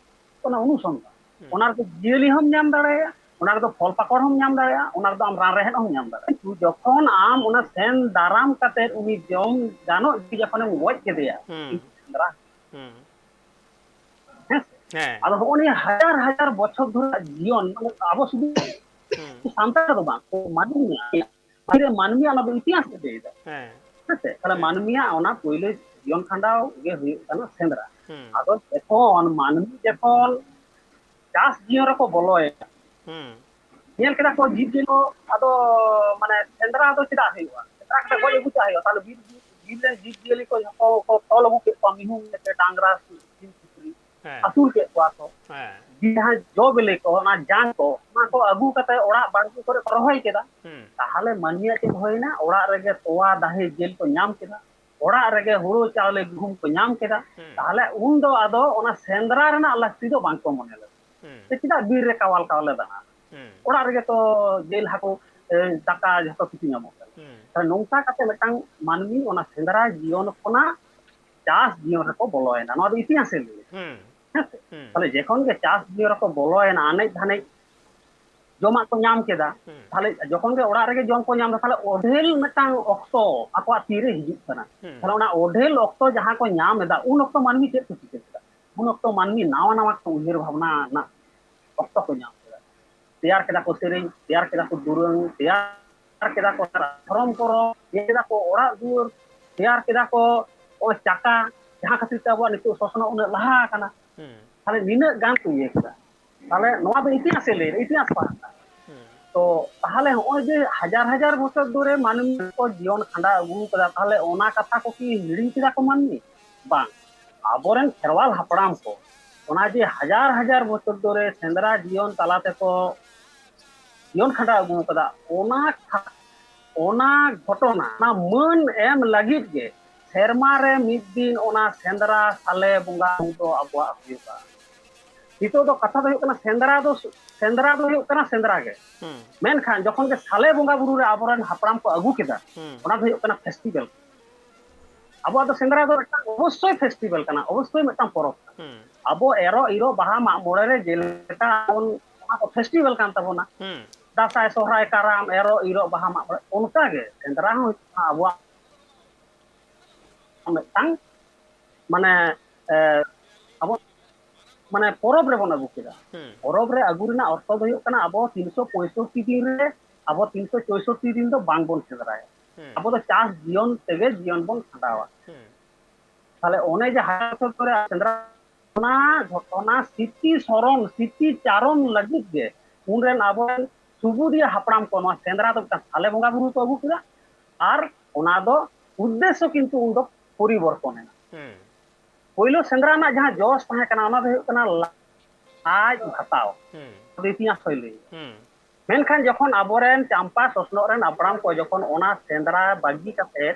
ᱠᱟᱱᱟ ᱚᱱᱩᱥᱚᱱᱫᱷᱟᱱ᱾ ᱦᱩᱸ᱾ ᱚᱱᱟ ᱨᱮᱫᱚ ᱡᱤᱭᱟᱹᱞᱤ ᱦᱚᱸᱢ ᱧᱟᱢ ᱫᱟᱲᱮᱭᱟᱭᱟ, ᱚᱱᱟ ᱨᱮᱫᱚ ᱯᱷᱚᱞ ᱯᱟᱠᱚᱲ ᱦᱚᱸᱢ ᱧᱟᱢ ᱫᱟᱲᱮᱭᱟᱜᱼᱟ, ᱚᱱᱟ ᱨᱮᱫᱚ ᱟᱢ ᱨᱟᱱ ᱨᱮᱦᱮᱫ ᱦᱚᱸᱢ ᱧᱟᱢ ᱫᱟᱲᱮᱭᱟᱜᱼᱟ᱾ ᱠᱤᱱᱛᱩ ᱡᱚᱠᱷᱚᱱ ᱟᱢ ᱚᱱᱟ ᱥᱮᱱ ᱫᱟᱨᱟᱢ ᱠᱟᱛᱮ ᱩᱱᱤ ᱡᱚᱢ ᱜᱟᱱᱚᱜ ᱡᱤᱣᱤ ᱡᱚᱠᱷᱚᱱᱮᱢ ᱜᱚᱡ ᱠᱮᱫᱮᱭᱟ, ᱦᱩᱸ᱾ ᱥᱮᱸᱫᱽᱨᱟ᱾ ᱦᱩᱸ᱾ ᱦᱮᱸ ᱥᱮ? ᱦᱮᱸ᱾ ᱟᱫᱚ ᱦᱚᱸᱜᱼᱚ ᱱᱤᱭᱟᱹ ᱦᱟᱡᱟᱨ ᱦᱟᱡᱟᱨ ᱵᱚᱪᱷᱚᱨ ᱫᱷᱚᱨᱮ ᱡᱤᱭᱚᱱ, ᱢᱟᱱᱮ ᱟᱵᱚ ᱥᱩᱫᱷᱩ ᱦᱩᱸ᱾ ᱥᱟᱱᱛᱟᱲ ᱫᱚ ᱵᱟᱝ, ᱢᱟᱹᱱᱢᱤᱭᱟᱜ, ᱢᱟᱹᱱᱢᱤᱭᱟᱜ ᱚᱱᱟ ᱫᱚ ᱤᱛᱤᱦᱟᱥ ᱜᱮ ᱞᱟᱹᱭ ᱮᱫᱟ᱾ ᱦᱮᱸ᱾ ᱦᱮᱸ ᱥᱮ? ᱛᱟᱦᱞᱮ ᱦᱮᱸ᱾ ᱢᱟᱹᱱᱢᱤᱭᱟᱜ ᱚᱱᱟ ᱯᱳᱭᱞᱳ ᱡᱤᱭᱚᱱ ᱠᱷᱟᱸᱰᱟᱣ ᱜᱮ ᱦᱩᱭᱩᱜ ᱠᱟᱱᱟ ᱥᱮᱸᱫᱽᱨᱟ᱾ ᱦᱩᱸ᱾ ᱟᱫᱚ ᱡᱚᱠᱷᱚᱱ ᱢᱟᱹᱱᱢᱤ ᱡᱚᱠᱷᱚᱱ ᱪᱟᱥ ᱡᱤᱭᱚᱱ ᱨᱮᱠᱚ ᱵᱚᱞᱚᱭᱮᱱᱟ, ᱦᱩᱸ᱾ ᱧᱮᱞ ᱠᱮᱫᱟ ᱠᱚ ᱡᱤᱵᱽ ᱡᱤᱭᱟᱹᱞᱤ ᱠᱚ, ᱟᱫᱚ ᱢᱟᱱᱮ ᱥᱮᱸᱫᱽᱨᱟ ᱫᱚ ᱪᱮᱫᱟᱜ ᱦᱩᱭᱩᱜᱼᱟ? ᱥᱮᱸᱫᱽᱨᱟ ᱠᱟᱛᱮ ᱜᱚᱡ ᱟᱹᱜᱩ ᱪᱟᱜ ᱦᱩᱭᱩᱜᱼᱟ᱾ ᱛᱟᱦᱞᱮ ᱵᱤᱨ, ᱵᱤᱨ ᱨᱮᱱ ᱡᱤᱵᱽ ᱡᱤᱭᱟᱹᱞᱤ ᱠᱚ ᱡᱷᱚᱛᱚ ᱠᱚ ᱛᱚᱞ ᱟᱹᱜᱩ ᱠᱮᱫ ᱠᱚᱣᱟ, ᱢᱤᱦᱩ ᱢᱮᱨᱚᱢ, ᱰᱟᱝᱨᱟ, ᱥᱤᱢ, ᱥᱩᱠᱨᱤ, ᱦᱮᱸ᱾ ᱟᱹᱥᱩᱞ ᱠᱮᱫ ᱠᱚᱣᱟ ᱠᱚ᱾ ᱦᱮᱸ᱾ ᱡᱟᱦᱟᱸ ᱡᱚ ᱵᱤᱞᱤ ᱠᱚ, ᱚᱱᱟ ᱡᱟᱝ ᱠᱚ, ᱚᱱᱟ ᱠᱚ ᱟᱹᱜᱩ ᱠᱟᱛᱮ ᱚᱲᱟᱜ ᱵᱟᱲᱜᱮ ᱠᱚᱨᱮ ᱠᱚ ᱨᱚᱦᱚᱭ ᱠᱮᱫᱟ᱾ ᱦᱩᱸ᱾ ᱛᱟᱦᱞᱮ ᱢᱟᱹᱱᱢᱤᱭᱟᱜ ᱪᱮᱫ ᱦᱩᱭᱱᱟ? ᱚᱲᱟᱜ ᱨᱮᱜᱮ ᱛᱚᱣᱟ, ᱫᱟᱦᱮ, ᱡᱤᱞ ᱠᱚ ᱧᱟᱢ ᱠᱮᱫᱟ᱾ ᱚᱲᱟᱜ ᱨᱮᱜᱮ ᱦᱩᱲᱩ ᱪᱟᱣᱞᱮ ᱜᱩᱦᱩᱢ ᱠᱚ ᱧᱟᱢ ᱠᱮᱫᱟ, ᱦᱩᱸ᱾ ᱛᱟᱦᱞᱮ ᱩᱱ ᱫᱚ ᱟᱫᱚ ᱚᱱᱟ ᱥᱮᱸᱫᱽᱨᱟ ᱨᱮᱱᱟᱜ ᱞᱟᱹᱠᱛᱤ ᱫᱚ ᱵᱟᱝ ᱠᱚ ᱢᱚᱱᱮ ᱞᱮᱫᱟ᱾ ᱦᱩᱸ᱾ ᱪᱮᱫᱟᱜ ᱵᱤᱨ ᱨᱮ ᱠᱟᱣᱟᱞ ᱠᱟᱣᱞᱮ ᱫᱟᱬᱟᱱᱟ? ᱦᱩᱸ᱾ ᱚᱲᱟᱜ ᱨᱮᱜᱮ ᱛᱚ ᱡᱤᱞ ᱦᱟᱹᱠᱩ, ᱮ, ᱫᱟᱠᱟ ᱡᱷᱚᱛᱚ ᱠᱤᱪᱷᱩ ᱧᱟᱢᱚᱜ ᱠᱟᱱᱟ᱾ ᱦᱩᱸ᱾ ᱛᱟᱦᱞᱮ ᱱᱚᱝᱠᱟ ᱠᱟᱛᱮ ᱢᱤᱫᱴᱟᱝ ᱢᱟᱹᱱᱢᱤ ᱚᱱᱟ ᱥᱮᱸᱫᱽᱨᱟ ᱡᱤᱭᱚᱱ ᱠᱷᱚᱱᱟᱜ ᱪᱟᱥ ᱡᱤᱭᱚᱱ ᱨᱮᱠᱚ ᱵᱚᱞᱚᱭᱮᱱᱟ, ᱱᱚᱣᱟ ᱫᱚ ᱤᱛᱤᱦᱟᱥᱮ ᱞᱟᱹᱭᱟ᱾ ᱦᱩᱸ᱾ ᱦᱮᱸ ᱥᱮ? ᱦᱩᱸ᱾ ᱛᱟᱦᱞᱮ ᱡᱚᱠᱷᱚᱱ ᱜᱮ ᱪᱟᱥ ᱡᱤᱭᱚᱱ ᱨᱮᱠᱚ ᱵᱚᱞᱚᱭᱮᱱᱟ, ᱟᱱᱮᱡ ᱫᱷᱟᱱᱮᱡ ᱡᱚᱢᱟᱜ ᱠᱚ ᱧᱟᱢ ᱠᱮᱫᱟ, ᱦᱩᱸ᱾ ᱛᱟᱦᱞᱮ ᱡᱚᱠᱷᱚᱱ ᱜᱮ ᱚᱲᱟᱜ ᱨᱮᱜᱮ ᱡᱚᱢ ᱠᱚ ᱧᱟᱢ ᱮᱫᱟ, ᱛᱟᱦᱞᱮ ᱚᱰᱷᱮᱞ ᱢᱤᱫᱴᱟᱝ ᱚᱠᱛᱚ ᱟᱠᱚᱣᱟᱜ ᱛᱤᱨᱮ ᱦᱤᱡᱩᱜ ᱠᱟᱱᱟ᱾ ᱦᱩᱸ᱾ ᱛᱟᱦᱞᱮ ᱚᱱᱟ ᱚᱰᱷᱮᱞ ᱚᱠᱛᱚ ᱡᱟᱦᱟᱸ ᱠᱚ ᱧᱟᱢ ᱮᱫᱟ, ᱩᱱ ᱚᱠᱛᱚ ᱢᱟᱹᱱᱢᱤ ᱪᱮᱫ ᱠᱚ ᱪᱤᱠᱟᱹ ᱠᱮᱫᱟ? ᱩᱱ ᱚᱠᱛᱚ ᱢᱟᱹᱱᱢᱤ ᱱᱟᱣᱟ ᱱᱟᱣᱟ ᱠᱚ ᱩᱭᱦᱟᱹᱨ ᱵᱷᱟᱵᱽᱱᱟ ᱨᱮᱱᱟᱜ ᱚᱠᱛᱚ ᱠᱚ ᱧᱟᱢ ᱠᱮᱫᱟ᱾ ᱛᱮᱭᱟᱨ ᱠᱮᱫᱟ ᱠᱚ ᱥᱮᱨᱮᱧ, ᱛᱮᱭᱟᱨ ᱠᱮᱫᱟ ᱠᱚ ᱫᱩᱨᱟᱹᱝ, ᱛᱮᱭᱟᱨ ᱠᱮᱫᱟ ᱠᱚ ᱫᱷᱚᱨᱚᱢ ᱠᱚᱨᱚᱢ, ᱛᱮᱭᱟᱨ ᱠᱮᱫᱟ ᱠᱚ ᱚᱲᱟᱜ ᱫᱩᱣᱟᱹᱨ, ᱛᱮᱭᱟᱨ ᱠᱮᱫᱟ ᱠᱚ ᱱᱚᱜᱼᱚᱭ ᱪᱟᱠᱟ, ᱡᱟᱦᱟᱸ ᱠᱷᱟᱹᱛᱤᱨ ᱛᱮ ᱟᱵᱚᱣᱟᱜ ᱱᱤᱛᱚᱜ ᱥᱚᱥᱱᱚᱜ ᱩᱱᱟᱹᱜ ᱞᱟᱦᱟ ᱟᱠᱟᱱᱟ᱾ ᱦᱩᱸ᱾ ᱛᱟᱦᱞᱮ ᱱᱤᱱᱟᱹᱜ ᱜᱟᱱ ᱠᱚ ᱤᱭᱟᱹ ᱠᱮᱫᱟ᱾ ᱛᱟᱦᱞᱮ ᱱᱚᱣᱟ ᱫᱚ ᱤᱛᱤᱦᱟᱥᱮ ᱞᱟᱹᱭ, ᱤᱛᱤᱦᱟᱥ ᱯᱟᱲᱦᱟᱜ ᱠᱟᱱᱟ᱾ ᱦᱩᱸ᱾ ᱛᱚ ᱛᱟᱦᱞᱮ ᱦᱚᱸᱜᱼᱚᱭ ᱡᱮ ᱦᱟᱡᱟᱨ ᱦᱟᱡᱟᱨ ᱵᱚᱪᱷᱚᱨ ᱫᱷᱚᱨᱮ ᱢᱟᱹᱱᱢᱤ ᱠᱚ ᱡᱤᱭᱚᱱ ᱠᱷᱟᱸᱰᱟᱣ ᱟᱹᱜᱩ ᱠᱟᱫᱟ, ᱛᱟᱦᱞᱮ ᱚᱱᱟ ᱠᱟᱛᱷᱟ ᱠᱚ ᱠᱤ ᱦᱤᱲᱤᱧ ᱠᱮᱫᱟ ᱠᱚ ᱢᱟᱹᱱᱢᱤ? ᱵᱟᱝ᱾ ᱟᱵᱚᱨᱮᱱ ᱠᱷᱮᱨᱣᱟᱞ ᱦᱟᱯᱲᱟᱢ ᱠᱚ ᱚᱱᱟ ᱡᱮ ᱦᱟᱡᱟᱨ ᱦᱟᱡᱟᱨ ᱵᱚᱪᱷᱚᱨ ᱫᱷᱚᱨᱮ ᱥᱮᱸᱫᱽᱨᱟ ᱡᱤᱭᱚᱱ ᱛᱟᱞᱟ ᱛᱮᱠᱚ ᱡᱤᱭᱚᱱ ᱠᱷᱟᱸᱰᱟᱣ ᱟᱹᱜᱩ ᱠᱟᱫᱟ, ᱚᱱᱟ ᱠᱷᱟ-, ᱚᱱᱟ ᱜᱷᱚᱴᱚᱱᱟ, ᱚᱱᱟ ᱢᱟᱹᱱ ᱮᱢ ᱞᱟᱹᱜᱤᱫ ᱜᱮ ᱥᱮᱨᱢᱟ ᱨᱮ ᱢᱤᱫ ᱫᱤᱱ ᱚᱱᱟ ᱥᱮᱸᱫᱽᱨᱟ ᱥᱟᱞᱮ ᱵᱚᱸᱜᱟ ᱵᱩᱨᱩ ᱫᱚ ᱟᱵᱚᱣᱟᱜ ᱦᱩᱭᱩᱜᱼᱟ᱾ ᱱᱤᱛᱚᱜ ᱫᱚ ᱠᱟᱛᱷᱟ ᱫᱚ ᱦᱩᱭᱩᱜ ᱠᱟᱱᱟ, ᱥᱮᱸᱫᱽᱨᱟ ᱫᱚ, ᱥᱮᱸᱫᱽᱨᱟ ᱫᱚ ᱦᱩᱭᱩᱜ ᱠᱟᱱᱟ ᱥᱮᱸᱫᱽᱨᱟ ᱜᱮ᱾ ᱦᱩᱸ᱾ ᱢᱮᱱᱠᱷᱟᱱ ᱡᱚᱠᱷᱚᱱ ᱜᱮ ᱥᱟᱞᱮ ᱵᱚᱸᱜᱟ ᱵᱩᱨᱩ ᱨᱮ ᱟᱵᱚᱨᱮᱱ ᱦᱟᱯᱲᱟᱢ ᱠᱚ ᱟᱹᱜᱩ ᱠᱮᱫᱟ, ᱦᱩᱸ᱾ ᱚᱱᱟ ᱫᱚ ᱦᱩᱭᱩᱜ ᱠᱟᱱᱟ ᱯᱷᱮᱥᱴᱤᱵᱮᱞ᱾ ᱟᱵᱚᱣᱟᱜ ᱫᱚ ᱥᱮᱸᱫᱽᱨᱟ ᱫᱚ ᱢᱤᱫᱴᱟᱝ ᱚᱵᱚᱥᱥᱳᱭ ᱯᱷᱮᱥᱴᱤᱵᱮᱞ ᱠᱟᱱᱟ, ᱚᱵᱚᱥᱥᱳᱭ ᱢᱤᱫᱴᱟᱝ ᱯᱚᱨᱚᱵᱽ ᱠᱟᱱᱟ᱾ ᱦᱩᱸ᱾ ᱟᱵᱚ ᱮᱨᱚᱜ, ᱤᱨᱚᱜ, ᱵᱟᱦᱟ, ᱢᱟᱜ ᱢᱚᱬᱮ ᱨᱮ ᱡᱮᱞᱮᱠᱟ ᱵᱚᱱ, ᱚᱱᱟ ᱠᱚ ᱯᱷᱮᱥᱴᱤᱵᱮᱞ ᱠᱟᱱ ᱛᱟᱵᱚᱱᱟ᱾ ᱦᱩᱸ᱾ ᱫᱟᱸᱥᱟᱭ, ᱥᱚᱦᱨᱟᱭ, ᱠᱟᱨᱟᱢ, ᱮᱨᱚᱜ, ᱤᱨᱚᱜ, ᱵᱟᱦᱟ, ᱢᱟᱜ ᱢᱚᱬᱮ, ᱚᱱᱠᱟ ᱜᱮ ᱥᱮᱸᱫᱽᱨᱟ ᱦᱚᱸ ᱦᱩᱭᱩᱜ ᱠᱟᱱᱟ ᱟᱵᱚᱣᱟᱜ ᱢᱤᱫᱴᱟᱝ, ᱢᱟᱱᱮ, ᱮ, ᱟᱵᱚ, ᱢᱟᱱᱮ, ᱯᱚᱨᱚᱵᱽ ᱨᱮᱵᱚᱱ ᱟᱹᱜᱩ ᱠᱮᱫᱟ᱾ ᱦᱩᱸ᱾ ᱯᱚᱨᱚᱵᱽ ᱨᱮ ᱟᱹᱜᱩ ᱨᱮᱱᱟᱜ ᱚᱨᱛᱷᱚ ᱫᱚ ᱦᱩᱭᱩᱜ ᱠᱟᱱᱟ, ᱟᱵᱚ ᱛᱤᱱᱥᱚ ᱯᱚᱸᱭᱥᱚᱴᱴᱤ ᱫᱤᱱ ᱨᱮ, ᱟᱵᱚ ᱛᱤᱱᱥᱚ ᱪᱳᱭᱥᱚᱴᱴᱤ ᱫᱤᱱ ᱫᱚ ᱵᱟᱝ ᱵᱚᱱ ᱥᱮᱸᱫᱽᱨᱟᱭᱟ᱾ ᱦᱩᱸ᱾ ᱟᱵᱚ ᱫᱚ ᱪᱟᱥ ᱡᱤᱭᱚᱱ ᱛᱮᱜᱮ ᱡᱤᱭᱚᱱ ᱵᱚᱱ ᱠᱷᱟᱸᱰᱟᱣᱟ᱾ ᱦᱩᱸ᱾ ᱛᱟᱦᱞᱮ ᱚᱱᱮ ᱡᱮ ᱦᱟᱡᱟᱨ ᱵᱚᱪᱷᱚᱨ ᱫᱷᱚᱨᱮ ᱥᱮᱸᱫᱽᱨᱟ, ᱚᱱᱟ ᱜᱷᱚᱴᱚᱱᱟ ᱥᱢᱨᱤᱛᱤ ᱥᱚᱨᱚᱱ, ᱥᱢᱨᱤᱛᱤ ᱪᱟᱨᱚᱱ ᱞᱟᱹᱜᱤᱫ ᱜᱮ ᱩᱱᱨᱮᱱ ᱟᱵᱚᱨᱮᱱ ᱥᱩᱵᱩᱫᱤᱭᱟᱹ ᱦᱟᱯᱲᱟᱢ ᱠᱚ ᱱᱚᱣᱟ ᱥᱮᱸᱫᱽᱨᱟ ᱫᱚ ᱢᱤᱫᱴᱟᱝ ᱥᱟᱞᱮ ᱵᱚᱸᱜᱟ ᱵᱩᱨᱩ ᱠᱚ ᱟᱹᱜᱩ ᱠᱮᱫᱟ᱾ ᱟᱨ ᱚᱱᱟ ᱫᱚ ᱩᱫᱽᱫᱮᱥᱥᱚ ᱠᱤᱱᱛᱩ ᱩᱱ ᱫᱚ ᱯᱚᱨᱤᱵᱚᱨᱛᱚᱱ ᱮᱱᱟ᱾ ᱦᱩᱸ᱾ ᱯᱳᱭᱞᱳ ᱥᱮᱸᱫᱽᱨᱟ ᱨᱮᱱᱟᱜ ᱡᱟᱦᱟᱸ ᱡᱚᱥ ᱛᱟᱦᱮᱸ ᱠᱟᱱᱟ, ᱚᱱᱟ ᱫᱚ ᱦᱩᱭᱩᱜ ᱠᱟᱱᱟ ᱞᱟᱡ ᱦᱟᱛᱟᱣ᱾ ᱦᱩᱸ᱾ ᱟᱫᱚ ᱤᱛᱤᱦᱟᱥ ᱦᱚᱸᱭ ᱞᱟᱹᱭᱟ᱾ ᱦᱩᱸ᱾ ᱢᱮᱱᱠᱷᱟᱱ ᱡᱚᱠᱷᱚᱱ ᱟᱵᱚᱨᱮᱱ ᱪᱟᱢᱯᱟ ᱥᱚᱥᱱᱚᱜ ᱨᱮᱱ ᱦᱟᱯᱲᱟᱢ ᱠᱚ ᱡᱚᱠᱷᱚᱱ ᱚᱱᱟ ᱥᱮᱸᱫᱽᱨᱟ ᱵᱟᱹᱜᱤ ᱠᱟᱛᱮ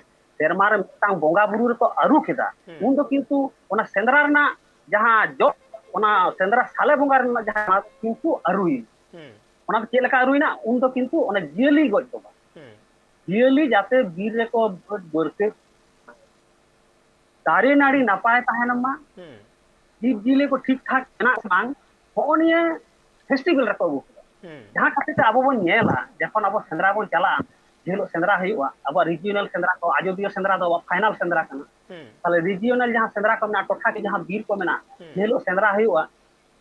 ᱥᱮᱨᱢᱟ ᱨᱮ ᱢᱤᱫᱴᱟᱝ ᱵᱚᱸᱜᱟ ᱵᱩᱨᱩ ᱨᱮᱠᱚ ᱟᱹᱨᱩ ᱠᱮᱫᱟ, ᱦᱩᱸ᱾ ᱩᱱ ᱫᱚ ᱠᱤᱱᱛᱩ ᱚᱱᱟ ᱥᱮᱸᱫᱽᱨᱟ ᱨᱮᱱᱟᱜ ᱡᱟᱦᱟᱸ ᱡᱚ, ᱚᱱᱟ ᱥᱮᱸᱫᱽᱨᱟ ᱥᱟᱞᱮ ᱵᱚᱸᱜᱟ ᱨᱮᱱᱟᱜ ᱡᱟᱦᱟᱸ, ᱚᱱᱟ ᱠᱤᱱᱛᱩ ᱟᱹᱨᱩᱭᱮᱱᱟ᱾ ᱦᱩᱸ᱾ ᱚᱱᱟ ᱫᱚ ᱪᱮᱫ ᱞᱮᱠᱟ ᱟᱹᱨᱩᱭᱮᱱᱟ? ᱩᱱ ᱫᱚ ᱠᱤᱱᱛᱩ ᱚᱱᱟ ᱡᱤᱭᱟᱹᱞᱤ ᱜᱚᱡ ᱫᱚ ᱵᱟᱝ᱾ ᱦᱩᱸ᱾ ᱡᱤᱭᱟᱹᱞᱤ ᱡᱟᱛᱮ ᱵᱤᱨ ᱨᱮᱠᱚ ᱵᱟᱹᱰ ᱵᱟᱹᱲᱠᱟᱹ, ᱫᱟᱨᱮ ᱱᱟᱹᱲᱤ ᱱᱟᱯᱟᱭ ᱛᱟᱦᱮᱱ ᱢᱟ, ᱦᱩᱸ᱾ ᱡᱤᱵᱽ ᱡᱤᱭᱟᱹᱞᱤ ᱠᱚ ᱴᱷᱤᱠ ᱴᱷᱟᱠ ᱢᱮᱱᱟᱜ ᱥᱮ ᱵᱟᱝ, ᱦᱚᱸᱜᱼᱚ ᱱᱤᱭᱟᱹ ᱯᱷᱮᱥᱴᱤᱵᱷᱮᱞ ᱨᱮᱠᱚ ᱟᱹᱜᱩ ᱠᱮᱫᱟ᱾ ᱦᱩᱸ᱾ ᱡᱟᱦᱟᱸ ᱠᱷᱟᱹᱛᱤᱨ ᱛᱮ ᱟᱵᱚ ᱵᱚᱱ ᱧᱮᱞᱟ, ᱡᱚᱠᱷᱚᱱ ᱟᱵᱚ ᱥᱮᱸᱫᱽᱨᱟ ᱵᱚᱱ ᱪᱟᱞᱟᱜᱼᱟ, ᱡᱮ ᱦᱤᱞᱳᱜ ᱥᱮᱸᱫᱽᱨᱟ ᱦᱩᱭᱩᱜᱼᱟ, ᱟᱵᱚᱣᱟᱜ ᱨᱤᱡᱤᱭᱚᱱᱟᱞ ᱥᱮᱸᱫᱽᱨᱟ ᱠᱚ, ᱟᱡᱚᱫᱤᱭᱟᱹ ᱥᱮᱸᱫᱽᱨᱟ ᱫᱚ ᱟᱵᱚᱣᱟᱜ ᱯᱷᱟᱭᱱᱟᱞ ᱥᱮᱸᱫᱽᱨᱟ ᱠᱟᱱᱟ᱾ ᱦᱩᱸ᱾ ᱛᱟᱦᱞᱮ ᱨᱤᱡᱤᱭᱚᱱᱟᱞ ᱡᱟᱦᱟᱸ ᱥᱮᱸᱫᱽᱨᱟ ᱠᱚ ᱢᱮᱱᱟᱜᱼᱟ, ᱴᱚᱴᱷᱟ ᱠᱤ ᱡᱟᱦᱟᱸ ᱵᱤᱨ ᱠᱚ ᱢᱮᱱᱟᱜᱼᱟ, ᱦᱩᱸ᱾ ᱡᱮ ᱦᱤᱞᱳᱜ ᱥᱮᱸᱫᱽᱨᱟ ᱦᱩᱭᱩᱜᱼᱟ,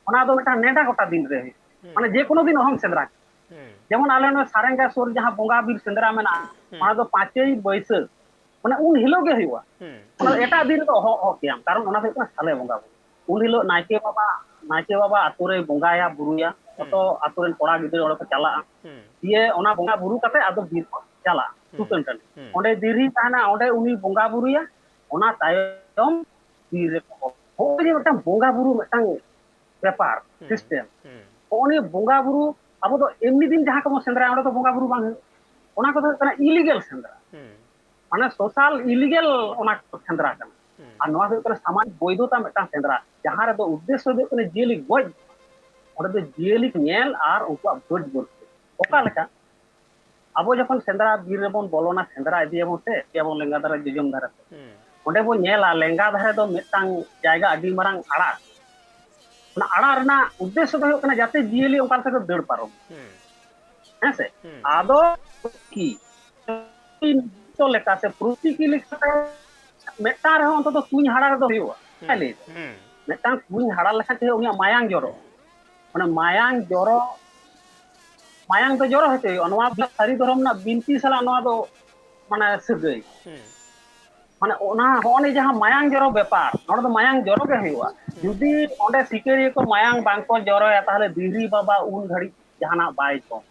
ᱚᱱᱟ ᱫᱚ ᱢᱤᱫᱴᱟᱝ ᱱᱮᱰᱟ ᱜᱚᱴᱟ ᱫᱤᱱ ᱨᱮ ᱦᱩᱭᱩᱜᱼᱟ᱾ ᱦᱩᱸ᱾ ᱢᱟᱱᱮ ᱡᱮ ᱠᱳᱱᱳ ᱫᱤᱱ ᱚᱦᱚᱢ ᱥᱮᱸᱫᱽᱨᱟ ᱠᱮᱭᱟ᱾ ᱦᱩᱸ᱾ ᱡᱮᱢᱚᱱ ᱟᱞᱮ ᱱᱚᱣᱟ ᱥᱟᱨᱮᱝᱜᱟ ᱥᱩᱨ ᱡᱟᱦᱟᱸ ᱵᱚᱸᱜᱟ ᱵᱤᱨ ᱥᱮᱸᱫᱽᱨᱟ ᱢᱮᱱᱟᱜᱼᱟ, ᱦᱩᱸ᱾ ᱚᱱᱟ ᱫᱚ ᱯᱟᱸᱪᱮᱭ ᱵᱟᱹᱭᱥᱟᱹᱠᱷ, ᱢᱟᱱᱮ ᱩᱱ ᱦᱤᱞᱳᱜ ᱜᱮ ᱦᱩᱭᱩᱜᱼᱟ᱾ ᱦᱩᱸ᱾ ᱚᱱᱟ ᱫᱚ ᱮᱴᱟᱜ ᱫᱤᱱ ᱨᱮᱫᱚ ᱚᱦᱚ, ᱚᱦᱚ ᱠᱮᱭᱟᱢ, ᱠᱟᱨᱚᱱ ᱚᱱᱟ ᱫᱚ ᱦᱩᱭᱩᱜ ᱠᱟᱱᱟ ᱥᱟᱞᱮ ᱵᱚᱸᱜᱟ ᱵᱩᱨᱩ᱾ ᱩᱱ ᱦᱤᱞᱳᱜ ᱱᱟᱭᱠᱮ ᱵᱟᱵᱟ, ᱱᱟᱭᱠᱮ ᱵᱟᱵᱟ ᱟᱛᱳ ᱨᱮᱭ ᱵᱚᱸᱜᱟᱭᱟ, ᱵᱩᱨᱩᱭᱟ, ᱦᱩᱸ᱾ ᱡᱚᱛᱚ ᱟᱛᱳ ᱨᱮᱱ ᱠᱚᱲᱟ ᱜᱤᱫᱽᱨᱟᱹ ᱚᱸᱰᱮ ᱠᱚ ᱪᱟᱞᱟᱜᱼᱟ᱾ ᱦᱩᱸ᱾ ᱫᱤᱭᱮ ᱚᱱᱟ ᱵᱚᱸᱜᱟ ᱵᱩᱨᱩ ᱠᱟᱛᱮ ᱟᱫᱚ ᱵᱤᱨ ᱠᱚ ᱪᱟᱞᱟᱜᱼᱟ, ᱦᱩᱸ᱾ ᱥᱩᱛᱟᱹᱱ ᱴᱟᱺᱰᱤ᱾ ᱦᱩᱸ᱾ ᱚᱸᱰᱮ ᱫᱤᱨᱦᱤ ᱛᱟᱦᱮᱱᱟ, ᱚᱸᱰᱮ ᱩᱱᱤ ᱵᱚᱸᱜᱟ ᱵᱩᱨᱩᱭᱟ, ᱚᱱᱟ ᱛᱟᱭᱚᱢ ᱵᱤᱨ ᱨᱮᱠᱚ ᱵᱚᱞᱚ-, ᱦᱚᱸᱜᱼᱚᱭ ᱡᱮ ᱢᱤᱫᱴᱟᱝ ᱵᱚᱸᱜᱟ ᱵᱩᱨᱩ ᱢᱤᱫᱴᱟᱝ ᱵᱮᱯᱟᱨ, ᱦᱩᱸ᱾ ᱥᱤᱥᱴᱮᱢ᱾ ᱦᱩᱸ᱾ ᱦᱚᱸᱜᱼᱚ ᱱᱤᱭᱟᱹ ᱵᱚᱸᱜᱟ ᱵᱩᱨᱩ ᱟᱵᱚ ᱫᱚ ᱮᱢᱱᱤ ᱫᱤᱱ ᱡᱟᱦᱟᱸ ᱠᱚᱵᱚᱱ ᱥᱮᱸᱫᱽᱨᱟᱭᱟ, ᱚᱸᱰᱮ ᱫᱚ ᱵᱚᱸᱜᱟ ᱵᱩᱨᱩ ᱵᱟᱝ ᱦᱩᱭᱩᱜᱼᱟ᱾ ᱚᱱᱟ ᱠᱚᱫᱚ ᱦᱩᱭᱩᱜ ᱠᱟᱱᱟ ᱤᱞᱤᱜᱮᱞ ᱥᱮᱸᱫᱽᱨᱟ᱾ ᱦᱩᱸ᱾ ᱢᱟᱱᱮ ᱥᱳᱥᱟᱞ ᱤᱞᱤᱜᱮᱞ ᱚᱱᱟ ᱠᱚ ᱥᱮᱸᱫᱽᱨᱟ ᱠᱟᱱᱟ᱾ ᱦᱩᱸ᱾ ᱟᱨ ᱱᱚᱣᱟ ᱫᱚ ᱦᱩᱭᱩᱜ ᱠᱟᱱᱟ ᱥᱟᱢᱟᱡᱤᱠ ᱵᱳᱭᱫᱷᱚᱛᱟ ᱢᱤᱫᱴᱟᱝ ᱥᱮᱸᱫᱽᱨᱟ, ᱡᱟᱦᱟᱸ ᱨᱮᱫᱚ ᱩᱫᱽᱫᱮᱥᱥᱚ ᱫᱚ ᱦᱩᱭᱩᱜ ᱠᱟᱱᱟ ᱡᱤᱭᱟᱹᱞᱤ ᱜᱚᱡ᱾ ᱚᱸᱰᱮ ᱫᱚ ᱡᱤᱭᱟᱹᱞᱤ ᱧᱮᱞ ᱟᱨ ᱩᱱᱠᱩᱣᱟᱜ ᱵᱟᱹᱰ ᱵᱟᱹᱲᱠᱟᱹ᱾ ᱚᱠᱟ ᱦᱩᱸ᱾ ᱞᱮᱠᱟ? ᱟᱵᱚ ᱡᱚᱠᱷᱚᱱ ᱥᱮᱸᱫᱽᱨᱟ ᱵᱤᱨ ᱨᱮᱵᱚᱱ ᱵᱚᱞᱚᱱᱟ, ᱥᱮᱸᱫᱽᱨᱟ ᱤᱫᱤᱭᱟᱵᱚᱱ ᱥᱮ, ᱤᱫᱤᱭᱟᱵᱚᱱ ᱞᱮᱸᱜᱟ ᱫᱷᱟᱨᱮ, ᱡᱚᱡᱚᱢ ᱫᱷᱟᱨᱮ ᱛᱮ᱾ ᱦᱩᱸ᱾ ᱚᱸᱰᱮ ᱵᱚᱱ ᱧᱮᱞᱟ, ᱞᱮᱸᱜᱟ ᱫᱷᱟᱨᱮ ᱫᱚ ᱢᱤᱫᱴᱟᱝ ᱡᱟᱭᱜᱟ, ᱟᱹᱰᱤ ᱢᱟᱨᱟᱝ ᱟᱲᱟᱜ᱾ ᱚᱱᱟ ᱟᱲᱟᱜ ᱨᱮᱱᱟᱜ ᱩᱫᱽᱫᱮᱥᱥᱚ ᱫᱚ ᱦᱩᱭᱩᱜ ᱠᱟᱱᱟ ᱡᱟᱛᱮ ᱡᱤᱭᱟᱹᱞᱤ ᱚᱱᱠᱟ ᱞᱮᱠᱟᱛᱮ ᱫᱟᱹᱲ ᱯᱟᱨᱚᱢ᱾ ᱦᱩᱸ᱾ ᱦᱮᱸ ᱥᱮ? ᱦᱩᱸ᱾ ᱟᱫᱚ ᱠᱤ ᱞᱮᱠᱟ ᱥᱮ ᱯᱨᱚᱛᱤᱠᱤ ᱞᱮᱠᱟᱛᱮ ᱢᱤᱫᱴᱟᱝ ᱨᱮᱦᱚᱸ ᱚᱱᱛᱚᱛᱚ ᱠᱩᱧ ᱦᱟᱲᱟ ᱨᱮᱫᱚ ᱦᱩᱭᱩᱜᱼᱟ᱾ ᱦᱩᱸ᱾ ᱦᱮᱸ, ᱞᱟᱹᱭ ᱫᱟ᱾ ᱦᱩᱸ᱾ ᱢᱤᱫᱴᱟᱝ ᱠᱩᱧ ᱦᱟᱲᱟ ᱞᱮᱠᱷᱟᱱ ᱪᱮᱫ ᱩᱱᱤᱭᱟᱜ ᱢᱟᱭᱟᱝ ᱡᱚᱨᱚ᱾ ᱢᱟᱱᱮ ᱢᱟᱭᱟᱝ ᱡᱚᱨᱚ, ᱢᱟᱭᱟᱝ ᱫᱚ ᱡᱚᱨᱚ ᱦᱚᱪᱚᱭ ᱦᱩᱭᱩᱜᱼᱟ᱾ ᱱᱚᱣᱟ ᱫᱚ ᱥᱟᱹᱨᱤ ᱫᱷᱚᱨᱚᱢ ᱨᱮᱱᱟᱜ ᱵᱤᱱᱛᱤ ᱥᱟᱞᱟᱜ ᱱᱚᱣᱟ ᱫᱚ ᱢᱟᱱᱮ ᱥᱟᱹᱜᱟᱹᱭ᱾ ᱦᱩᱸ᱾ ᱢᱟᱱᱮ ᱚᱱᱟ, ᱦᱚᱸᱜᱼᱚ ᱱᱤᱭᱟᱹ ᱡᱟᱦᱟᱸ ᱢᱟᱭᱟᱝ ᱡᱚᱨᱚ ᱵᱮᱯᱟᱨ, ᱱᱚᱰᱮ ᱫᱚ ᱢᱟᱭᱟᱝ ᱡᱚᱨᱚ ᱜᱮ ᱦᱩᱭᱩᱜᱼᱟ᱾ ᱦᱩᱸ᱾ ᱡᱩᱫᱤ ᱚᱸᱰᱮ ᱥᱤᱠᱟᱹᱨᱤᱭᱟᱹ ᱠᱚ ᱢᱟᱭᱟᱝ ᱵᱟᱝ ᱠᱚ ᱡᱚᱨᱚᱭᱟ, ᱛᱟᱦᱞᱮ ᱫᱤᱨᱦᱤ ᱵᱟᱵᱟ ᱩᱱ ᱜᱷᱟᱹᱲᱤᱡ ᱡᱟᱦᱟᱱᱟᱜ ᱵᱟᱭ ᱡᱚᱢ᱾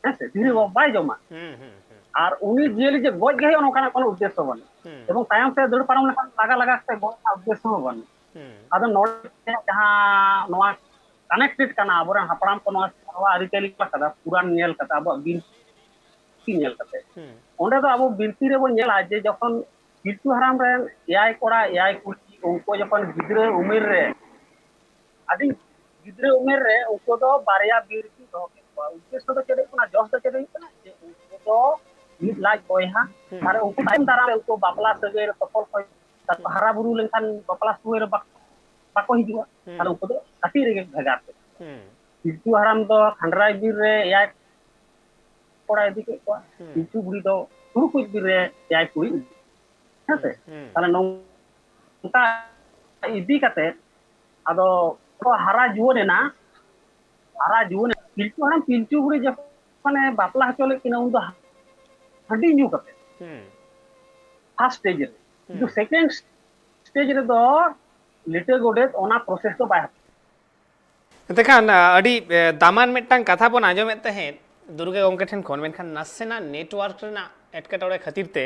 ᱦᱮᱸ ᱥᱮ? ᱫᱤᱨᱦᱤ ᱦᱩᱸ᱾ ᱵᱟᱵᱟ ᱵᱟᱭ ᱡᱚᱢᱟ᱾ ᱦᱩᱸ, ᱦᱩᱸ, ᱦᱩᱸ᱾ ᱟᱨ ᱩᱱᱤ ᱡᱤᱭᱟᱹᱞᱤ ᱡᱮ ᱜᱚᱡ ᱜᱮ ᱦᱩᱭᱩᱜᱼᱟ, ᱱᱚᱝᱠᱟᱱᱟᱜ ᱠᱳᱱᱳ ᱩᱫᱽᱫᱮᱥᱥᱚ ᱵᱟᱹᱱᱩᱜᱼᱟ᱾ ᱦᱩᱸ᱾ ᱮᱵᱚᱝ ᱛᱟᱭᱚᱢ ᱥᱮᱫ ᱫᱟᱹᱲ ᱯᱟᱨᱚᱢ ᱞᱮᱠᱷᱟᱱ ᱞᱟᱜᱟ ᱞᱟᱜᱟ ᱠᱟᱛᱮ ᱜᱚᱡ ᱨᱮᱱᱟᱜ ᱩᱫᱽᱫᱮᱥᱥᱚ ᱦᱚᱸ ᱵᱟᱹᱱᱩᱜᱼᱟ᱾ ᱦᱩᱸ᱾ ᱟᱫᱚ ᱱᱚᱰᱮ ᱡᱟᱦᱟᱸ ᱱᱚᱣᱟ ᱠᱟᱱᱮᱠᱴᱮᱰ ᱠᱟᱱᱟ, ᱟᱵᱚᱨᱮᱱ ᱦᱟᱯᱲᱟᱢ ᱠᱚ ᱱᱚᱣᱟ ᱥᱮᱨᱣᱟ ᱟᱹᱨᱤᱪᱟᱹᱞᱤ ᱠᱚ ᱠᱟᱫᱟ, ᱯᱩᱨᱟᱱ ᱧᱮᱞ ᱠᱟᱛᱮ, ᱟᱵᱚᱣᱟᱜ ᱵᱤᱱ ᱵᱤᱱᱛᱤ ᱧᱮᱞ ᱠᱟᱛᱮ᱾ ᱦᱩᱸ᱾ ᱚᱸᱰᱮ ᱫᱚ ᱟᱵᱚ ᱵᱤᱱᱛᱤ ᱨᱮᱵᱚᱱ ᱧᱮᱞᱟ ᱡᱮ ᱡᱚᱠᱷᱚᱱ ᱯᱤᱞᱪᱩ ᱦᱟᱲᱟᱢ ᱨᱮᱱ ᱮᱭᱟᱭ ᱠᱚᱲᱟ ᱮᱭᱟᱭ ᱠᱩᱲᱤ, ᱩᱱᱠᱩ ᱡᱚᱠᱷᱚᱱ ᱜᱤᱫᱽᱨᱟᱹ ᱩᱢᱮᱨ ᱨᱮ, ᱟᱹᱰᱤ ᱜᱤᱫᱽᱨᱟᱹ ᱩᱢᱮᱨ ᱨᱮ ᱩᱱᱠᱩ ᱫᱚ ᱵᱟᱨᱭᱟ ᱵᱤᱨ ᱠᱤᱱ ᱫᱚᱦᱚ ᱠᱮᱫ ᱠᱚᱣᱟ᱾ ᱩᱫᱽᱫᱮᱥᱥᱚ ᱫᱚ ᱪᱮᱫ ᱦᱩᱭᱩᱜ ᱠᱟᱱᱟ? ᱡᱚᱥ ᱫᱚ ᱪᱮᱫ ᱦᱩᱭᱩᱜ ᱠᱟᱱᱟ? ᱡᱮ ᱩᱱᱠᱩ ᱫᱚ ᱢᱤᱫ ᱞᱟᱡ ᱵᱚᱭᱦᱟ, ᱦᱩᱸ᱾ ᱟᱨ ᱩᱱᱠᱩ ᱛᱟᱭᱚᱢ ᱫᱟᱨᱟᱢ ᱨᱮ ᱩᱱᱠᱩ ᱵᱟᱯᱞᱟ ᱥᱟᱹᱜᱟᱹᱭ ᱨᱮ ᱛᱚᱯᱚᱞ ᱠᱚ ᱦᱩᱸ᱾ ᱦᱟᱨᱟ ᱵᱩᱨᱩ ᱞᱮᱱᱠᱷᱟᱱ ᱵᱟᱯᱞᱟ ᱥᱚᱢᱚᱭ ᱨᱮ ᱵᱟᱠ-, ᱵᱟᱠᱚ ᱦᱤᱡᱩᱜᱼᱟ᱾ ᱦᱩᱸ᱾ ᱟᱨ ᱩᱱᱠᱩ ᱫᱚ ᱠᱟᱹᱴᱤᱡ ᱨᱮᱜᱮ ᱵᱷᱮᱜᱟᱨ ᱠᱮᱫ ᱠᱚᱣᱟ᱾ ᱦᱩᱸ᱾ ᱯᱤᱞᱪᱩ ᱦᱟᱲᱟᱢ ᱫᱚ ᱠᱷᱟᱸᱰᱨᱟᱭ ᱵᱤᱨ ᱨᱮ ᱮᱭᱟᱭ ᱠᱚᱲᱟᱭ ᱤᱫᱤ ᱠᱮᱫ ᱠᱚᱣᱟ᱾ ᱦᱩᱸ᱾ ᱯᱤᱞᱪᱩ ᱵᱩᱲᱦᱤ ᱫᱚ ᱛᱩᱲᱩᱠᱩᱡ ᱵᱤᱨ ᱨᱮ ᱮᱭᱟᱭ ᱠᱩᱲᱤ ᱤᱫᱤ᱾ ᱦᱮᱸ ᱥᱮ? ᱦᱩᱸ᱾ ᱛᱟᱦᱞᱮ ᱱᱚᱝᱠᱟ ᱤᱫᱤ ᱠᱟᱛᱮ ᱟᱫᱚ ᱠᱚ ᱦᱟᱨᱟ ᱡᱩᱣᱟᱹᱱ ᱮᱱᱟ᱾ ᱦᱟᱨᱟ ᱡᱩᱣᱟᱹᱱ ᱮᱱᱟ᱾ ᱯᱤᱞᱪᱩ ᱦᱟᱲᱟᱢ ᱯᱤᱞᱪᱩ ᱵᱩᱲᱦᱤ ᱡᱚᱠᱷᱚᱱᱮ ᱵᱟᱯᱞᱟ ᱦᱚᱪᱚ ᱞᱮᱫ ᱠᱤᱱᱟ, ᱩᱱ ᱫᱚ ᱦᱟᱺᱰᱤ ᱧᱩ ᱠᱟᱛᱮ᱾ ᱦᱩᱸ᱾ ᱯᱷᱟᱥᱴ ᱥᱴᱮᱡ ᱨᱮ᱾ ᱠᱤᱱᱛᱩ ᱦᱩᱸ᱾ ᱥᱮᱠᱮᱱᱰ ᱥᱴᱮᱡ ᱨᱮᱫᱚ ᱞᱤᱴᱟᱹ ᱜᱚᱰᱮᱛ ᱚᱱᱟ ᱯᱨᱚᱥᱮᱥ ᱫᱚ ᱵᱟᱭ ᱦᱟᱛᱟᱣᱟ᱾ ᱮᱱᱛᱮ ᱠᱷᱟᱱ, ᱟ, ᱟᱹᱰᱤ, ᱮ, ᱫᱟᱢᱟᱱ ᱢᱤᱫᱴᱟᱝ ᱠᱟᱛᱷᱟ ᱵᱚᱱ ᱟᱸᱡᱚᱢᱮᱫ ᱛᱟᱦᱮᱸᱫ ᱫᱩᱨᱜᱟ ᱜᱚᱢᱠᱮ ᱴᱷᱮᱱ ᱠᱷᱚᱱ, ᱢᱮᱱᱠᱷᱟᱱ ᱱᱟᱥᱮᱱᱟᱜ ᱱᱮᱴᱣᱟᱨᱠ ᱨᱮᱱᱟᱜ ᱮᱴᱠᱮᱴᱚᱬᱮ ᱠᱷᱟᱹᱛᱤᱨ ᱛᱮ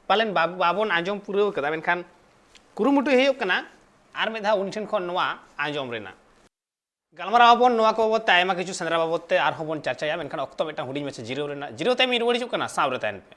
ᱯᱟᱞᱮᱱ ᱵᱟ-, ᱵᱟᱵᱚᱱ ᱟᱸᱡᱚᱢ ᱯᱩᱨᱟᱹᱣ ᱠᱟᱫᱟ, ᱢᱮᱱᱠᱷᱟᱱ ᱠᱩᱨᱩᱢᱩᱴᱩᱭ ᱦᱩᱭᱩᱜ ᱠᱟᱱᱟ ᱟᱨ ᱢᱤᱫ ᱫᱷᱟᱣ ᱩᱱᱤ ᱴᱷᱮᱱ ᱠᱷᱚᱱ ᱱᱚᱣᱟ ᱟᱸᱡᱚᱢ ᱨᱮᱱᱟᱜ᱾ ᱜᱟᱞᱢᱟᱨᱟᱣ ᱟᱵᱚᱱ ᱱᱚᱣᱟ ᱠᱚ ᱵᱟᱵᱚᱫ ᱛᱮ, ᱟᱭᱢᱟ ᱠᱤᱪᱷᱩ ᱥᱮᱸᱫᱽᱨᱟ ᱵᱟᱵᱚᱫ ᱛᱮ ᱟᱨᱦᱚᱸ ᱵᱚᱱ ᱪᱟᱨᱪᱟᱭᱟ, ᱢᱮᱱᱠᱷᱟᱱ ᱚᱠᱛᱚ ᱢᱤᱫᱴᱟᱝ ᱦᱩᱰᱤᱧ ᱢᱟᱪᱷᱟ ᱡᱤᱨᱟᱹᱣ ᱨᱮᱱᱟᱜ, ᱡᱤᱨᱟᱹᱣ ᱛᱟᱭᱚᱢ ᱤᱧ ᱨᱩᱣᱟᱹᱲ ᱦᱤᱡᱩᱜ ᱠᱟᱱᱟ, ᱥᱟᱶ ᱨᱮ ᱛᱟᱦᱮᱱ ᱯᱮ᱾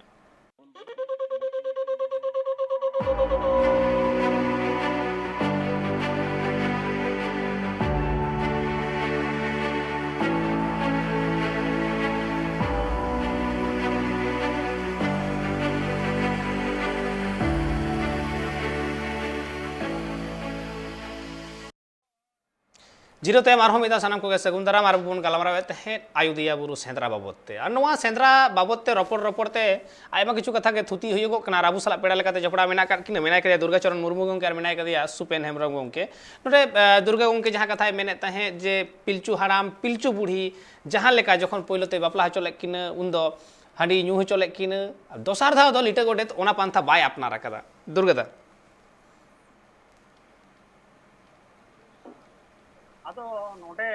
ᱡᱤᱨᱟᱹᱣ ᱛᱟᱭᱚᱢ ᱟᱨᱦᱚᱸ ᱢᱤᱫ ᱫᱷᱟᱣ ᱥᱟᱱᱟᱢ ᱠᱚᱜᱮ ᱥᱟᱹᱜᱩᱱ ᱫᱟᱨᱟᱢ᱾ ᱟᱨ ᱵᱚᱱ ᱜᱟᱞᱢᱟᱨᱟᱣᱮᱫ ᱛᱟᱦᱮᱸᱫ ᱟᱡᱚᱫᱤᱭᱟᱹ ᱵᱩᱨᱩ ᱥᱮᱸᱫᱽᱨᱟ ᱵᱟᱵᱚᱫ ᱛᱮ᱾ ᱟᱨ ᱱᱚᱣᱟ ᱥᱮᱸᱫᱽᱨᱟ ᱵᱟᱵᱚᱫ ᱛᱮ ᱨᱚᱯᱚᱲ ᱨᱚᱯᱚᱲ ᱛᱮ ᱟᱭᱢᱟ ᱠᱤᱪᱷᱩ ᱠᱟᱛᱷᱟ ᱜᱮ ᱛᱷᱩᱛᱤ ᱦᱩᱭᱩᱜᱚᱜ ᱠᱟᱱᱟ᱾ ᱟᱨ ᱟᱵᱚ ᱥᱟᱞᱟᱜ ᱯᱮᱲᱟ ᱞᱮᱠᱟᱛᱮ ᱡᱚᱯᱲᱟᱣ ᱢᱮᱱᱟᱜ ᱟᱠᱟᱫ ᱠᱤᱱᱟ, ᱢᱮᱱᱟᱭ ᱠᱟᱫᱮᱭᱟ ᱫᱩᱨᱜᱟᱪᱚᱨᱚᱱ ᱢᱩᱨᱢᱩ ᱜᱚᱢᱠᱮ ᱟᱨ ᱢᱮᱱᱟᱭ ᱠᱟᱫᱮᱭᱟ ᱥᱩᱯᱮᱱ ᱦᱮᱢᱵᱨᱚᱢ ᱜᱚᱢᱠᱮ᱾ ᱱᱚᱰᱮ, ᱮ, ᱫᱩᱨᱜᱟ ᱜᱚᱢᱠᱮ ᱡᱟᱦᱟᱸ ᱠᱟᱛᱷᱟᱭ ᱢᱮᱱᱮᱫ ᱛᱟᱦᱮᱸᱫ ᱡᱮ ᱯᱤᱞᱪᱩ ᱦᱟᱲᱟᱢ ᱯᱤᱞᱪᱩ ᱵᱩᱲᱦᱤ ᱡᱟᱦᱟᱸ ᱞᱮᱠᱟ ᱡᱚᱠᱷᱚᱱ ᱯᱳᱭᱞᱳ ᱛᱮ ᱵᱟᱯᱞᱟ ᱦᱚᱪᱚ ᱞᱮᱫ ᱠᱤᱱᱟᱹ, ᱩᱱᱫᱚ ᱦᱟᱺᱰᱤ ᱧᱩ ᱦᱚᱪᱚ ᱞᱮᱫ ᱠᱤᱱᱟᱹ, ᱫᱚᱥᱟᱨ ᱫᱷᱟᱣ ᱫᱚ ᱞᱤᱴᱟᱹ ᱜᱚᱰᱮᱛ ᱚᱱᱟ ᱯᱟᱱᱛᱷᱟ ᱵᱟᱭ ᱟᱯᱱᱟᱨ ᱟᱠᱟᱫᱟ᱾ ᱫᱩᱨᱜᱟ ᱫᱟ᱾ ᱟᱫᱚ ᱱᱚᱰᱮ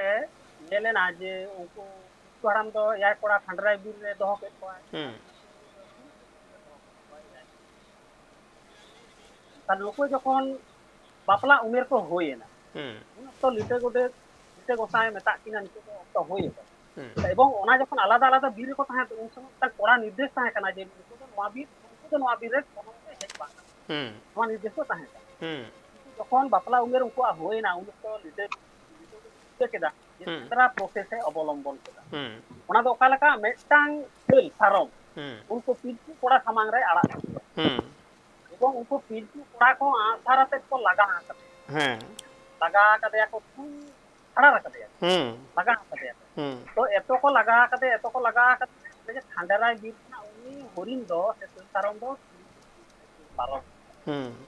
ᱧᱮᱞ ᱮᱱᱟ ᱡᱮ ᱩᱱᱠᱩ ᱯᱤᱞᱪᱩ ᱦᱟᱲᱟᱢ ᱫᱚ ᱮᱭᱟᱭ ᱠᱚᱲᱟ ᱠᱷᱟᱸᱰᱨᱟᱭ ᱵᱤᱨ ᱨᱮ ᱫᱚᱦᱚ ᱠᱮᱫ ᱠᱚᱣᱟᱭ᱾ ᱦᱩᱸ᱾ ᱟᱨ ᱱᱩᱠᱩ ᱡᱚᱠᱷᱚᱱ ᱵᱟᱯᱞᱟ ᱩᱢᱮᱨ ᱠᱚ ᱦᱩᱭ ᱮᱱᱟ, ᱦᱩᱸ᱾ ᱩᱱ ᱚᱠᱛᱚ ᱞᱤᱴᱟᱹ ᱜᱚᱰᱮᱛ, ᱞᱤᱴᱟᱹ ᱜᱚᱸᱥᱟᱭ ᱢᱮᱛᱟᱜ ᱠᱤᱱᱟ, "ᱱᱤᱛᱚᱜ ᱫᱚ ᱚᱠᱛᱚ ᱦᱩᱭ ᱟᱠᱟᱱᱟ, ᱦᱩᱸ᱾ ᱮᱵᱚᱝ ᱚᱱᱟ ᱡᱚᱠᱷᱚᱱ ᱟᱞᱟᱫᱟ ᱟᱞᱟᱫᱟ ᱵᱤᱨ ᱨᱮᱠᱚ ᱛᱟᱦᱮᱸ, ᱩᱱ ᱥᱚᱢᱚᱭ ᱢᱤᱫᱴᱟᱝ ᱠᱚᱲᱟ ᱱᱤᱨᱫᱮᱥ ᱛᱟᱦᱮᱸ ᱠᱟᱱᱟ ᱡᱮ ᱩᱱᱠᱩ ᱫᱚ ᱱᱚᱣᱟ ᱵᱤᱨ, ᱩᱱᱠᱩ ᱫᱚ ᱱᱚᱣᱟ ᱵᱤᱨ ᱨᱮ ᱠᱳᱱᱳ ᱢᱚᱛᱮ ᱦᱮᱡ ᱵᱟᱝ ᱜᱟᱱᱚᱜᱼᱟ᱾ ᱦᱩᱸ᱾ ᱱᱚᱣᱟ ᱱᱤᱨᱫᱮᱥ ᱫᱚ ᱛᱟᱦᱮᱸ ᱠᱟᱱᱟ᱾ ᱦᱩᱸ᱾ ᱡᱚᱠᱷᱚᱱ ᱵᱟᱯᱞᱟ ᱩᱢᱮᱨ ᱩᱱᱠᱩᱣᱟᱜ ᱦᱩᱭᱱᱟ, ᱩᱱ ᱚᱠᱛᱚ ᱞᱤᱴᱟᱹ, ᱞᱤᱴᱟᱹ ᱠᱮᱫᱟ ᱡᱮ ᱦᱩᱸ᱾ ᱥᱮᱸᱫᱽᱨᱟ process ᱮ ᱚᱵᱚᱞᱚᱢᱵᱚᱱ ᱠᱮᱫᱟ᱾ ᱦᱩᱸ᱾ ᱚᱱᱟ ᱫᱚ ᱚᱠᱟ ᱞᱮᱠᱟ? ᱢᱤᱫᱴᱟᱝ ᱥᱟᱹᱞ ᱥᱟᱨᱚᱢ ᱦᱩᱸ᱾ ᱩᱱᱠᱩ ᱯᱤᱞᱪᱩ ᱠᱚᱲᱟ ᱥᱟᱢᱟᱝ ᱨᱮ ᱟᱲᱟᱜ ᱠᱮᱫᱮᱭᱟ᱾ ᱦᱩᱸ᱾ ᱮᱵᱚᱝ ᱩᱱᱠᱩ ᱯᱤᱞᱪᱩ ᱠᱚᱲᱟ ᱠᱚ ᱟᱸᱜᱼᱥᱟᱨ ᱟᱛᱮᱫ ᱠᱚ ᱞᱟᱜᱟ ᱟᱠᱟᱫᱮᱭᱟ᱾ ᱦᱮᱸ᱾ ᱞᱟᱜᱟ ᱟᱠᱟᱫᱮᱭᱟ ᱠᱚ, ᱛᱩᱧ ᱦᱟᱲᱟᱨ ᱟᱠᱟᱫᱮᱭᱟ ᱠᱚ᱾ ᱦᱩᱸ᱾ ᱞᱟᱜᱟ ᱟᱠᱟᱫᱮᱭᱟ ᱠᱚ᱾ ᱦᱩᱸ᱾ ᱛᱚ ᱮᱛᱚ ᱠᱚ ᱞᱟᱜᱟ ᱟᱠᱟᱫᱮᱭᱟ, ᱮᱛᱚ ᱠᱚ ᱞᱟᱜᱟ ᱟᱠᱟᱫᱮᱭᱟ, ᱚᱸᱰᱮ ᱡᱮ ᱠᱷᱟᱸᱰᱮᱨᱟᱭ ᱵᱤᱨ ᱠᱷᱚᱱᱟᱜ ᱩᱱᱤ ᱦᱚᱨᱤᱱ ᱫᱚ ᱥᱮ ᱥᱟᱹᱞ ᱥᱟᱨᱚᱢ ᱫᱚ ᱯᱟᱨᱚᱢ᱾ ᱦᱩᱸ᱾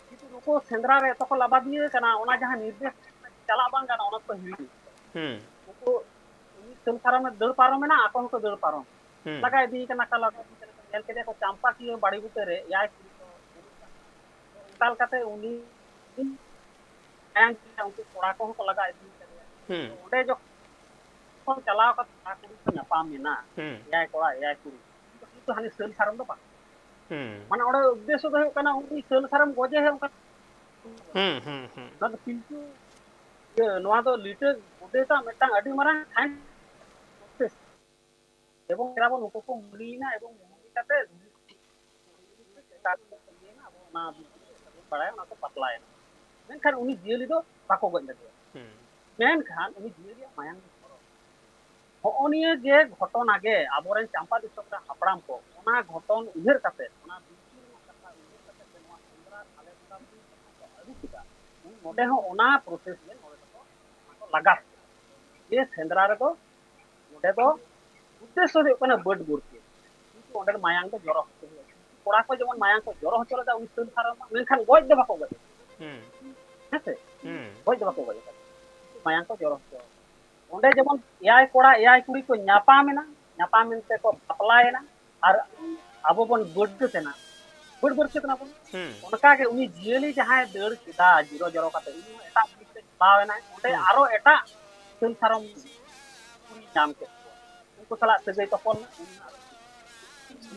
ᱠᱤᱱᱛᱩ ᱱᱩᱠᱩ ᱥᱮᱸᱫᱽᱨᱟ ᱨᱮ ᱮᱛᱚ ᱠᱚ ᱞᱟᱵᱟᱫᱤᱭᱟᱹ ᱠᱟᱱᱟ, ᱚᱱᱟ ᱡᱟᱦᱟᱸ ᱱᱤᱨᱫᱮᱥ ᱪᱟᱞᱟᱜ ᱵᱟᱝ ᱜᱟᱱᱚᱜ, ᱚᱱᱟ ᱠᱚ ᱦᱤᱲᱤᱧ᱾ ᱦᱩᱸ᱾ ᱩᱱᱠᱩ, ᱩᱱᱤ ᱥᱟᱹᱞ ᱥᱟᱨᱚᱢᱮ ᱫᱟᱹᱲ ᱯᱟᱨᱚᱢᱮᱱᱟ, ᱟᱠᱚ ᱦᱚᱸᱠᱚ ᱫᱟᱹᱲ ᱯᱟᱨᱚᱢ᱾ ᱦᱩᱸ᱾ ᱞᱟᱜᱟ ᱤᱫᱤᱭᱮ ᱠᱟᱱᱟ ᱠᱚ, ᱞᱟᱜᱟ ᱤᱫᱤᱭᱮ ᱠᱟᱱᱟ ᱠᱚ, ᱧᱮᱞ ᱠᱮᱫᱮᱭᱟ ᱠᱚ ᱪᱟᱢᱯᱟ ᱠᱤᱭᱟᱹ ᱵᱟᱲᱮ ᱵᱩᱴᱟᱹ ᱨᱮ ᱮᱭᱟᱭ ᱠᱩᱲᱤ ᱠᱚ ᱫᱩᱲᱩᱵ ᱠᱟᱱᱟ᱾ ᱚᱱᱠᱟ ᱞᱮᱠᱟᱛᱮ ᱩᱱᱤ ᱢᱟᱭᱟᱝ ᱠᱮᱫᱟ, ᱩᱱᱠᱩ ᱠᱚᱲᱟ ᱠᱚᱦᱚᱸ ᱠᱚ ᱞᱟᱜᱟ ᱤᱫᱤᱭᱮ ᱠᱟᱫᱮᱭᱟ᱾ ᱦᱩᱸ᱾ ᱚᱸᱰᱮ ᱡᱚᱠᱷᱚᱱ ᱪᱟᱞᱟᱣ ᱠᱟᱛᱮ ᱠᱚᱲᱟ ᱠᱩᱲᱤ ᱠᱚ ᱧᱟᱯᱟᱢ ᱮᱱᱟ, ᱦᱩᱸ᱾ ᱮᱭᱟᱭ ᱠᱚᱲᱟ, ᱮᱭᱟᱭ ᱠᱩᱲᱤ, ᱠᱤᱱᱛᱩ ᱦᱟᱹᱱᱤ ᱥᱟᱹᱞ ᱥᱟᱨᱚᱢ ᱫᱚ ᱵᱟᱝ᱾ ᱦᱩᱸ᱾ ᱢᱟᱱᱮ ᱚᱸᱰᱮ ᱩᱫᱽᱫᱮᱥᱥᱚ ᱫᱚ ᱦᱩᱭᱩᱜ ᱠᱟᱱᱟ ᱩᱱᱤ ᱥᱟᱹᱞ ᱥᱟᱨᱚᱢ ᱜᱚᱡᱮ ᱦᱩᱭᱩᱜ ᱠᱟᱱᱟ᱾ ᱦᱩᱸ, ᱦᱩᱸ, ᱦᱩᱸ᱾ ᱱᱚᱣᱟ ᱫᱚ ᱠᱤᱱᱛᱩ, ᱤᱭᱟᱹ, ᱱᱚᱣᱟ ᱫᱚ ᱞᱤᱴᱟᱹ ᱜᱚᱰᱮᱛᱟᱜ ᱢᱤᱫᱴᱟᱝ ᱟᱹᱰᱤ ᱢᱟᱨᱟᱝ science process᱾ ᱮᱵᱚᱝ ᱮᱨᱟ ᱵᱚᱱ ᱩᱱᱠᱩ ᱠᱚ ᱢᱩᱞᱤᱭᱮᱱᱟ ᱮᱵᱚᱝ ᱢᱩᱞᱤ ᱠᱟᱛᱮ ᱪᱮᱛᱟᱱ ᱠᱚ ᱤᱭᱟᱹᱭᱮᱱᱟ, ᱟᱵᱚ ᱚᱱᱟ ᱵᱤᱨ ᱵᱩᱨᱩ ᱨᱮ ᱵᱚᱱ ᱵᱟᱲᱟᱭᱟ, ᱚᱱᱟ ᱠᱚ ᱯᱟᱛᱞᱟᱭᱮᱱᱟ᱾ ᱢᱮᱱᱠᱷᱟᱱ ᱩᱱᱤ ᱡᱤᱭᱟᱹᱞᱤ ᱫᱚ ᱵᱟᱠᱚ ᱜᱚᱡ ᱞᱮᱫᱮᱭᱟ᱾ ᱦᱩᱸ᱾ ᱢᱮᱱᱠᱷᱟᱱ ᱩᱱᱤ ᱡᱤᱭᱟᱹᱞᱤᱭᱟᱜ ᱢᱟᱭᱟᱝ ᱫᱚ ᱡᱚᱨᱚ᱾ ᱦᱚᱸᱜᱼᱚ ᱱᱤᱭᱟᱹ ᱡᱮ ᱜᱷᱚᱴᱚᱱᱟ ᱜᱮ ᱟᱵᱚᱨᱮᱱ ᱪᱟᱢᱯᱟ ᱫᱤᱥᱚᱢ ᱨᱮ ᱦᱟᱯᱲᱟᱢ ᱠᱚ ᱚᱱᱟ ᱜᱷᱚᱴᱚᱱ ᱩᱭᱦᱟᱹᱨ ᱠᱟᱛᱮ, ᱚᱱᱟ ᱵᱤᱱᱛᱤ ᱨᱮᱱᱟᱜ ᱠᱟᱛᱷᱟ ᱩᱭᱦᱟᱹᱨ ᱠᱟᱛᱮ ᱥᱮ ᱱᱚᱣᱟ ᱥᱮᱸᱫᱽᱨᱟ ᱟᱞᱮ ᱵᱚᱸᱜᱟ ᱵᱩᱨᱩ ᱡᱟᱦᱟᱸ ᱠᱚ ᱟᱹᱜᱩ ᱠᱮᱫᱟ, ᱱᱚᱰᱮ ᱦᱚᱸ ᱚᱱᱟ process ᱜᱮ ᱱᱚᱰᱮ ᱫᱚᱠᱚ, ᱚᱱᱟ ᱠᱚ ᱞᱟᱜᱟᱣ ᱠᱮᱫᱟ᱾ ᱡᱮ ᱥᱮᱸᱫᱽᱨᱟ ᱨᱮᱫᱚ ᱱᱚᱰᱮ ᱫᱚ ᱩᱫᱽᱫᱮᱥᱥᱚ ᱫᱚ ᱦᱩᱭᱩᱜ ᱠᱟᱱᱟ ᱵᱟᱹᱰ ᱵᱟᱹᱲᱠᱟᱹ, ᱠᱤᱱᱛᱩ ᱚᱸᱰᱮ ᱢᱟᱭᱟᱝ ᱫᱚ ᱡᱚᱨᱚ ᱦᱚᱪᱚ ᱦᱩᱭᱩᱜᱼᱟ᱾ ᱠᱚᱲᱟ ᱠᱚ ᱡᱮᱢᱚᱱ ᱢᱟᱭᱟᱝ ᱠᱚ ᱡᱚᱨᱚ ᱦᱚᱪᱚ ᱞᱮᱫᱟ ᱩᱱᱤ ᱥᱟᱹᱞ ᱥᱟᱨᱚᱢ, ᱢᱮᱱᱠᱷᱟᱱ ᱜᱚᱡ ᱫᱚ ᱵᱟᱠᱚ ᱜᱚᱡ ᱠᱟᱫᱮᱭᱟ᱾ ᱦᱩᱸ᱾ ᱦᱮᱸ ᱥᱮ? ᱦᱩᱸ᱾ ᱜᱚᱡ ᱫᱚ ᱵᱟᱠᱚ ᱜᱚᱡ ᱠᱟᱫᱮᱭᱟ, ᱠᱤᱱᱛᱩ ᱢᱟᱭᱟᱝ ᱠᱚ ᱡᱚᱨᱚ ᱦᱚᱪᱚ᱾ ᱚᱸᱰᱮ ᱡᱮᱢᱚᱱ ᱮᱭᱟᱭ ᱠᱚᱲᱟ ᱮᱭᱟᱭ ᱠᱩᱲᱤ ᱠᱚ ᱧᱟᱯᱟᱢ ᱮᱱᱟ, ᱧᱟᱯᱟᱢ ᱮᱱ ᱛᱮᱠᱚ ᱵᱟᱯᱞᱟᱭᱮᱱᱟ, ᱟᱨ ᱟᱵᱚ ᱵᱚᱱ ᱵᱟᱹᱲᱠᱟᱹᱛ ᱮᱱᱟ, ᱵᱟᱹᱲ ᱵᱟᱹᱲᱠᱟᱹᱛ ᱮᱱᱟ ᱵᱚᱱ᱾ ᱦᱩᱸ᱾ ᱚᱱᱠᱟᱜᱮ ᱩᱱᱤ ᱡᱤᱭᱟᱹᱞᱤ ᱡᱟᱦᱟᱸᱭ ᱫᱟᱹᱲ ᱠᱮᱫᱟ, ᱡᱤᱨᱚ ᱡᱚᱨᱚ ᱠᱟᱛᱮ, ᱩᱱᱤ ᱦᱚᱸ ᱮᱴᱟᱜ ᱵᱤᱨ ᱛᱮ ᱪᱟᱞᱟᱣ ᱮᱱᱟᱭ, ᱚᱸᱰᱮ ᱦᱩᱸ᱾ ᱟᱨᱚ ᱮᱴᱟᱜ ᱥᱟᱹᱞ ᱥᱟᱨᱚᱢ ᱠᱩᱲᱤ ᱧᱟᱢ ᱠᱮᱫ ᱠᱚᱣᱟ, ᱩᱱᱠᱩ ᱥᱟᱞᱟᱜ ᱥᱟᱹᱜᱟᱹᱭ ᱛᱚᱯᱚᱞ ᱮᱱᱟ, ᱩᱱᱤ ᱦᱚᱸ ᱟᱨᱚ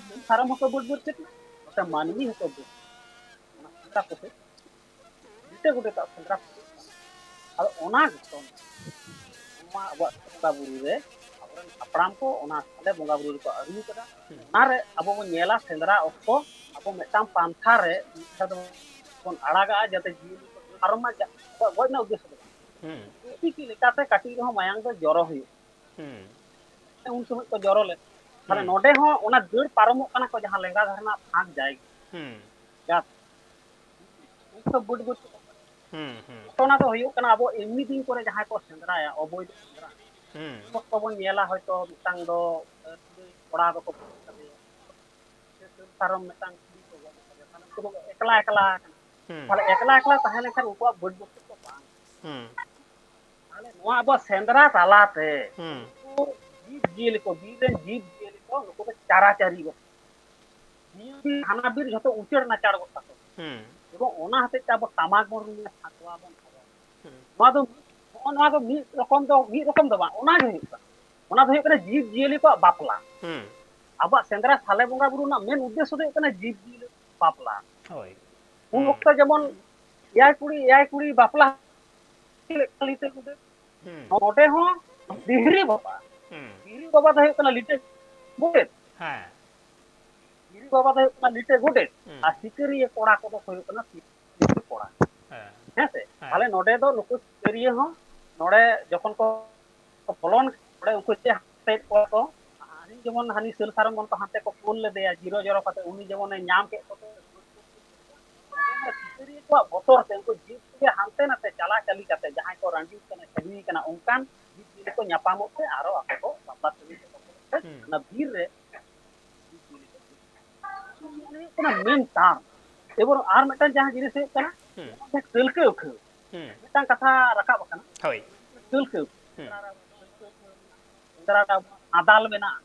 ᱥᱟᱹᱞ ᱥᱟᱨᱚᱢ ᱦᱚᱸᱠᱚ ᱵᱟᱹᱲ ᱵᱟᱹᱲᱠᱟᱹᱛ ᱮᱱᱟ, ᱱᱚᱛᱮ ᱢᱟᱹᱱᱢᱤ ᱦᱚᱸᱠᱚ ᱵᱟᱹᱲ ᱚᱱᱟ ᱥᱮᱸᱫᱽᱨᱟ ᱠᱚ ᱦᱮᱡ, ᱵᱤᱴᱟᱹ ᱜᱚᱰᱮᱛᱟᱜ ᱥᱮᱸᱫᱽᱨᱟ ᱠᱚ ᱦᱮᱡ ᱠᱟᱱᱟ᱾ ᱟᱫᱚ ᱚᱱᱟ ᱜᱷᱚᱴᱚᱱᱟ, ᱱᱚᱣᱟ ᱟᱵᱚᱣᱟᱜ ᱥᱮᱸᱫᱽᱨᱟ ᱵᱩᱨᱩ ᱨᱮ ᱟᱵᱚᱨᱮᱱ ᱦᱟᱯᱲᱟᱢ ᱠᱚ ᱚᱱᱟ ᱥᱟᱞᱮ ᱵᱚᱸᱜᱟ ᱵᱩᱨᱩ ᱨᱮᱠᱚ ᱟᱹᱨᱩ ᱠᱟᱫᱟ᱾ ᱦᱩᱸ᱾ ᱚᱱᱟᱨᱮ ᱟᱵᱚ ᱵᱚᱱ ᱧᱮᱞᱟ, ᱥᱮᱸᱫᱽᱨᱟ ᱚᱠᱛᱚ ᱟᱵᱚ ᱢᱤᱫᱴᱟᱝ ᱯᱟᱱᱛᱷᱟ ᱨᱮ ᱢᱤᱫ ᱫᱷᱟᱣ ᱫᱚᱵᱚᱱ ᱟᱲᱟᱜᱟᱜᱼᱟ, ᱡᱟᱛᱮ ᱡᱤᱭᱟᱹᱞᱤ ᱠᱚ ᱯᱟᱨᱚᱢ ᱢᱟ, ᱡᱟ-, ᱜᱚᱡ ᱨᱮᱱᱟᱜ ᱩᱫᱽᱫᱮᱥᱥᱚ ᱫᱚ ᱵᱟᱝ᱾ ᱦᱩᱸ᱾ ᱯᱨᱚᱠᱤᱛᱤ ᱞᱮᱠᱟᱛᱮ ᱠᱟᱹᱴᱤᱡ ᱨᱮᱦᱚᱸ ᱢᱟᱭᱟᱢ ᱫᱚ ᱡᱚᱨᱚ ᱦᱩᱭᱩᱜᱼᱟ᱾ ᱦᱩᱸ᱾ ᱩᱱ ᱥᱚᱢᱚᱭ ᱠᱚ ᱡᱚᱨᱚ ᱞᱮᱫ᱾ ᱛᱟᱦᱞᱮ ᱦᱩᱸ᱾ ᱱᱚᱰᱮ ᱦᱚᱸ ᱚᱱᱟ ᱫᱟᱹᱲ ᱯᱟᱨᱚᱢᱚᱜ ᱠᱟᱱᱟ ᱠᱚ, ᱡᱟᱦᱟᱸ ᱞᱮᱸᱜᱟ ᱫᱷᱟᱨᱮ ᱨᱮᱱᱟᱜ ᱯᱷᱟᱸᱠ ᱡᱟᱭᱜᱟ᱾ ᱦᱩᱸ᱾ ᱜᱟᱛ᱾ ᱩᱱᱠᱩ ᱫᱚ ᱵᱩᱴ ᱵᱩᱴ ᱠᱚ᱾ ᱦᱩᱸ, ᱦᱩᱸ᱾ ᱜᱷᱚᱴᱚᱱᱟ ᱫᱚ ᱦᱩᱭᱩᱜ ᱠᱟᱱᱟ, ᱟᱵᱚ ᱮᱢᱱᱤ ᱫᱤᱱ ᱠᱚᱨᱮ ᱡᱟᱦᱟᱸᱭ ᱠᱚ ᱥᱮᱸᱫᱽᱨᱟᱭᱟ, ᱚᱵᱳᱭᱫᱷ ᱥᱮᱸᱫᱽᱨᱟ, ᱦᱩᱸ᱾ ᱩᱱ ᱚᱠᱛᱚ ᱵᱚᱱ ᱧᱮᱞᱟ, ᱦᱚᱭᱛᱳ ᱢᱤᱫᱴᱟᱝ ᱫᱚ, ᱮ, ᱠᱩᱲᱤ ᱠᱚᱲᱟ ᱫᱚᱠᱚ ᱜᱚᱡ ᱠᱟᱫᱮᱭᱟ, ᱥᱮ ᱥᱟᱹᱞ ᱥᱟᱨᱚᱢ ᱢᱤᱫᱴᱟᱝ ᱠᱩᱲᱤ ᱠᱚ ᱜᱚᱡ ᱠᱟᱫᱮᱭᱟ, ᱛᱟᱦᱞᱮ ᱩᱱᱠᱩ ᱫᱚ ᱮᱠᱞᱟ ᱮᱠᱞᱟ ᱠᱟᱱᱟ᱾ ᱦᱩᱸ᱾ ᱛᱟᱦᱞᱮ ᱮᱠᱞᱟ ᱮᱠᱞᱟ ᱛᱟᱦᱮᱸ ᱞᱮᱱᱠᱷᱟᱱ ᱩᱱᱠᱩᱣᱟᱜ ᱵᱟᱹᱰ ᱵᱚᱥᱛᱩ ᱠᱚ ᱵᱟᱝ᱾ ᱦᱩᱸ᱾ ᱛᱟᱦᱞᱮ ᱱᱚᱣᱟ ᱟᱵᱚᱣᱟᱜ ᱥᱮᱸᱫᱽᱨᱟ ᱛᱟᱞᱟᱛᱮ ᱦᱩᱸ᱾ ᱩᱱᱠᱩ ᱡᱤᱵᱽ ᱡᱤᱭᱟᱹᱞᱤ ᱠᱚ, ᱵᱤᱨ ᱨᱮᱱ ᱡᱤᱵᱽ ᱡᱤᱭᱟᱹᱞᱤ ᱠᱚ, ᱱᱩᱠᱩ ᱫᱚ ᱪᱟᱨᱟᱪᱟᱨᱤ ᱠᱚ᱾ ᱱᱤᱭᱟᱹ ᱵᱤᱨ ᱦᱟᱱᱟ ᱵᱤᱨ ᱡᱷᱚᱛᱚ ᱩᱪᱟᱹᱲ ᱱᱟᱪᱟᱲ ᱜᱚᱫ ᱛᱟᱠᱚ᱾ ᱦᱩᱸ᱾ ᱮᱵᱚᱝ ᱚᱱᱟ ᱦᱚᱛᱮᱡ ᱛᱮ ᱟᱵᱚ ᱴᱟᱢᱟᱠ ᱵᱚᱱ ᱨᱩᱭᱟ, ᱥᱟᱠᱣᱟ ᱵᱚᱱ ᱦᱚᱨᱚᱜᱟ᱾ ᱦᱩᱸ᱾ ᱱᱚᱣᱟ ᱫᱚ ᱢᱤᱫ, ᱱᱚᱜᱼᱚ ᱱᱚᱣᱟ ᱫᱚ ᱢᱤᱫ ᱨᱚᱠᱚᱢ ᱫᱚ ᱵᱟᱝ, ᱚᱱᱟ ᱜᱮ ᱦᱩᱭᱩᱜ ᱠᱟᱱᱟ᱾ ᱚᱱᱟ ᱫᱚ ᱦᱩᱭᱩᱜ ᱠᱟᱱᱟ ᱡᱤᱵᱽ ᱡᱤᱭᱟᱹᱞᱤ ᱠᱚᱣᱟᱜ ᱵᱟᱯᱞᱟ᱾ ᱦᱩᱸ᱾ ᱟᱵᱚᱣᱟᱜ ᱥᱮᱸᱫᱽᱨᱟ ᱥᱟᱞᱮ ᱵᱚᱸᱜᱟ ᱵᱩᱨᱩ ᱨᱮᱱᱟᱜ ᱢᱮᱱ ᱩᱫᱽᱫᱮᱥᱥᱚ ᱫᱚ ᱦᱩᱭᱩᱜ ᱠᱟᱱᱟ ᱡᱤᱵᱽ ᱡᱤᱭᱟᱹᱞᱤ ᱵᱟᱯᱞᱟ᱾ ᱦᱳᱭ᱾ ᱩᱱ ᱦᱩᱸ᱾ ᱚᱠᱛᱚ ᱡᱮᱢᱚᱱ ᱮᱭᱟᱭ ᱠᱩᱲᱤ, ᱮᱭᱟᱭ ᱠᱩᱲᱤ ᱵᱟᱯᱞᱟ ᱞᱤᱴᱟᱹ ᱜᱚᱰᱮᱛ᱾ ᱦᱩᱸ᱾ ᱱᱚᱰᱮ ᱦᱚᱸ ᱫᱤᱦᱨᱤ ᱵᱟᱵᱟ᱾ ᱦᱩᱸ᱾ ᱫᱤᱦᱨᱤ ᱵᱟᱵᱟ ᱫᱚ ᱦᱩᱭᱩᱜ ᱠᱟᱱᱟ ᱞᱤᱴᱟᱹ ᱜᱚᱰᱮᱛ᱾ ᱦᱮᱸ᱾ ᱫᱤᱦᱨᱤ ᱵᱟᱵᱟ ᱫᱚ ᱦᱩᱭᱩᱜ ᱠᱟᱱᱟ ᱞᱤᱴᱟᱹ ᱜᱚᱰᱮᱛ᱾ ᱦᱩᱸ᱾ ᱟᱨ ᱥᱤᱠᱟᱹᱨᱤᱭᱟᱹ ᱠᱚᱲᱟ ᱠᱚᱫᱚ ᱠᱚ ᱦᱩᱭᱩᱜ ᱠᱟᱱᱟ ᱥᱤᱠᱟᱹᱨᱤᱭᱟᱹ ᱠᱚᱲᱟ᱾ ᱦᱮᱸ᱾ ᱦᱮᱸ ᱥᱮ? ᱦᱮᱸ᱾ ᱛᱟᱦᱞᱮ ᱱᱚᱰᱮ ᱫᱚ ᱱᱩᱠᱩ ᱥᱤᱠᱟᱹᱨᱤᱭᱟᱹ ᱦᱚᱸ ᱱᱚᱰᱮ ᱡᱚᱠᱷᱚᱱ ᱠᱚ ᱵᱚᱞᱚᱱ, ᱱᱚᱰᱮ ᱩᱱᱠᱩ ᱪᱮᱫ ᱦᱟᱛᱮᱡ ᱠᱚᱣᱟ ᱠᱚ, ᱦᱟᱹᱱᱤ ᱡᱮᱢᱚᱱ ᱦᱟᱹᱱᱤ ᱥᱟᱹᱞ ᱥᱟᱨᱚᱢ ᱵᱚᱱ ᱦᱟᱱᱛᱮ ᱠᱚ ᱠᱩᱞ ᱞᱮᱫᱮᱭᱟ ᱡᱤᱨᱚ ᱡᱚᱨᱚ ᱠᱟᱛᱮ, ᱩᱱᱤ ᱡᱮᱢᱚᱱᱮ ᱧᱟᱢ ᱠᱮᱫ ᱠᱚᱛᱮ ᱥᱤᱠᱟᱹᱨᱤᱭᱟᱹ ᱠᱚᱣᱟᱜ ᱵᱚᱛᱚᱨ ᱛᱮ ᱩᱱᱠᱩ ᱡᱤᱵᱽ ᱠᱚᱜᱮ ᱦᱟᱱᱛᱮ ᱱᱟᱛᱮ ᱪᱟᱞᱟ ᱪᱟᱞᱤ ᱠᱟᱛᱮ, ᱡᱟᱦᱟᱸᱭ ᱠᱚ ᱨᱟᱺᱰᱤ ᱠᱟᱱᱟ, ᱪᱷᱟᱹᱰᱣᱤ ᱠᱟᱱᱟ, ᱚᱱᱠᱟᱱ ᱡᱤᱵᱽ ᱡᱤᱭᱟᱹᱞᱤ ᱠᱚ ᱧᱟᱯᱟᱢᱚᱜ ᱛᱮ ᱟᱨᱚ ᱟᱠᱚ ᱠᱚ ᱵᱟᱯᱞᱟ ᱥᱟᱹᱜᱟᱹᱭ ᱠᱚ ᱛᱚᱯᱚᱞᱚᱜ ᱛᱮ ᱦᱩᱸ᱾ ᱚᱱᱟ ᱵᱤᱨ ᱨᱮ ᱡᱤᱵᱽ ᱡᱤᱭᱟᱹᱞᱤ ᱠᱚ ᱦᱩᱭᱩᱜ ᱠᱟᱱᱟ᱾ ᱚᱱᱟ ᱦᱩᱭᱩᱜ ᱠᱟᱱᱟ ᱢᱮᱱ ᱴᱟᱨᱢ᱾ ᱮᱵᱚᱝ ᱟᱨ ᱢᱤᱫᱴᱟᱝ ᱡᱟᱦᱟᱸ ᱡᱤᱱᱤᱥ ᱦᱩᱭᱩᱜ ᱠᱟᱱᱟ, ᱦᱩᱸ᱾ ᱡᱟᱦᱟᱸ ᱠᱟᱹᱞᱠᱟᱹ ᱩᱴᱷᱟᱹᱣ᱾ ᱦᱩᱸ᱾ ᱢᱤᱫᱴᱟᱝ ᱠᱟᱛᱷᱟ ᱨᱟᱠᱟᱵ ᱟᱠᱟᱱᱟ, ᱦᱳᱭ᱾ ᱠᱟᱹᱞᱠᱟᱹ ᱩᱴᱷᱟᱹᱣ᱾ ᱦᱩᱸ᱾ ᱥᱮᱸᱫᱽᱨᱟ ᱨᱮ ᱟᱫᱟᱞ ᱢᱮᱱᱟᱜᱼᱟ᱾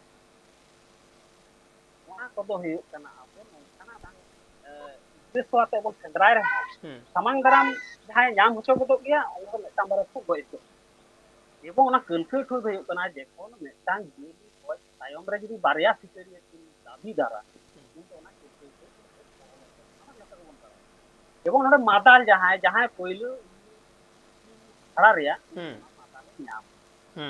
ᱱᱚᱣᱟ ᱠᱚᱫᱚ ᱦᱩᱭᱩᱜ ᱠᱟᱱᱟ ᱟᱵᱚ ᱱᱚᱝᱠᱟᱱᱟᱜ ᱵᱟᱝ, ᱮ, ᱩᱫᱽᱫᱮᱥᱥᱚ ᱟᱛᱮ ᱵᱚᱱ ᱥᱮᱸᱫᱽᱨᱟᱭ ᱨᱮᱦᱚᱸ, ᱦᱩᱸ᱾ ᱥᱟᱢᱟᱝ ᱫᱟᱨᱟᱢ ᱡᱟᱦᱟᱸᱭ ᱧᱟᱢ ᱦᱚᱪᱚ ᱜᱚᱫᱚᱜ ᱜᱮᱭᱟ, ᱩᱱᱤ ᱫᱚ ᱢᱤᱫᱴᱟᱝ ᱵᱟᱨᱭᱟ ᱠᱚ ᱜᱚᱡ ᱦᱚᱪᱚ᱾ ᱮᱵᱚᱝ ᱚᱱᱟ ᱠᱟᱹᱞᱠᱟᱹ ᱩᱴᱷᱟᱹᱣ ᱫᱚ ᱦᱩᱭᱩᱜ ᱠᱟᱱᱟ, ᱡᱮᱠᱳᱱᱳ ᱢᱤᱫᱴᱟᱝ ᱡᱤᱭᱟᱹᱞᱤ ᱜᱚᱡ ᱛᱟᱭᱚᱢ ᱨᱮ ᱡᱩᱫᱤ ᱵᱟᱨᱭᱟ ᱥᱤᱠᱟᱹᱨᱤᱭᱟᱹ ᱠᱤᱱ ᱫᱟᱹᱵᱤ ᱫᱟᱨᱟ, ᱦᱩᱸ᱾ ᱩᱱ ᱫᱚ ᱚᱱᱟ ᱠᱟᱹᱞᱠᱟᱹ ᱩᱴᱷᱟᱹᱣ ᱫᱚ ᱚᱱᱟ ᱡᱚᱛᱚ ᱜᱮᱵᱚᱱ ᱵᱟᱲᱟᱭᱟ᱾ ᱮᱵᱚᱝ ᱱᱚᱰᱮ ᱢᱟᱫᱟᱞ ᱡᱟᱦᱟᱸᱭ, ᱡᱟᱦᱟᱸᱭ ᱯᱳᱭᱞᱳ ᱟᱲᱟ ᱨᱮᱭᱟᱜ, ᱦᱩᱸ᱾ ᱚᱱᱟ ᱢᱟᱫᱟᱞᱮ ᱧᱟᱢ᱾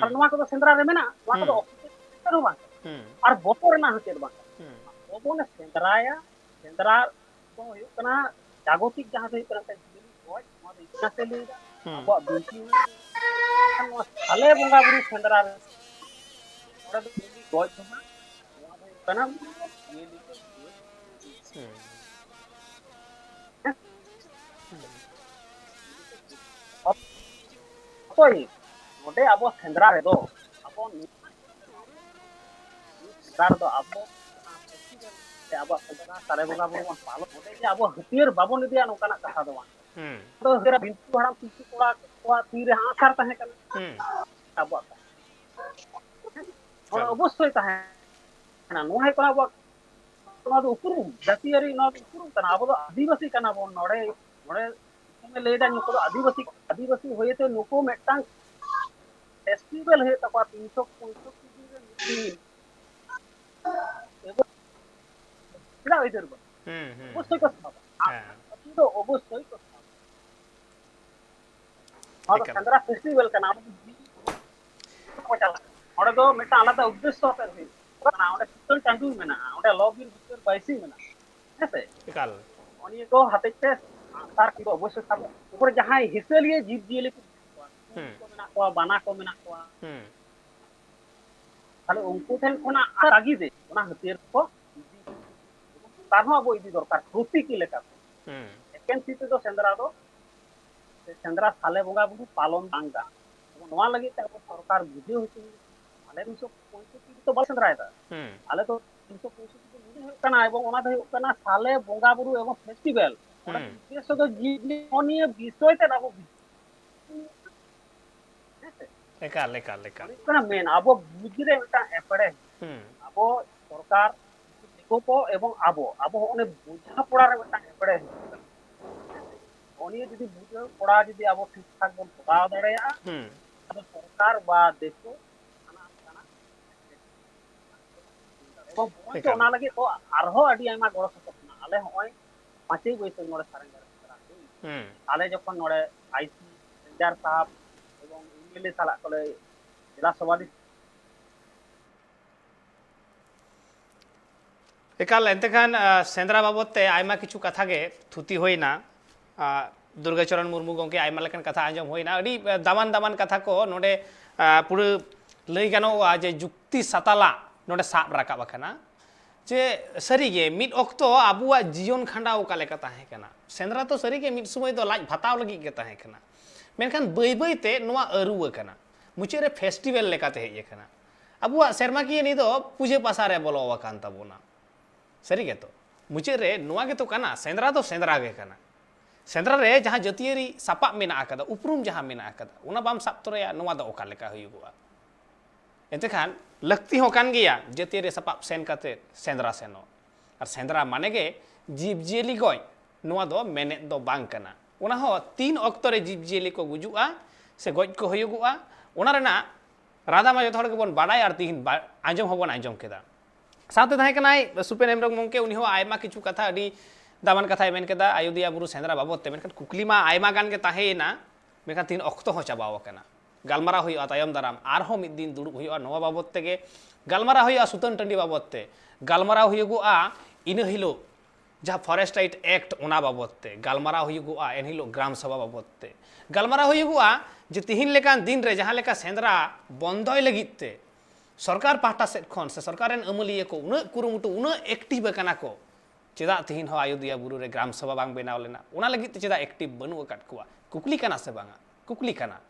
ᱟᱨ ᱦᱩᱸ᱾ ᱱᱚᱣᱟ ᱠᱚᱫᱚ ᱥᱮᱸᱫᱽᱨᱟ ᱨᱮ ᱢᱮᱱᱟᱜᱼᱟ, ᱱᱚᱣᱟ ᱠᱚᱫᱚ ᱦᱩᱸ᱾ ᱚᱯᱷᱤᱥᱤᱭᱟᱞ ᱦᱚᱸ ᱵᱟᱝ ᱠᱟᱱᱟ᱾ ᱦᱩᱸ᱾ ᱟᱨ ᱵᱚᱛᱚᱨ ᱨᱮᱱᱟᱜ ᱦᱚᱸ ᱪᱮᱫ ᱵᱟᱝ ᱠᱟᱱᱟ᱾ ᱦᱩᱸ᱾ ᱟᱵᱚ ᱵᱚᱱ ᱥᱮᱸᱫᱽᱨᱟᱭᱟ, ᱥᱮᱸᱫᱽᱨᱟ ᱫᱚ ᱦᱩᱭᱩᱜ ᱠᱟᱱᱟ ᱡᱟᱜᱚᱛᱤᱠ ᱡᱟᱦᱟᱸ ᱫᱚ ᱦᱩᱭᱩᱜ ᱠᱟᱱᱟ ᱢᱤᱫᱴᱟᱝ ᱡᱤᱭᱟᱹᱞᱤ ᱜᱚᱡ, ᱱᱚᱣᱟ ᱫᱚ ᱤᱛᱤᱦᱟᱥ ᱮ ᱞᱟᱹᱭ ᱮᱫᱟ᱾ ᱦᱩᱸ᱾ ᱟᱵᱚᱣᱟᱜ ᱵᱤᱱᱛᱤ ᱢᱮᱱᱟᱜᱼᱟ᱾ ᱱᱚᱣᱟ ᱥᱟᱞᱮ ᱵᱚᱸᱜᱟ ᱵᱩᱨᱩ ᱥᱮᱸᱫᱽᱨᱟ ᱨᱮ ᱱᱚᱰᱮ ᱫᱚ ᱡᱤᱭᱟᱹᱞᱤ ᱜᱚᱡ ᱫᱚ ᱦᱟᱸᱜ ᱱᱚᱣᱟ ᱫᱚ ᱦᱩᱭᱩᱜ ᱠᱟᱱᱟ ᱡᱤᱭᱟᱹᱞᱤ ᱠᱚ ᱜᱚᱡ᱾ ᱦᱩᱸ᱾ ᱦᱮᱸ? ᱦᱩᱸ᱾ ᱚᱠᱚᱭ ᱱᱚᱰᱮ ᱟᱵᱚ ᱥᱮᱸᱫᱽᱨᱟ ᱨᱮᱫᱚ ᱟᱵᱚ ᱱᱚᱣᱟ ᱥᱮᱸᱫᱽᱨᱟ ᱨᱮᱫᱚ ᱟᱵᱚ ᱚᱱᱟ ᱯᱷᱮᱥᱴᱤᱵᱷᱮᱞ ᱥᱮ ᱟᱵᱚᱣᱟᱜ ᱥᱮᱸᱫᱽᱨᱟ ᱥᱟᱞᱮ ᱵᱚᱸᱜᱟ ᱵᱩᱨᱩ ᱵᱚᱱ ᱯᱟᱞᱚᱱ, ᱱᱚᱰᱮ ᱡᱮ ᱟᱵᱚ ᱦᱟᱹᱛᱭᱟᱹᱨ ᱵᱟᱵᱚᱱ ᱤᱫᱤᱭᱟ ᱱᱚᱝᱠᱟᱱᱟᱜ ᱠᱟᱛᱷᱟ ᱫᱚ ᱵᱟᱝ᱾ ᱦᱩᱸ᱾ ᱟᱫᱚ ᱦᱟᱹᱛᱭᱟᱹᱨ ᱵᱤᱱᱛᱩ ᱦᱟᱲᱟᱢ ᱯᱤᱞᱪᱩ ᱠᱚᱲᱟ ᱠᱚᱣᱟᱜ ᱛᱤᱨᱮ ᱟᱸᱜᱼᱥᱟᱨ ᱛᱟᱦᱮᱸ ᱠᱟᱱᱟ᱾ ᱦᱩᱸ᱾ ᱟᱵᱚᱣᱟᱜ ᱱᱚᱣᱟ ᱮᱠᱟᱞ᱾ ᱚᱵᱚᱥᱥᱳᱭ ᱛᱟᱦᱮᱸ ᱠᱟᱱᱟ᱾ ᱱᱚᱣᱟ ᱦᱩᱭᱩᱜ ᱠᱟᱱᱟ ᱟᱵᱚᱣᱟᱜ, ᱱᱚᱣᱟ ᱫᱚ ᱩᱯᱨᱩᱢ, ᱡᱟᱹᱛᱤᱭᱟᱹᱨᱤ ᱱᱚᱣᱟ ᱫᱚ ᱩᱯᱨᱩᱢ ᱠᱟᱱᱟ᱾ ᱟᱵᱚ ᱫᱚ ᱟᱹᱫᱤᱵᱟᱹᱥᱤ ᱠᱟᱱᱟ ᱵᱚᱱ᱾ ᱱᱚᱰᱮ, ᱱᱚᱰᱮ ᱩᱯᱨᱩᱢᱮ ᱞᱟᱹᱭ ᱮᱫᱟ, ᱱᱩᱠᱩ ᱫᱚ ᱟᱹᱫᱤᱵᱟᱹᱥᱤ, ᱟᱹᱫᱤᱵᱟᱹᱥᱤ ᱦᱩᱭᱮᱛᱮ ᱱᱩᱠᱩ ᱢᱤᱫᱴᱟᱝ ᱯᱷᱮᱥᱴᱤᱵᱷᱮᱞ ᱦᱩᱭᱩᱜ ᱛᱟᱠᱚᱣᱟ ᱛᱤᱱᱥᱚ ᱯᱚᱸᱭᱥᱚᱴᱴᱤ ᱫᱤᱱ ᱨᱮ ᱢᱤᱫ ᱫᱤᱱ᱾ ᱮᱵᱚᱝ ᱪᱮᱫᱟᱜ ᱟᱹᱭᱫᱟᱹᱨ ᱵᱟᱹᱱᱩᱜ? ᱦᱩᱸ, ᱦᱩᱸ, ᱚᱵᱚᱥᱥᱳᱭ ᱠᱚ ᱦᱩᱸ᱾ ᱥᱟᱵᱟ᱾ ᱟᱨ ᱦᱮᱸ᱾ ᱯᱟᱹᱛᱤ ᱫᱚ ᱚᱵᱚᱥᱥᱳᱭ ᱠᱚ ᱥᱟᱵᱟ᱾ ᱱᱚᱣᱟ ᱫᱚ ᱮᱠᱟᱞ᱾ ᱥᱮᱸᱫᱽᱨᱟ ᱯᱷᱮᱥᱴᱤᱵᱷᱮᱞ ᱠᱟᱱᱟ᱾ ᱟᱵᱚ ᱫᱚ ᱡᱤᱣᱤ ᱠᱚ ᱪᱟᱞᱟᱜ ᱠᱟᱱᱟ᱾ ᱚᱸᱰᱮ ᱫᱚ ᱢᱤᱫᱴᱟᱝ ᱟᱞᱟᱫᱟ ᱩᱫᱽᱫᱮᱥᱥᱚ ᱟᱛᱮ ᱦᱩᱭᱩᱜ ᱠᱟᱱᱟ᱾ ᱚᱸᱰᱮ ᱥᱩᱛᱟᱹᱱ ᱴᱟᱺᱰᱤ ᱢᱮᱱᱟᱜᱼᱟ, ᱚᱸᱰᱮ ᱞᱚ ᱵᱤᱨ ᱵᱤᱪᱟᱹᱨ ᱵᱟᱹᱭᱥᱤ ᱢᱮᱱᱟᱜᱼᱟ᱾ ᱦᱮᱸ ᱥᱮ? ᱮᱠᱟᱞ᱾ ᱱᱚᱜᱼᱚ ᱱᱤᱭᱟᱹ ᱠᱚ ᱦᱟᱛᱮᱡ ᱛᱮ ᱟᱸᱜᱼᱥᱟᱨ ᱠᱤ ᱚᱵᱚᱥᱥᱳᱭ ᱥᱟᱵᱚᱜ᱾ ᱛᱟᱨᱯᱚᱨᱮ ᱡᱟᱦᱟᱸᱭ ᱦᱤᱥᱟᱹᱞᱤᱭᱟᱹ ᱡᱤᱵᱽ ᱡᱤᱭᱟᱹᱞᱤ ᱠᱚ ᱢᱮᱱᱟᱜ ᱠᱚᱣᱟ, ᱛᱩᱭᱩ ᱦᱩᱸ᱾ ᱠᱚ ᱢᱮᱱᱟᱜ ᱠᱚᱣᱟ, ᱵᱟᱱᱟ ᱠᱚ ᱢᱮᱱᱟᱜ ᱠᱚᱣᱟ, ᱦᱩᱸ᱾ ᱛᱟᱦᱞᱮ ᱩᱱᱠᱩ ᱴᱷᱮᱱ ᱠᱷᱚᱱᱟᱜ ᱟᱨ ᱨᱟᱹᱜᱤ ᱛᱮ ᱚᱱᱟ ᱦᱟᱹᱛᱭᱟᱹᱨ ᱠᱚ ᱤᱫᱤ, ᱚᱱᱟ ᱦᱚᱸ ᱟᱵᱚ ᱤᱫᱤ ᱫᱚᱨᱠᱟᱨ, ᱯᱨᱚᱛᱤᱠᱤ ᱞᱮᱠᱟᱛᱮ᱾ ᱦᱩᱸ᱾ ᱮᱠᱮᱱ ᱛᱤ ᱛᱮᱫᱚ ᱥᱮᱸᱫᱽᱨᱟ ᱫᱚ, ᱥᱮ ᱥᱮᱸᱫᱽᱨᱟ ᱥᱟᱞᱮ ᱵᱚᱸᱜᱟ ᱵᱩᱨᱩ ᱯᱟᱞᱚᱱ ᱵᱟᱝ ᱜᱟᱱᱚᱜᱼᱟ᱾ ᱱᱚᱣᱟ ᱞᱟᱹᱜᱤᱫ ᱛᱮ ᱟᱵᱚ ᱥᱚᱨᱠᱟᱨ ᱵᱩᱡᱷᱟᱹᱣ ᱦᱚᱪᱚ ᱦᱩᱭᱩᱜ ᱛᱟᱵᱚᱱᱟ᱾ ᱟᱞᱮ ᱛᱤᱱᱥᱚ ᱯᱚᱸᱭᱥᱚᱴᱴᱤ ᱫᱚ ᱵᱟᱞᱮ ᱥᱮᱸᱫᱽᱨᱟᱭᱮᱫᱟ᱾ ᱦᱩᱸ᱾ ᱟᱞᱮ ᱫᱚ ᱛᱤᱱᱥᱚ ᱯᱚᱸᱭᱥᱚᱴᱴᱤ ᱫᱚ ᱢᱚᱱᱮ ᱦᱩᱭᱩᱜ ᱠᱟᱱᱟ, ᱮᱵᱚᱝ ᱚᱱᱟ ᱫᱚ ᱦᱩᱭᱩᱜ ᱠᱟᱱᱟ ᱥᱟᱞᱮ ᱵᱚᱸᱜᱟ ᱵᱩᱨᱩ ᱮᱵᱚᱝ ᱯᱷᱮᱥᱴᱤᱵᱷᱮᱞ᱾ ᱚᱸᱰᱮ ᱦᱩᱸ᱾ ᱩᱫᱽᱫᱮᱥᱥᱚ ᱫᱚ ᱡᱤᱵᱽ ᱱᱤᱭᱮ ᱵᱤᱥᱚᱭ ᱛᱮᱫ ᱟᱵᱚ ᱵᱩᱡᱷᱟᱹᱣ᱾ ᱦᱮᱸ ᱥᱮ? ᱮᱠᱟᱞ, ᱮᱠᱟᱞ, ᱮᱠᱟᱞ᱾ ᱦᱩᱭᱩᱜ ᱠᱟᱱᱟ ᱢᱮᱱ, ᱟᱵᱚ ᱵᱩᱡᱽ ᱨᱮ ᱢᱤᱫᱴᱟᱝ ᱮᱯᱮᱲᱮ᱾ ᱦᱩᱸ᱾ ᱟᱵᱚ ᱥᱚᱨᱠᱟᱨ, ᱫᱤᱠᱩ ᱠᱚ ᱮᱵᱚᱝ ᱟᱵᱚ, ᱟᱵᱚ ᱦᱚᱸ ᱚᱱᱮ ᱵᱚᱡᱷᱟ ᱯᱚᱲᱟ ᱨᱮ ᱢᱤᱫᱴᱟᱝ ᱮᱯᱮᱲᱮ ᱦᱩᱭᱩᱜ ᱠᱟᱱᱟ᱾ ᱦᱮᱸ ᱥᱮ? ᱱᱚᱜᱼᱚ ᱱᱤᱭᱟᱹ ᱡᱩᱫᱤ ᱵᱩᱡᱷᱟᱹᱣ ᱯᱚᱲᱟ ᱡᱩᱫᱤ ᱟᱵᱚ ᱴᱷᱤᱠ ᱴᱷᱟᱠ ᱵᱚᱱ ᱠᱚᱨᱟᱣ ᱫᱟᱲᱮᱭᱟᱜᱼᱟ, ᱦᱩᱸ᱾ ᱟᱫᱚ ᱥᱚᱨᱠᱟᱨ ᱵᱟ ᱫᱤᱠᱩ ᱥᱟᱱᱟᱢ ᱠᱟᱱᱟ᱾ ᱮᱵᱚᱝ ᱵᱚᱨᱚᱝ ᱪᱚ ᱮᱠᱟᱞ᱾ ᱚᱱᱟ ᱞᱟᱹᱜᱤᱫ ᱫᱚ ᱟᱨᱦᱚᱸ ᱟᱹᱰᱤ ᱟᱭᱢᱟ ᱜᱚᱲᱚ ᱥᱚᱯᱚᱦᱚᱫ ᱢᱮᱱᱟᱜᱼᱟ᱾ ᱟᱞᱮ ᱦᱚᱸᱜᱼᱚᱭ ᱯᱟᱸᱪᱮᱭ ᱵᱟᱹᱭᱥᱟᱹᱠᱷ ᱱᱚᱰᱮ ᱥᱟᱨᱮᱝᱜᱟ ᱨᱮ ᱥᱮᱸᱫᱽᱨᱟ ᱦᱩᱭ᱾ ᱦᱩᱸ᱾ ᱟᱞᱮ ᱡᱚᱠᱷᱚᱱ ᱱᱚᱰᱮ ᱟᱭᱥᱤ ᱨᱮᱧᱡᱟᱨ ᱥᱟᱦᱟᱵ ᱮᱵᱚᱝ ᱮᱢ ᱮᱞ ᱮ ᱥᱟᱞᱟᱜ ᱠᱚᱞᱮ ᱡᱮᱞᱟ ᱥᱚᱵᱷᱟ ᱞᱤᱧ ᱮᱠᱟᱞ, ᱮᱱᱛᱮ ᱠᱷᱟᱱ, ᱟ, ᱥᱮᱸᱫᱽᱨᱟ ᱵᱟᱵᱚᱫ ᱛᱮ ᱟᱭᱢᱟ ᱠᱤᱪᱷᱩ ᱠᱟᱛᱷᱟ ᱜᱮ ᱛᱷᱩᱛᱤ ᱦᱩᱭᱱᱟ᱾ ᱟ, ᱫᱩᱨᱜᱟᱪᱚᱨᱚᱱ ᱢᱩᱨᱢᱩ ᱜᱚᱢᱠᱮ ᱟᱭᱢᱟ ᱞᱮᱠᱟᱱ ᱠᱟᱛᱷᱟ ᱟᱸᱡᱚᱢ ᱦᱩᱭᱱᱟ᱾ ᱟᱹᱰᱤ, ᱟ, ᱫᱟᱢᱟᱱ ᱫᱟᱢᱟᱱ ᱠᱟᱛᱷᱟ ᱠᱚ ᱱᱚᱰᱮ, ᱟ, ᱯᱩᱨᱟᱹ ᱞᱟᱹᱭ ᱜᱟᱱᱚᱜᱼᱟ ᱡᱮ ᱡᱩᱠᱛᱤ ᱥᱟᱛᱟᱞᱟ ᱱᱚᱰᱮ ᱥᱟᱵ ᱨᱟᱠᱟᱵ ᱟᱠᱟᱱᱟ᱾ ᱡᱮ ᱥᱟᱹᱨᱤᱜᱮ ᱢᱤᱫ ᱚᱠᱛᱚ ᱟᱵᱚᱣᱟᱜ ᱡᱤᱭᱚᱱ ᱠᱷᱟᱸᱰᱟᱣ ᱚᱠᱟ ᱞᱮᱠᱟ ᱛᱟᱦᱮᱸ ᱠᱟᱱᱟ, ᱥᱮᱸᱫᱽᱨᱟ ᱫᱚ ᱥᱟᱹᱨᱤᱜᱮ ᱢᱤᱫ ᱥᱚᱢᱚᱭ ᱫᱚ ᱞᱟᱡ ᱵᱷᱟᱛᱟᱣ ᱞᱟᱹᱜᱤᱫ ᱜᱮ ᱛᱟᱦᱮᱸ ᱠᱟᱱᱟ᱾ ᱢᱮᱱᱠᱷᱟᱱ ᱵᱟᱹᱭ ᱵᱟᱹᱭ ᱛᱮ ᱱᱚᱣᱟ ᱟᱹᱨᱩ ᱟᱠᱟᱱᱟ, ᱢᱩᱪᱟᱹᱫ ᱨᱮ ᱯᱷᱮᱥᱴᱤᱵᱮᱞ ᱞᱮᱠᱟᱛᱮ ᱦᱮᱡ ᱟᱠᱟᱱᱟ᱾ ᱟᱵᱚᱣᱟᱜ ᱥᱮᱨᱢᱟᱠᱤᱭᱟᱹ ᱱᱤᱭᱟᱹ ᱫᱚ ᱯᱩᱡᱟᱹ ᱯᱟᱥᱟ ᱨᱮ ᱵᱚᱞᱚ ᱟᱠᱟᱱ ᱛᱟᱵᱚᱱᱟ᱾ ᱥᱟᱹᱨᱤ ᱜᱮᱛᱚ, ᱢᱩᱪᱟᱹᱫ ᱨᱮ ᱱᱚᱣᱟ ᱜᱮᱛᱚ ᱠᱟᱱᱟ, ᱥᱮᱸᱫᱽᱨᱟ ᱫᱚ ᱥᱮᱸᱫᱽᱨᱟ ᱜᱮ ᱠᱟᱱᱟ᱾ ᱥᱮᱸᱫᱽᱨᱟ ᱨᱮ ᱡᱟᱦᱟᱸ ᱡᱟᱹᱛᱤᱭᱟᱹᱨᱤ ᱥᱟᱯᱟᱵ ᱢᱮᱱᱟᱜ ᱟᱠᱟᱫᱟ, ᱩᱯᱨᱩᱢ ᱡᱟᱦᱟᱸ ᱢᱮᱱᱟᱜ ᱟᱠᱟᱫᱟ, ᱚᱱᱟ ᱵᱟᱢ ᱥᱟᱵ ᱛᱚᱨᱟᱭᱟ, ᱱᱚᱣᱟ ᱫᱚ ᱚᱠᱟ ᱞᱮᱠᱟ ᱦᱩᱭᱩᱜᱚᱜᱼᱟ? ᱮᱱᱛᱮ ᱠᱷᱟᱱ ᱞᱟᱹᱠᱛᱤ ᱦᱚᱸ ᱠᱟᱱ ᱜᱮᱭᱟ ᱡᱟᱹᱛᱤᱭᱟᱹᱨᱤ ᱥᱟᱯᱟᱵ ᱥᱮᱱ ᱠᱟᱛᱮ ᱥᱮᱸᱫᱽᱨᱟ ᱥᱮᱱᱚᱜ᱾ ᱟᱨ ᱥᱮᱸᱫᱽᱨᱟ ᱢᱟᱱᱮ ᱜᱮ ᱡᱤᱵᱽᱼᱡᱤᱭᱟᱹᱞᱤ ᱜᱚᱡ, ᱱᱚᱣᱟ ᱫᱚ ᱢᱮᱱᱮᱫ ᱫᱚ ᱵᱟᱝ ᱠᱟᱱᱟ᱾ ᱚᱱᱟ ᱦᱚᱸ ᱛᱤᱱ ᱚᱠᱛᱚ ᱨᱮ ᱡᱤᱵᱽᱼᱡᱤᱭᱟᱹᱞᱤ ᱠᱚ ᱜᱩᱡᱩᱜᱼᱟ ᱥᱮ ᱜᱚᱡ ᱠᱚ ᱦᱩᱭᱩᱜᱚᱜᱼᱟ, ᱚᱱᱟ ᱨᱮᱱᱟᱜ ᱨᱟᱫᱟ ᱢᱟ ᱡᱚᱛᱚ ᱦᱚᱲ ᱜᱮᱵᱚᱱ ᱵᱟᱰᱟᱭᱟ ᱟᱨ ᱛᱤᱦᱤᱧ ᱵᱟ-, ᱟᱸᱡᱚᱢ ᱦᱚᱸᱵᱚᱱ ᱟᱸᱡᱚᱢ ᱠᱮᱫᱟ᱾ ᱥᱟᱶᱛᱮ ᱛᱟᱦᱮᱸ ᱠᱟᱱᱟᱭ ᱥᱩᱯᱮᱱ ᱦᱮᱢᱵᱨᱚᱢ ᱜᱚᱢᱠᱮ, ᱩᱱᱤ ᱦᱚᱸ ᱟᱭᱢᱟ ᱠᱤᱪᱷᱩ ᱠᱟᱛᱷᱟ, ᱟᱹᱰᱤ ᱫᱟᱢᱟᱱ ᱠᱟᱛᱷᱟᱭ ᱢᱮᱱ ᱠᱮᱫᱟ ᱟᱡᱳᱫᱤᱭᱟ ᱵᱩᱨᱩ ᱥᱮᱸᱫᱽᱨᱟ ᱵᱟᱵᱚᱫ ᱛᱮ᱾ ᱢᱮᱱᱠᱷᱟᱱ ᱠᱩᱠᱞᱤ ᱢᱟ ᱟᱭᱢᱟ ᱜᱟᱱ ᱜᱮ ᱛᱟᱦᱮᱸᱭᱮᱱᱟ, ᱢᱮᱱᱠᱷᱟᱱ ᱛᱤᱦᱤᱧ ᱚᱠᱛᱚ ᱦᱚᱸ ᱪᱟᱵᱟᱣ ᱟᱠᱟᱱᱟ᱾ ᱜᱟᱞᱢᱟᱨᱟᱣ ᱦᱩᱭᱩᱜᱼᱟ ᱛᱟᱭᱚᱢ ᱫᱟᱨᱟᱢ, ᱟᱨᱦᱚᱸ ᱢᱤᱫ ᱫᱤᱱ ᱫᱩᱲᱩᱵ ᱦᱩᱭᱩᱜᱼᱟ ᱱᱚᱣᱟ ᱵᱟᱵᱚᱫ ᱛᱮᱜᱮ᱾ ᱜᱟᱞᱢᱟᱨᱟᱣ ᱦᱩᱭᱩᱜᱼᱟ ᱥᱩᱛᱟᱹᱱ ᱴᱟᱺᱰᱤ ᱵᱟᱵᱚᱫ ᱛᱮ, ᱜᱟᱞᱢᱟᱨᱟᱣ ᱦᱩᱭᱩᱜᱚᱜᱼᱟ ᱤᱱᱟᱹ ᱦᱤᱞᱳᱜ ᱡᱟᱦᱟᱸ ᱯᱷᱚᱨᱮᱥᱴ ᱨᱟᱭᱤᱴ ᱮᱠᱴ, ᱚᱱᱟ ᱵᱟᱵᱚᱫ ᱛᱮ ᱜᱟᱞᱢᱟᱨᱟᱣ ᱦᱩᱭᱩᱜᱚᱜᱼᱟ᱾ ᱮᱱᱦᱤᱞᱳᱜ ᱜᱨᱟᱢ ᱥᱚᱵᱷᱟ ᱵᱟᱵᱚᱫ ᱛᱮ ᱜᱟᱞᱢᱟᱨᱟᱣ ᱦᱩᱭᱩᱜᱚᱜᱼᱟ ᱡᱮ ᱛᱤᱦᱤᱧ ᱞᱮᱠᱟᱱ ᱫᱤᱱ ᱨᱮ ᱡᱟᱦᱟᱸ ᱞᱮᱠᱟ ᱥᱮᱸᱫᱽᱨᱟ ᱵᱚᱱᱫᱚᱭ ᱞᱟᱹᱜᱤᱫ ᱛᱮ ᱥᱚᱨᱠᱟᱨ ᱯᱟᱦᱴᱟ ᱥᱮᱫ ᱠᱷᱚᱱ ᱥᱮ ᱥᱚᱨᱠᱟᱨ ᱨᱮᱱ ᱟᱹᱢᱟᱹᱞᱤᱭᱟᱹ ᱠᱚ ᱩᱱᱟᱹᱜ ᱠᱩᱨᱩᱢᱩᱴᱩ, ᱩᱱᱟᱹᱜ ᱮᱠᱴᱤᱵᱷ ᱟᱠᱟᱱᱟ ᱠᱚ, ᱪᱮᱫᱟᱜ ᱛᱤᱦᱤᱧ ᱦᱚᱸ ᱟᱭᱳᱫᱤᱭᱟ ᱵᱩᱨᱩ ᱨᱮ ᱜᱨᱟᱢ ᱥᱚᱵᱷᱟ ᱵᱟᱝ ᱵᱮᱱᱟᱣ ᱞᱮᱱᱟ? ᱚᱱᱟ ᱞᱟᱹᱜᱤᱫ ᱛᱮ ᱪᱮᱫᱟᱜ ᱮᱠᱴᱤᱵᱷ ᱵᱟᱹᱱᱩᱜ ᱟᱠᱟᱫ ᱠᱚᱣᱟ? ᱠᱩᱠᱞᱤ ᱠᱟᱱᱟ ᱥᱮ ᱵᱟᱝᱟ? ᱠᱩᱠᱞᱤ ᱠᱟᱱᱟ᱾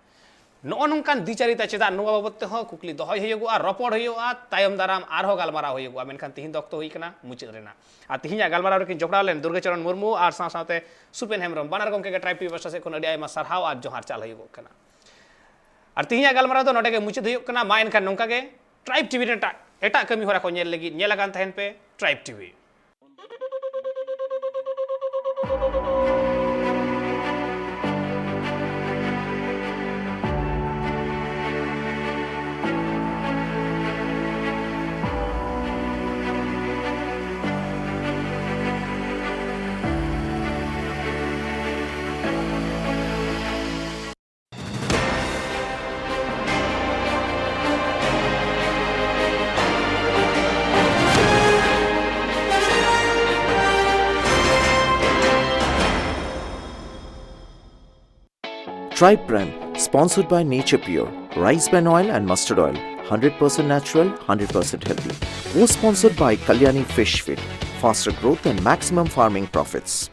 ᱱᱚᱜᱼᱚ ᱱᱚᱝᱠᱟᱱ ᱫᱤᱪᱟᱹᱨᱤᱛᱟ ᱪᱮᱫᱟᱜ, ᱱᱚᱣᱟ ᱵᱟᱵᱚᱫ ᱛᱮᱦᱚᱸ ᱠᱩᱠᱞᱤ ᱫᱚᱦᱚᱭ ᱦᱩᱭᱩᱜᱚᱜᱼᱟ, ᱨᱚᱯᱚᱲ ᱦᱩᱭᱩᱜᱼᱟ, ᱛᱟᱭᱚᱢ ᱫᱟᱨᱟᱢ ᱟᱨᱦᱚᱸ ᱜᱟᱞᱢᱟᱨᱟᱣ ᱦᱩᱭᱩᱜᱚᱜᱼᱟ᱾ ᱢᱮᱱᱠᱷᱟᱱ ᱛᱤᱦᱤᱧ ᱫᱚ ᱚᱠᱛᱚ ᱦᱩᱭ ᱠᱟᱱᱟ ᱢᱩᱪᱟᱹᱫ ᱨᱮᱱᱟᱜ᱾ ᱟᱨ ᱛᱤᱦᱤᱧᱟᱜ ᱜᱟᱞᱢᱟᱨᱟᱣ ᱨᱮᱠᱤᱱ ᱡᱚᱯᱲᱟᱣ ᱞᱮᱱ ᱫᱩᱨᱜᱟᱪᱚᱨᱚᱱ ᱢᱩᱨᱢᱩ ᱟᱨ ᱥᱟᱶ ᱥᱟᱶᱛᱮ ᱥᱩᱯᱮᱱ ᱦᱮᱢᱵᱨᱚᱢ, ᱵᱟᱱᱟᱨ ᱜᱚᱢᱠᱮ ᱜᱮ ᱴᱨᱟᱭᱤᱵᱽ ᱴᱤᱵᱷᱤ ᱯᱟᱦᱴᱟ ᱥᱮᱫ ᱠᱷᱚᱱ ᱟᱹᱰᱤ ᱟᱭᱢᱟ ᱥᱟᱨᱦᱟᱣ ᱟᱨ ᱡᱚᱦᱟᱨ ᱪᱟᱞ ᱦᱩᱭᱩᱜᱚᱜ ᱠᱟᱱᱟ᱾ ᱟᱨ ᱛᱤᱦᱤᱧᱟᱜ ᱜᱟᱞᱢᱟᱨᱟᱣ ᱫᱚ ᱱᱚᱰᱮ ᱜᱮ ᱢᱩᱪᱟᱹᱫ ᱦᱩᱭᱩᱜ ᱠᱟᱱᱟ᱾ ᱢᱟ ᱮᱱᱠᱷᱟᱱ ᱱᱚᱝᱠᱟ ᱜᱮ ᱴᱨᱟᱭᱤᱵᱽ ᱴᱤᱵᱷᱤ ᱨᱮᱱᱟᱜ ᱮᱴᱟᱜ ᱠᱟᱹᱢᱤ ᱦᱚᱨᱟ ᱠᱚ ᱧᱮᱞ ᱞᱟᱹᱜᱤᱫ ᱧᱮᱞ ᱟᱠᱟᱱ ᱛᱟᱦᱮᱱ ᱯᱮ tribe TV. Tribe Brand, sponsored by Nature Pure, rice bran oil and mustard oil, hundred percent natural, hundred percent healthy. Co-sponsored by Kalyani Fish Feed, faster growth and maximum farming profits.